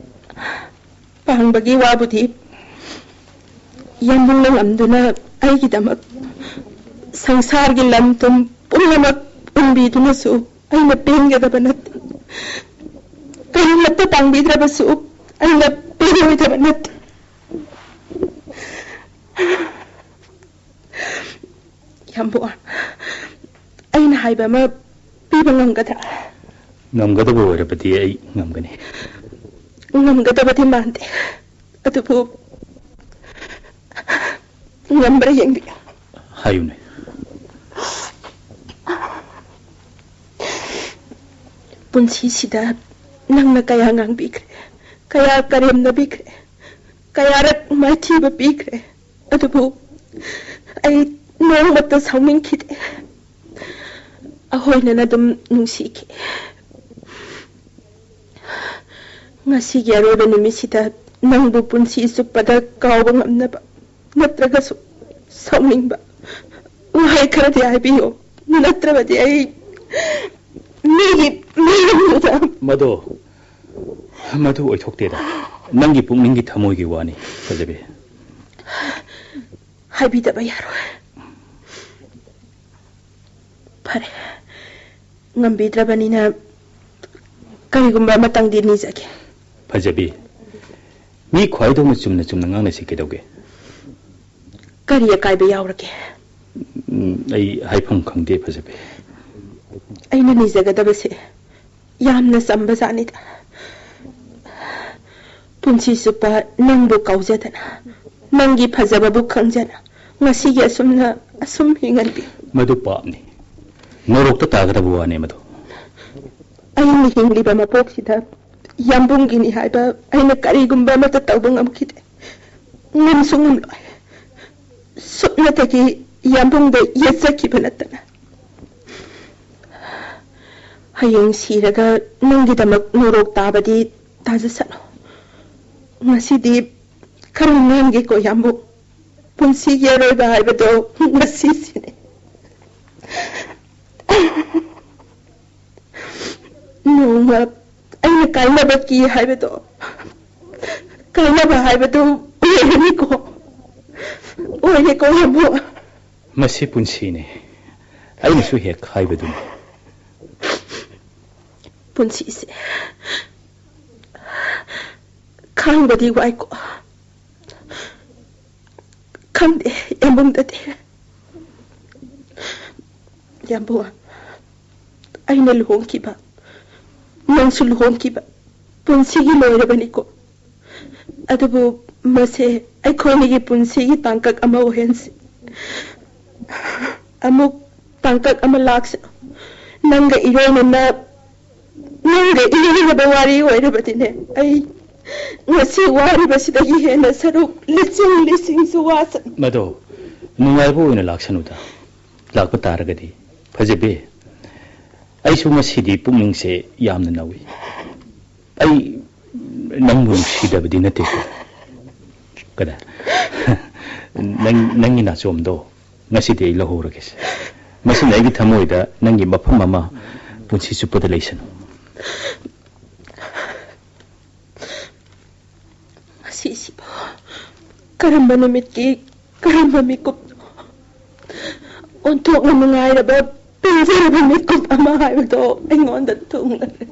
ꯄꯥꯡꯕꯒꯤ ꯋꯥꯕꯨꯗꯤ ꯌꯥꯝꯕꯨꯡꯅ ꯉꯝꯗꯨꯅ ꯑꯩꯒꯤꯗꯃꯛ ꯁꯪꯁꯥꯔꯒꯤ ꯂꯝ ꯇꯨꯝ ꯄꯨꯝꯅꯃꯛ ꯎꯟꯕꯤꯗꯨꯅꯁꯨ ꯑꯩꯅ ꯄꯦꯟꯒꯗꯕ ꯅꯠꯇꯦ꯫ ꯀꯔꯤꯃꯠꯇ ꯄꯥꯡꯕꯤꯗ꯭ꯔꯕꯁꯨ ꯑꯩꯅ ꯄꯦꯜꯂꯣꯏꯗꯕ ꯅꯠꯇꯦ꯫ ꯌꯥꯝꯕꯨꯡ, ꯑꯩꯅ ꯍꯥꯏꯕ ꯑꯃ ꯄꯤꯕ ꯉꯝꯒꯗ꯭ꯔꯥ? ꯉꯝꯒꯗꯕ ꯑꯣꯏꯔꯕꯗꯤ ꯑꯩ ꯉꯝꯒꯅꯤ꯫ ꯉꯝꯒꯗꯕꯗꯤ ꯃꯥꯟꯗꯦ, ꯑꯗꯨꯕꯨ ꯉꯝꯕ꯭ꯔꯥ ꯌꯦꯡꯕꯤꯌꯨ꯫ ꯍꯥꯏꯌꯨꯅꯦ꯫ ꯄꯨꯟꯁꯤꯁꯤꯗ ꯅꯪꯅ ꯀꯌꯥ ꯉꯥꯡꯕꯤꯈ꯭ꯔꯦ, ꯀꯌꯥ ꯀꯔꯦꯝꯅꯕꯤꯈ꯭ꯔꯦ, ꯀꯌꯥꯔꯛ ꯃꯥꯏꯊꯤꯕ ꯄꯤꯈ꯭ꯔꯦ, ꯑꯗꯨꯕꯨ ꯑꯩ ꯅꯣꯡꯃꯇ ꯁꯥꯎꯅꯤꯡꯈꯤꯗꯦ꯫ ꯑꯩꯈꯣꯏꯅꯅ ꯑꯗꯨꯝ ꯅꯨꯡꯁꯤꯈꯤ꯫ ꯉꯁꯤꯒꯤ ꯑꯔꯣꯏꯕ ꯅꯨꯃꯤꯠꯁꯤꯗ ꯅꯪꯕꯨ ꯄꯨꯟꯁꯤ ꯆꯨꯞꯄꯗ ꯀꯥꯎꯕ ꯉꯝꯅꯕ ꯅꯠꯇ꯭ꯔꯒꯁꯨ ꯁꯥꯎꯅꯤꯡꯕ ꯋꯥꯍꯩ ꯈꯔꯗꯤ ꯍꯥꯏꯕꯤꯌꯨ, ꯅꯠꯇ꯭ꯔꯕꯗꯤ ꯑꯩ ꯃꯤꯒꯤ ꯃꯤꯔꯣꯜꯗ ꯃꯗꯣ, ꯃꯗꯨ ꯑꯣꯏꯊꯣꯛꯇꯦꯗ꯫ ꯅꯪꯒꯤ ꯄꯨꯛꯅꯤꯡꯒꯤ ꯊꯃꯣꯏꯒꯤ ꯋꯥꯅꯤ, ꯐꯖꯕꯤ꯫ ꯍꯥꯏꯕꯤꯗꯕ ꯌꯥꯔꯣꯏ꯫ ꯐꯔꯦ, ꯉꯝꯕꯤꯗ꯭ꯔꯕꯅꯤꯅ ꯀꯔꯤꯒꯨꯝꯕ ꯑꯃꯇꯪꯗꯤ ꯅꯤꯖꯒꯦ꯫ ꯐꯖꯕꯤ, ꯃꯤ ꯈ꯭ꯋꯥꯏꯗꯧꯅ ꯆꯨꯝꯅ ꯆꯨꯝꯅ ꯉꯥꯡꯅꯁꯤ ꯀꯩꯗꯧꯒꯦ? ꯀꯔꯤ ꯑꯀꯥꯏꯕ ꯌꯥꯎꯔꯒꯦ? ꯎꯝ, ꯑꯩ ꯍꯥꯏꯐꯝ ꯈꯪꯗꯦ, ꯐꯖꯕꯤ꯫ ꯑꯩꯅ ꯅꯤꯖꯒꯗꯕꯁꯦ ꯌꯥꯝꯅ ꯆꯝꯕ ꯖꯥꯠꯅꯤꯗ꯫ ꯄꯨꯟꯁꯤ ꯆꯨꯞꯄ ꯅꯪꯕꯨ ꯀꯥꯎꯖꯗꯅ, ꯅꯪꯒꯤ ꯐꯖꯕꯕꯨ ꯈꯪꯖꯅ, ꯉꯁꯤꯒꯤ ꯑꯁꯨꯝꯅ ꯑꯁꯨꯝ ꯍꯤꯡꯍꯟꯕꯤ꯫ ꯃꯗꯨ ꯄꯥꯞꯅꯤ꯫ ꯅꯣꯔꯣꯛꯇ ꯇꯥꯒꯗꯕ ꯋꯥꯅꯤ ꯃꯗꯨ꯫ ꯑꯩꯅ ꯍꯤꯡꯂꯤꯕ ꯃꯄꯣꯛꯁꯤꯗ ꯌꯥꯝꯕꯨꯡꯒꯤꯅꯤ ꯍꯥꯏꯕ ꯑꯩꯅ ꯀꯔꯤꯒꯨꯝꯕ ꯑꯃꯠꯇ ꯇꯧꯕ ꯉꯝꯈꯤꯗꯦ꯫ ꯉꯝꯁꯨ ꯉꯝꯂꯣꯏ꯫ ꯁꯨꯞꯅꯇꯒꯤ ꯌꯥꯝꯕꯨꯡꯗ ꯌꯦꯠꯆꯈꯤꯕ ꯅꯠꯇꯅ꯫ ꯍꯌꯦꯡ ꯁꯤꯔꯒ ꯅꯪꯒꯤꯗꯃꯛ ꯅꯣꯔꯣꯛ ꯇꯥꯕꯗꯤ ꯇꯥꯖꯁꯅꯨ꯫ ꯉꯁꯤꯗꯤ ꯈꯔ ꯉꯥꯡꯒꯦꯀꯣ, ꯌꯥꯝꯕꯨꯡ꯫ ꯄꯨꯟꯁꯤꯒꯤ ꯑꯔꯣꯏꯕ ꯍꯥꯏꯕꯗꯣ ꯉꯁꯤꯁꯤꯅꯦ꯫ ꯅꯣꯡꯃ ꯑꯩꯅ ꯀꯥꯏꯅꯕ ꯀꯤ ꯍꯥꯏꯕꯗꯣ, ꯀꯥꯏꯅꯕ ꯍꯥꯏꯕꯗꯨ ꯑꯣꯏꯔꯅꯤꯀꯣ, ꯑꯣꯏꯔꯦꯀꯣ, ꯌꯥꯝꯕꯨꯡ꯫ ꯃꯁꯤ ꯄꯨꯟꯁꯤꯅꯤ꯫ ꯑꯩꯅꯁꯨ ꯍꯦꯛ ꯍꯥꯏꯕꯗꯨꯅꯤ꯫ ꯄꯨꯟꯁꯤꯁꯦ ꯈꯥꯡꯕꯗꯤ ꯋꯥꯏꯀꯣ꯫ ꯈꯪꯗꯦ, ꯌꯥꯝꯕꯨꯡꯗꯗꯤ꯫ ꯌꯥꯝꯕꯨꯡ, ꯑꯩꯅ ꯂꯨꯍꯣꯡꯈꯤꯕ, ꯅꯪꯁꯨ ꯂꯨꯍꯣꯡꯈꯤꯕ ꯄꯨꯟꯁꯤꯒꯤ ꯂꯣꯏꯔꯕꯅꯤꯀꯣ꯫ ꯑꯗꯨꯕꯨ ꯃꯁꯦ ꯑꯩꯈꯣꯏꯅꯤꯒꯤ ꯄꯨꯟꯁꯤꯒꯤ ꯇꯥꯡꯀꯛ ꯑꯃ ꯑꯣꯏꯍꯟꯁꯤ꯫ ꯑꯃꯨꯛ ꯇꯥꯡꯀꯛ ꯑꯃ ꯂꯥꯛꯁꯅꯨ꯫ ꯅꯪꯒ ꯏꯔꯣꯏꯅꯅ, ꯅꯪꯒ ꯏꯔꯣꯏꯅꯕ ꯋꯥꯔꯤ ꯑꯣꯏꯔꯕꯗꯤꯅꯦ, ꯑꯩ ꯉꯁꯤ ꯋꯥꯔꯤꯕꯁꯤꯗꯒꯤ ꯍꯦꯟꯅ ꯁꯔꯨꯛ ꯂꯤꯁꯤꯡ ꯂꯤꯁꯤꯡꯁꯨ ꯋꯥꯁꯅꯨ꯫ ꯃꯗꯣ ꯅꯨꯡꯉꯥꯏꯕ ꯑꯣꯏꯅ ꯂꯥꯛꯁꯅꯨꯗ꯫ ꯂꯥꯛꯄ ꯇꯥꯔꯒꯗꯤ꯫ ꯐꯖꯕꯤ, ꯑꯩꯁꯨ ꯉꯁꯤꯗꯤ ꯄꯨꯛꯅꯤꯡꯁꯦ ꯌꯥꯝꯅ ꯅꯧꯏ꯫ ꯑꯩ ꯅꯪꯕꯨ ꯅꯨꯡꯁꯤꯗꯕꯗꯤ ꯅꯠꯇꯦꯀꯣ꯫ ꯀꯗꯥ? ꯅꯪ, ꯅꯪꯒꯤ ꯅꯥꯆꯣꯝꯗꯣ ꯉꯁꯤꯗꯤ ꯑꯩ ꯂꯧꯍꯧꯔꯒꯦꯁꯦ꯫ ꯃꯁꯤꯅ ꯑꯩꯒꯤ ꯊꯃꯣꯏꯗ ꯅꯪꯒꯤ ꯃꯐꯝ ꯑꯃ ꯄꯨꯟꯁꯤ ꯆꯨꯞꯄꯗ ꯂꯩꯁꯅꯨ꯫ ꯉꯁꯤꯁꯤꯕꯨ ꯀꯔꯝꯕ ꯅꯨꯃꯤꯠꯀꯤ ꯀꯔꯝꯕ ꯃꯤꯀꯨꯞꯅꯣ? ꯑꯣꯟꯊꯣꯛꯅ ꯅꯨꯡꯉꯥꯏꯔꯕ, ꯄꯦꯟꯖꯔꯕ ꯃꯤꯀꯨꯞ ꯑꯃ ꯍꯥꯏꯕꯗꯣ ꯑꯩꯉꯣꯟꯗ ꯊꯨꯡꯂꯔꯦ꯫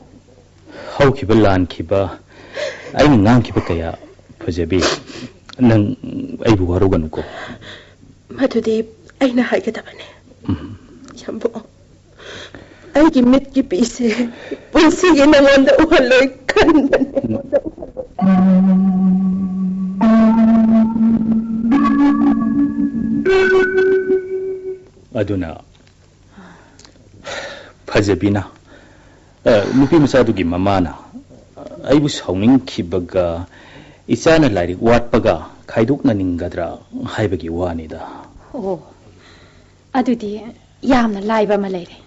ꯍꯧꯈꯤꯕ ꯂꯥꯟꯈꯤꯕ, ꯑꯩꯅ ꯉꯥꯡꯈꯤꯕ ꯀꯌꯥ꯫ ꯐꯖꯕꯤ, ꯅꯪ ꯑꯩꯕꯨ ꯋꯥꯔꯧꯒꯅꯨꯀꯣ꯫ ꯃꯗꯨꯗꯤ ꯑꯩꯅ ꯍꯥꯏꯒꯗꯕꯅꯤ꯫ ꯎꯝ꯫ ꯌꯥꯝꯕꯨꯡ, ꯑꯩꯒꯤ ꯃꯤꯠꯀꯤ ꯄꯤꯁꯦ ꯄꯨꯟꯁꯤꯒꯤ ꯅꯉꯣꯟꯗ ꯎꯍꯜꯂꯣꯏ ꯈꯟꯕꯅꯤ꯫ ꯑꯗꯨꯅ ꯐꯖꯕꯤꯅ, ꯑ, ꯅꯨꯄꯤ ꯃꯆꯥꯗꯨꯒꯤ ꯃꯃꯥꯅ ꯑꯩꯕꯨ ꯁꯥꯎꯅꯤꯡꯈꯤꯕꯒ ꯏꯆꯥꯅ ꯂꯥꯏꯔꯤꯛ ꯋꯥꯠꯄꯒ ꯈꯥꯏꯗꯣꯛꯅꯅꯤꯡꯒꯗ꯭ꯔꯥ ꯍꯥꯏꯕꯒꯤ ꯋꯥꯅꯤꯗ꯫ ꯑꯣ, ꯑꯗꯨꯗꯤ ꯌꯥꯝꯅ ꯂꯥꯏꯕ ꯑꯃ ꯂꯩꯔꯦ꯫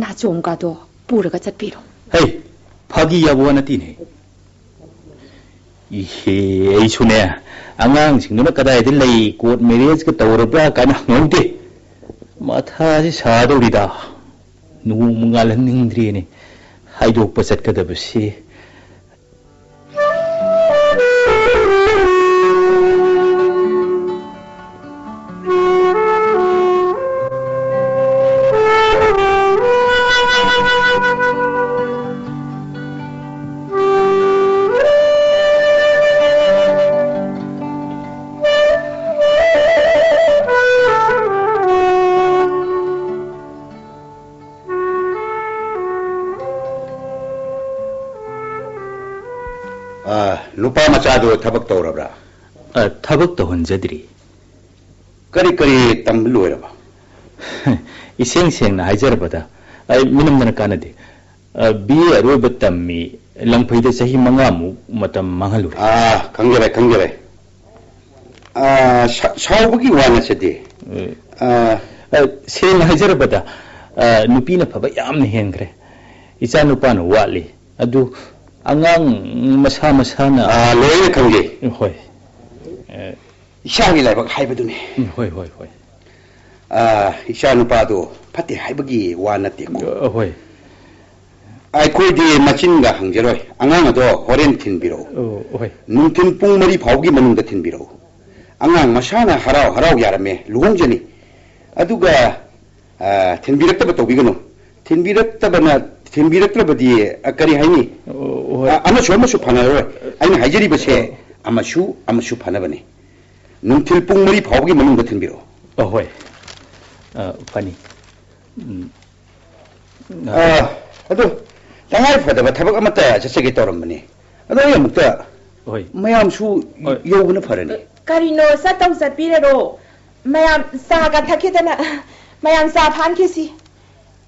ꯅꯥꯆꯣꯝꯒꯗꯣ ꯄꯨꯔꯒ ꯆꯠꯄꯤꯔꯣ꯫ ꯍꯩ, ꯐꯥꯒꯤ ꯌꯥꯕ ꯋꯥ ꯅꯠꯇꯦꯅꯦ꯫ ꯏꯍꯦ, ꯑꯩꯁꯨꯅꯦ, ꯑꯉꯥꯡꯁꯤꯡꯗꯨꯅ ꯀꯗꯥꯏꯗ ꯂꯩ, ꯀꯣꯔꯠ ꯃꯦꯔꯦꯖꯀ ꯇꯧꯔꯕ꯭ꯔꯥ ꯀꯥꯏꯅ ꯍꯪꯍꯧꯗꯦ꯫ ꯃꯊꯥꯁꯤ ꯁꯥꯗꯧꯔꯤꯗ꯫ ꯅꯣꯡꯃ ꯉꯥꯜꯍꯟꯅꯤꯡꯗ꯭ꯔꯦꯅꯦ ꯍꯥꯏꯗꯣꯛꯄ ꯆꯠꯀꯗꯕꯁꯤ꯫ ꯑ, ꯅꯨꯄꯥ ꯃꯆꯥꯗꯣ ꯊꯕꯛ ꯇꯧꯔꯕ꯭ꯔꯥ? ꯑ, ꯊꯕꯛ ꯇꯧꯍꯟꯖꯗ꯭ꯔꯤ꯫ ꯀꯔꯤ ꯀꯔꯤ ꯇꯝꯕ ꯂꯣꯏꯔꯕ? ꯏꯁꯦꯡ ꯁꯦꯡꯅ ꯍꯥꯏꯖꯔꯕꯗ, ꯑꯩ ꯃꯤꯅꯝꯗꯅ ꯀꯥꯟꯅꯗꯦ꯫ ꯑ, ꯕꯤ ꯑꯦ ꯑꯔꯣꯏꯕ ꯇꯝꯃꯤ, ꯂꯪꯐꯩꯗ ꯆꯍꯤ ꯃꯉꯥꯃꯨꯛ ꯃꯇꯝ ꯃꯥꯡꯍꯜꯂꯨꯔꯦ꯫ ꯑꯥ, ꯈꯪꯖꯔꯦ, ꯈꯪꯖꯔꯦ꯫ ꯑꯥ, ꯁꯥ-, ꯁꯥꯎꯕꯒꯤ ꯋꯥ ꯅꯠꯆꯗꯦ꯫ ꯑ, ꯑꯥ, ꯑ, ꯁꯦꯡꯅ ꯍꯥꯏꯖꯔꯕꯗ, ꯑ, ꯅꯨꯄꯤꯅ ꯐꯕ ꯌꯥꯝꯅ ꯍꯦꯟꯈ꯭ꯔꯦ꯫ ꯏꯆꯥ ꯅꯨꯄꯥꯅ ꯋꯥꯠꯂꯤ꯫ ꯑꯗꯨ ꯑꯉꯥꯡ ꯃꯁꯥ ꯃꯁꯥꯅ ꯑꯥ, ꯂꯣꯏꯅ ꯈꯪꯖꯩ꯫ ꯍꯣꯏ꯫ ꯑ, ꯏꯁꯥꯒꯤ ꯂꯥꯏꯕꯛ ꯍꯥꯏꯕꯗꯨꯅꯤ꯫ ꯎꯝ, ꯍꯣꯏ, ꯍꯣꯏ, ꯍꯣꯏ꯫ ꯑꯥ, ꯏꯆꯥ ꯅꯨꯄꯥꯗꯣ ꯐꯠꯇꯦ ꯍꯥꯏꯕꯒꯤ ꯋꯥ ꯅꯠꯇꯦꯀꯣ꯫ ꯑ, ꯍꯣꯏ꯫ ꯑꯩꯈꯣꯏꯗꯤ ꯃꯆꯤꯟꯒ ꯍꯪꯖꯔꯣꯏ꯫ ꯑꯉꯥꯡ ꯑꯗꯣ ꯍꯣꯔꯦꯟ ꯊꯤꯟꯕꯤꯔꯛꯎ꯫ ꯑꯣ, ꯍꯣꯏ꯫ ꯅꯨꯡꯊꯤꯜ ꯄꯨꯡ ꯃꯔꯤ ꯐꯥꯎꯒꯤ ꯃꯅꯨꯡꯗ ꯊꯤꯟꯕꯤꯔꯛꯎ꯫ ꯑꯉꯥꯡ ꯃꯁꯥꯅ ꯍꯔꯥꯎ ꯍꯔꯥꯎ ꯌꯥꯔꯝꯃꯦ, ꯂꯨꯍꯣꯡꯖꯅꯤ꯫ ꯑꯗꯨꯒ, ꯑ, ꯊꯤꯟꯕꯤꯔꯛꯇꯕ ꯇꯧꯕꯤꯒꯅꯨ꯫ ꯊꯤꯟꯕꯤꯔꯛꯇꯕꯅ, ꯊꯤꯟꯕꯤꯔꯛꯇ꯭ꯔꯕꯗꯤ, ꯑ, ꯀꯔꯤ ꯍꯥꯏꯅꯤ? ꯑꯣ, ꯍꯣꯏ꯫ ꯑ, ꯑꯃꯁꯨ ꯑꯃꯁꯨ ꯐꯅꯔꯣꯏ꯫ ꯑꯩꯅ ꯍꯥꯏꯖꯔꯤꯕꯁꯦ ꯑꯣ꯫ ꯑꯃꯁꯨ ꯑꯃꯁꯨ ꯐꯅꯕꯅꯤ꯫ ꯅꯨꯡꯊꯤꯜ ꯄꯨꯡ ꯃꯔꯤ ꯐꯥꯎꯕꯒꯤ ꯃꯅꯨꯡꯗ ꯊꯤꯟꯕꯤꯔꯛꯑꯣ꯫ ꯑ, ꯍꯣꯏ꯫ ꯑ, ꯐꯅꯤ꯫ ꯎꯝ꯫ ꯑ, ꯑꯗꯨ ꯇꯉꯥꯏ ꯐꯗꯕ ꯊꯕꯛ ꯑꯃꯠꯇ ꯆꯠꯆꯒꯦ ꯇꯧꯔꯝꯕꯅꯤ꯫ ꯑꯗꯣ ꯑꯩ ꯑꯃꯨꯛꯇ ꯍꯣꯏ꯫ ꯃꯌꯥꯝꯁꯨ ꯍꯣꯏ꯫ ꯌꯧꯕꯅ ꯐꯔꯅꯤ꯫ ꯀꯔꯤꯅꯣ ꯆꯠꯇꯧ ꯆꯠꯄꯤꯔꯔꯣ? ꯃꯌꯥꯝ ꯆꯥꯒ ꯊꯛꯈꯤꯗꯅ ꯃꯌꯥꯝ ꯆꯥ ꯐꯥꯟꯈꯤꯁꯤ꯫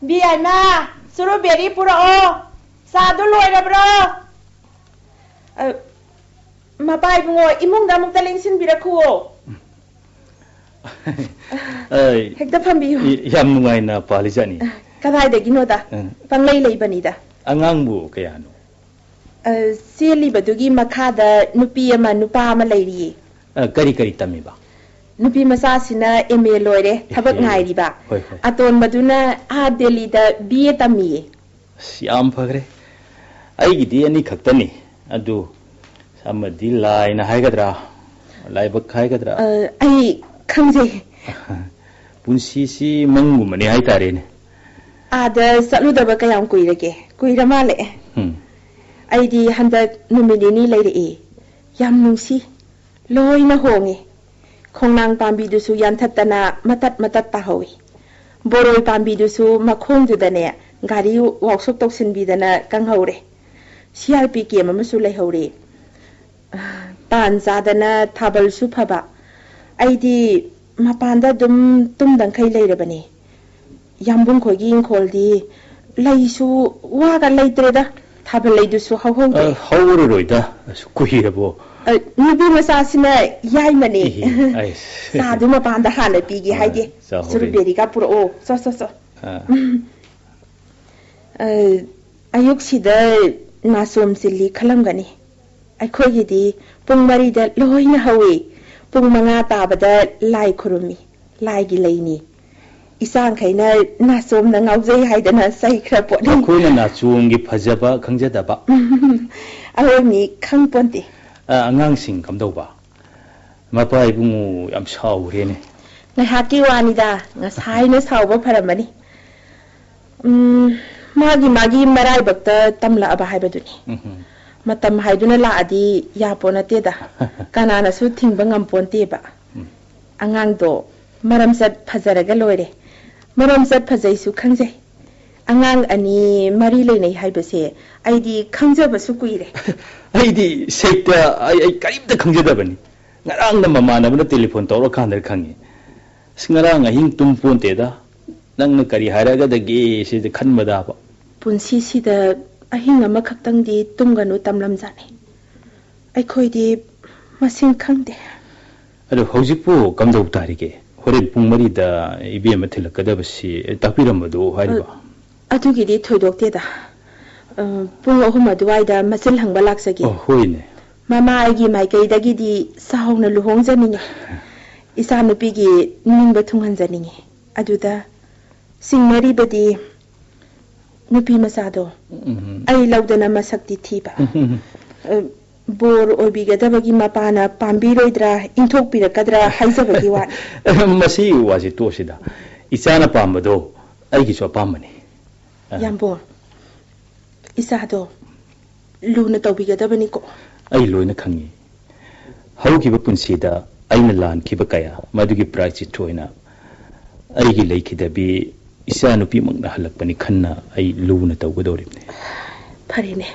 ꯕꯤ ꯑꯥꯏꯃ, ꯆꯨꯔꯨꯕꯦꯔꯤ ꯄꯨꯔꯛꯑꯣ꯫ ꯆꯥꯗꯨ ꯂꯣꯏꯔꯕ꯭ꯔꯣ? ꯑ, ꯃꯄꯥ ꯏꯕꯨꯡꯉꯣ, ꯏꯃꯨꯡꯗ ꯑꯃꯨꯛꯇ ꯂꯦꯡꯁꯤꯟꯕꯤꯔꯛꯈꯨꯑꯣ꯫ ꯑꯩ, ꯍꯦꯛꯇ ꯐꯝꯕꯤꯌꯨ꯫ ꯌꯥꯝ ꯅꯨꯡꯉꯥꯏꯅ ꯄꯥꯜꯂꯤꯖꯥꯠꯅꯤ꯫ ꯀꯗꯥꯏꯗꯒꯤꯅꯣꯗ? ꯎꯝ꯫ ꯄꯪꯂꯩ ꯂꯩꯕꯅꯤꯗ꯫ ꯑꯉꯥꯡꯕꯨ ꯀꯌꯥꯅꯣ? ꯑ, ꯆꯦꯜꯂꯤꯕꯗꯨꯒꯤ ꯃꯈꯥꯗ ꯅꯨꯄꯤ ꯑꯃ, ꯅꯨꯄꯥ ꯑꯃ ꯂꯩꯔꯤꯌꯦ꯫ ꯑ, ꯀꯔꯤ ꯀꯔꯤ ꯇꯝꯃꯤꯕ? ꯅꯨꯄꯤ ꯃꯆꯥꯁꯤꯅ ꯑꯦꯝ ꯑꯦ ꯂꯣꯏꯔꯦ, ꯊꯕꯛ ꯑꯦ, ꯉꯥꯏꯔꯤꯕ꯫ ꯍꯣꯏ, ꯍꯣꯏ꯫ ꯑꯇꯣꯟꯕꯗꯨꯅ ꯑꯥ ꯗꯦꯜꯂꯤꯗ ꯕꯤ ꯑꯦ ꯇꯝꯃꯤꯌꯦ꯫ ꯑꯁ, ꯌꯥꯝ ꯐꯈ꯭ꯔꯦ꯫ ꯑꯩꯒꯤꯗꯤ ꯑꯅꯤꯈꯛꯇꯅꯤ꯫ ꯑꯗꯨ ꯑꯃꯗꯤ ꯂꯥꯏꯅ ꯍꯥꯏꯒꯗ꯭ꯔꯥ, ꯂꯥꯏꯕꯛ ꯍꯥꯏꯒꯗ꯭ꯔꯥ? ꯑ, ꯑꯩ ꯈꯪꯖꯩ꯫ ꯄꯨꯟꯁꯤꯁꯤ ꯃꯪꯒꯨꯝꯕꯅꯤ ꯍꯥꯏꯇꯥꯔꯦꯅꯦ꯫ ꯑꯥꯗ ꯆꯠꯂꯨꯗꯕ ꯀꯌꯥꯝ ꯀꯨꯏꯔꯒꯦ? ꯀꯨꯏꯔ ꯃꯥꯜꯂꯦ꯫ ꯎꯝ꯫ ꯑꯩꯗꯤ ꯍꯟꯗꯛ ꯅꯨꯃꯤꯠ ꯅꯤꯅꯤ ꯂꯩꯔꯛꯑꯦ꯫ ꯌꯥꯝ ꯅꯨꯡꯁꯤ꯫ ꯂꯣꯏꯅ ꯍꯣꯡꯉꯦ꯫ ꯈꯣꯡꯅꯥꯡ ꯄꯥꯝꯕꯤꯗꯨꯁꯨ ꯌꯥꯟꯊꯠꯇꯅ ꯃꯇꯠ ꯃꯇꯠ ꯇꯥꯍꯧꯏ꯫ ꯕꯣꯔꯣꯏ ꯄꯥꯝꯕꯤꯗꯨꯁꯨ ꯃꯈꯣꯡꯗꯨꯗꯅꯦ ꯒꯥꯔꯤ ꯋꯥꯛꯁꯣꯞ ꯇꯧꯁꯤꯟꯕꯤꯗꯅ ꯀꯪꯍꯧꯔꯦ꯫ ꯁꯤ ꯑꯥꯔ ꯄꯤ ꯀꯦꯝ ꯑꯃꯁꯨ ꯂꯩꯍꯧꯔꯦ꯫ ꯄꯥꯟ ꯆꯥꯗꯅ ꯊꯥꯕꯜꯁꯨ ꯐꯕ꯫ ꯑꯩꯗꯤ ꯃꯄꯥꯟꯗ ꯑꯗꯨꯝ ꯇꯨꯝꯗꯪꯈꯩ ꯂꯩꯔꯕꯅꯦ꯫ ꯌꯥꯝꯕꯨꯡ ꯈꯣꯏꯒꯤ ꯏꯪꯈꯣꯜꯗꯤ ꯂꯩꯁꯨ ꯋꯥꯒ ꯂꯩꯇ꯭ꯔꯦꯗ꯫ ꯊꯥꯕꯜ ꯂꯩꯗꯨꯁꯨ ꯍꯧꯍꯧꯗ꯭ꯔꯦ꯫ ꯑ, ꯍꯧꯔꯔꯣꯏꯗ꯫ ꯑꯁ, ꯀꯨꯏꯔꯕꯣ? ꯑ, ꯅꯨꯄꯤ ꯃꯆꯥꯁꯤꯅ ꯌꯥꯏꯃꯅꯦ꯫ ꯏꯍꯤ, ꯑꯩꯁ꯫ ꯆꯥꯗꯨ ꯃꯄꯥꯟꯗ ꯍꯥꯟꯅ ꯄꯤꯒꯦ ꯑ, ꯍꯥꯏꯗꯦ꯫ ꯆꯥꯍꯧꯔꯦ꯫ ꯆꯨꯔꯨꯕꯦꯔꯤꯒ ꯄꯨꯔꯛꯑꯣ꯫ ꯆꯣ, ꯆꯣ, ꯆꯣ꯫ ꯑ꯫ ꯑ, ꯑꯌꯨꯛꯁꯤꯗ ꯅꯥꯆꯣꯝ ꯆꯤꯜꯂꯤ ꯈꯜꯂꯝꯒꯅꯤ꯫ ꯑꯩꯈꯣꯏꯒꯤꯗꯤ ꯄꯨꯡ ꯃꯔꯤꯗ ꯂꯣꯏꯅ ꯍꯧꯏ꯫ ꯄꯨꯡ ꯃꯉꯥ ꯇꯥꯕꯗ ꯂꯥꯏ ꯈꯨꯔꯨꯝꯃꯤ꯫ ꯂꯥꯏꯒꯤ ꯂꯩꯅꯤ꯫ ꯏꯆꯥꯡꯈꯩꯅ ꯅꯥꯆꯣꯝꯅ ꯉꯥꯎꯖꯩ ꯍꯥꯏꯗꯅ ꯆꯩꯈ꯭ꯔ ꯄꯣꯠꯅꯤ꯫ ꯃꯈꯣꯏꯅ ꯅꯥꯆꯣꯝꯒꯤ ꯐꯖꯕ ꯈꯪꯖꯗꯕ꯫ ꯑꯋꯣꯏ ꯃꯤ ꯈꯪ ꯄꯣꯟꯇꯦ꯫ ꯑ, ꯑꯉꯥꯡꯁꯤꯡ ꯀꯝꯗꯧꯕ? ꯃꯄꯥ ꯏꯕꯨꯡꯉꯣ ꯌꯥꯝ ꯁꯥꯎꯈ꯭ꯔꯦꯅꯦ꯫ ꯉꯥꯏꯍꯥꯛꯀꯤ ꯋꯥꯅꯤꯗ, ꯉꯁꯥꯏꯅ ꯁꯥꯎꯕ ꯐꯔꯝꯃꯅꯤ꯫ ꯎꯝ, ꯃꯥꯒꯤ ꯃꯥꯒꯤ ꯃꯔꯥꯏꯕꯛꯇ ꯇꯝꯂꯛꯑꯕ ꯍꯥꯏꯕꯗꯨꯅꯤ꯫ ꯎꯝꯍꯨꯝ꯫ ꯃꯇꯝ ꯍꯥꯏꯗꯨꯅ ꯂꯥꯛꯑꯗꯤ ꯌꯥꯄꯣ ꯅꯠꯇꯦꯗ꯫ ꯀꯅꯥꯅꯁꯨ ꯊꯤꯡꯕ ꯉꯝꯄꯣꯟꯇꯦꯕ꯫ ꯎꯝ꯫ ꯑꯉꯥꯡꯗꯣ ꯃꯔꯝꯆꯠ ꯐꯖꯔꯒ ꯂꯣꯏꯔꯦ꯫ ꯃꯔꯝꯆꯠ ꯐꯖꯩꯁꯨ ꯈꯪꯖꯩ꯫ ꯑꯉꯥꯡ ꯑꯅꯤ ꯃꯔꯤ ꯂꯩꯅꯩ ꯍꯥꯏꯕꯁꯦ ꯑꯩꯗꯤ ꯈꯪꯖꯕꯁꯨ ꯀꯨꯏꯔꯦ꯫ ꯑꯩꯗꯤ ꯁꯩꯇ, ꯑꯩ, ꯑꯩ ꯀꯔꯤꯝꯇ ꯈꯪꯖꯗꯕꯅꯤ꯫ ꯉꯔꯥꯡꯅ ꯃꯃꯥꯟꯅꯕꯅ ꯇꯦꯂꯤꯐꯣꯟ ꯇꯧꯔꯀꯥꯟꯗ ꯈꯪꯉꯤ꯫ ꯑꯁ, ꯉꯔꯥꯡ ꯑꯍꯤꯡ ꯇꯨꯝ ꯄꯣꯟꯇꯦꯗ꯫ ꯅꯪꯅ ꯀꯔꯤ ꯍꯥꯏꯔꯛꯀꯗꯒꯦ ꯁꯤꯗ ꯈꯟꯕꯗꯕ꯫ ꯄꯨꯟꯁꯤꯁꯤꯗ ꯑꯍꯤꯡ ꯑꯃꯈꯛꯇꯪꯗꯤ ꯇꯨꯝꯒꯅꯨ ꯇꯝꯂꯝꯖꯥꯠꯅꯤ꯫ ꯑꯩꯈꯣꯏꯗꯤ ꯃꯁꯤꯡ ꯈꯪꯗꯦ꯫ ꯑꯗꯣ ꯍꯧꯖꯤꯛꯄꯨ ꯀꯝꯗꯧ ꯇꯥꯔꯤꯒꯦ? ꯍꯣꯔꯦꯟ ꯄꯨꯡ ꯃꯔꯤꯗ ꯏꯕꯦꯝꯃ ꯊꯤꯜꯂꯛꯀꯗꯕꯁꯤ ꯇꯥꯛꯄꯤꯔꯝꯕꯗꯨ ꯍꯥꯏꯔꯤꯕ? ꯑꯗꯨꯒꯤꯗꯤ ꯊꯣꯏꯗꯣꯛꯇꯦꯗ꯫ ꯑ, ꯄꯨꯡ ꯑꯍꯨꯝ ꯑꯗꯨꯋꯥꯏꯗ ꯃꯆꯤꯜ ꯍꯪꯕ ꯂꯥꯛꯆꯒꯦ꯫ ꯑꯣ, ꯍꯣꯏꯅꯦ꯫ ꯃꯃꯥ ꯑꯩꯒꯤ ꯃꯥꯏꯀꯩꯗꯒꯤꯗꯤ ꯆꯥꯎꯅ ꯂꯨꯍꯣꯡꯖꯅꯤꯡꯉꯤ꯫ ꯏꯆꯥꯅꯨꯄꯤꯒꯤ ꯅꯤꯡꯕ ꯊꯨꯡꯍꯟꯖꯅꯤꯡꯉꯤ꯫ ꯑꯗꯨꯗ ꯆꯤꯡꯅꯔꯤꯕꯗꯤ ꯅꯨꯄꯤ ꯃꯆꯥꯗꯣ ꯎꯝ꯫ ꯑꯩ ꯂꯧꯗꯅ ꯃꯁꯛꯇꯤ ꯊꯤꯕ꯫ ꯑ, ꯕꯣꯔ ꯑꯣꯏꯕꯤꯒꯗꯕꯒꯤ ꯃꯄꯥꯅ ꯄꯥꯝꯕꯤꯔꯣꯏꯗ꯭ꯔꯥ, ꯏꯟꯊꯣꯛꯄꯤꯔꯛꯀꯗ꯭ꯔꯥ ꯍꯥꯏꯖꯕꯒꯤ ꯋꯥꯅꯤ꯫ ꯃꯁꯤ ꯋꯥꯁꯤ ꯇꯣꯛꯁꯤꯗ꯫ ꯏꯆꯥꯅ ꯄꯥꯝꯕꯗꯣ ꯑꯩꯒꯤꯁꯨ ꯑꯄꯥꯝꯕꯅꯤ꯫ ꯑ꯫ ꯌꯥꯝꯕꯣ, ꯏꯆꯥꯗꯣ ꯂꯨꯅ ꯇꯧꯕꯤꯒꯗꯕꯅꯤꯀꯣ꯫ ꯑꯩ ꯂꯣꯏꯅ ꯈꯪꯉꯤ꯫ ꯍꯧꯈꯤꯕ ꯄꯨꯟꯁꯤꯗ ꯑꯩꯅ ꯂꯥꯟꯈꯤꯕ ꯀꯌꯥ, ꯃꯗꯨꯒꯤ ꯄ꯭ꯔꯥꯏꯆꯤꯠ ꯑꯣꯏꯅ ꯑꯩꯒꯤ ꯂꯩꯈꯤꯗꯕꯤ ꯏꯆꯥꯅꯨꯄꯤꯃꯛꯅ ꯍꯜꯂꯛꯄꯅꯤ ꯈꯟꯅ ꯑꯩ ꯂꯨꯅ ꯇꯧꯒꯗꯧꯔꯤꯕꯅꯤ꯫ ꯐꯔꯦꯅꯦ,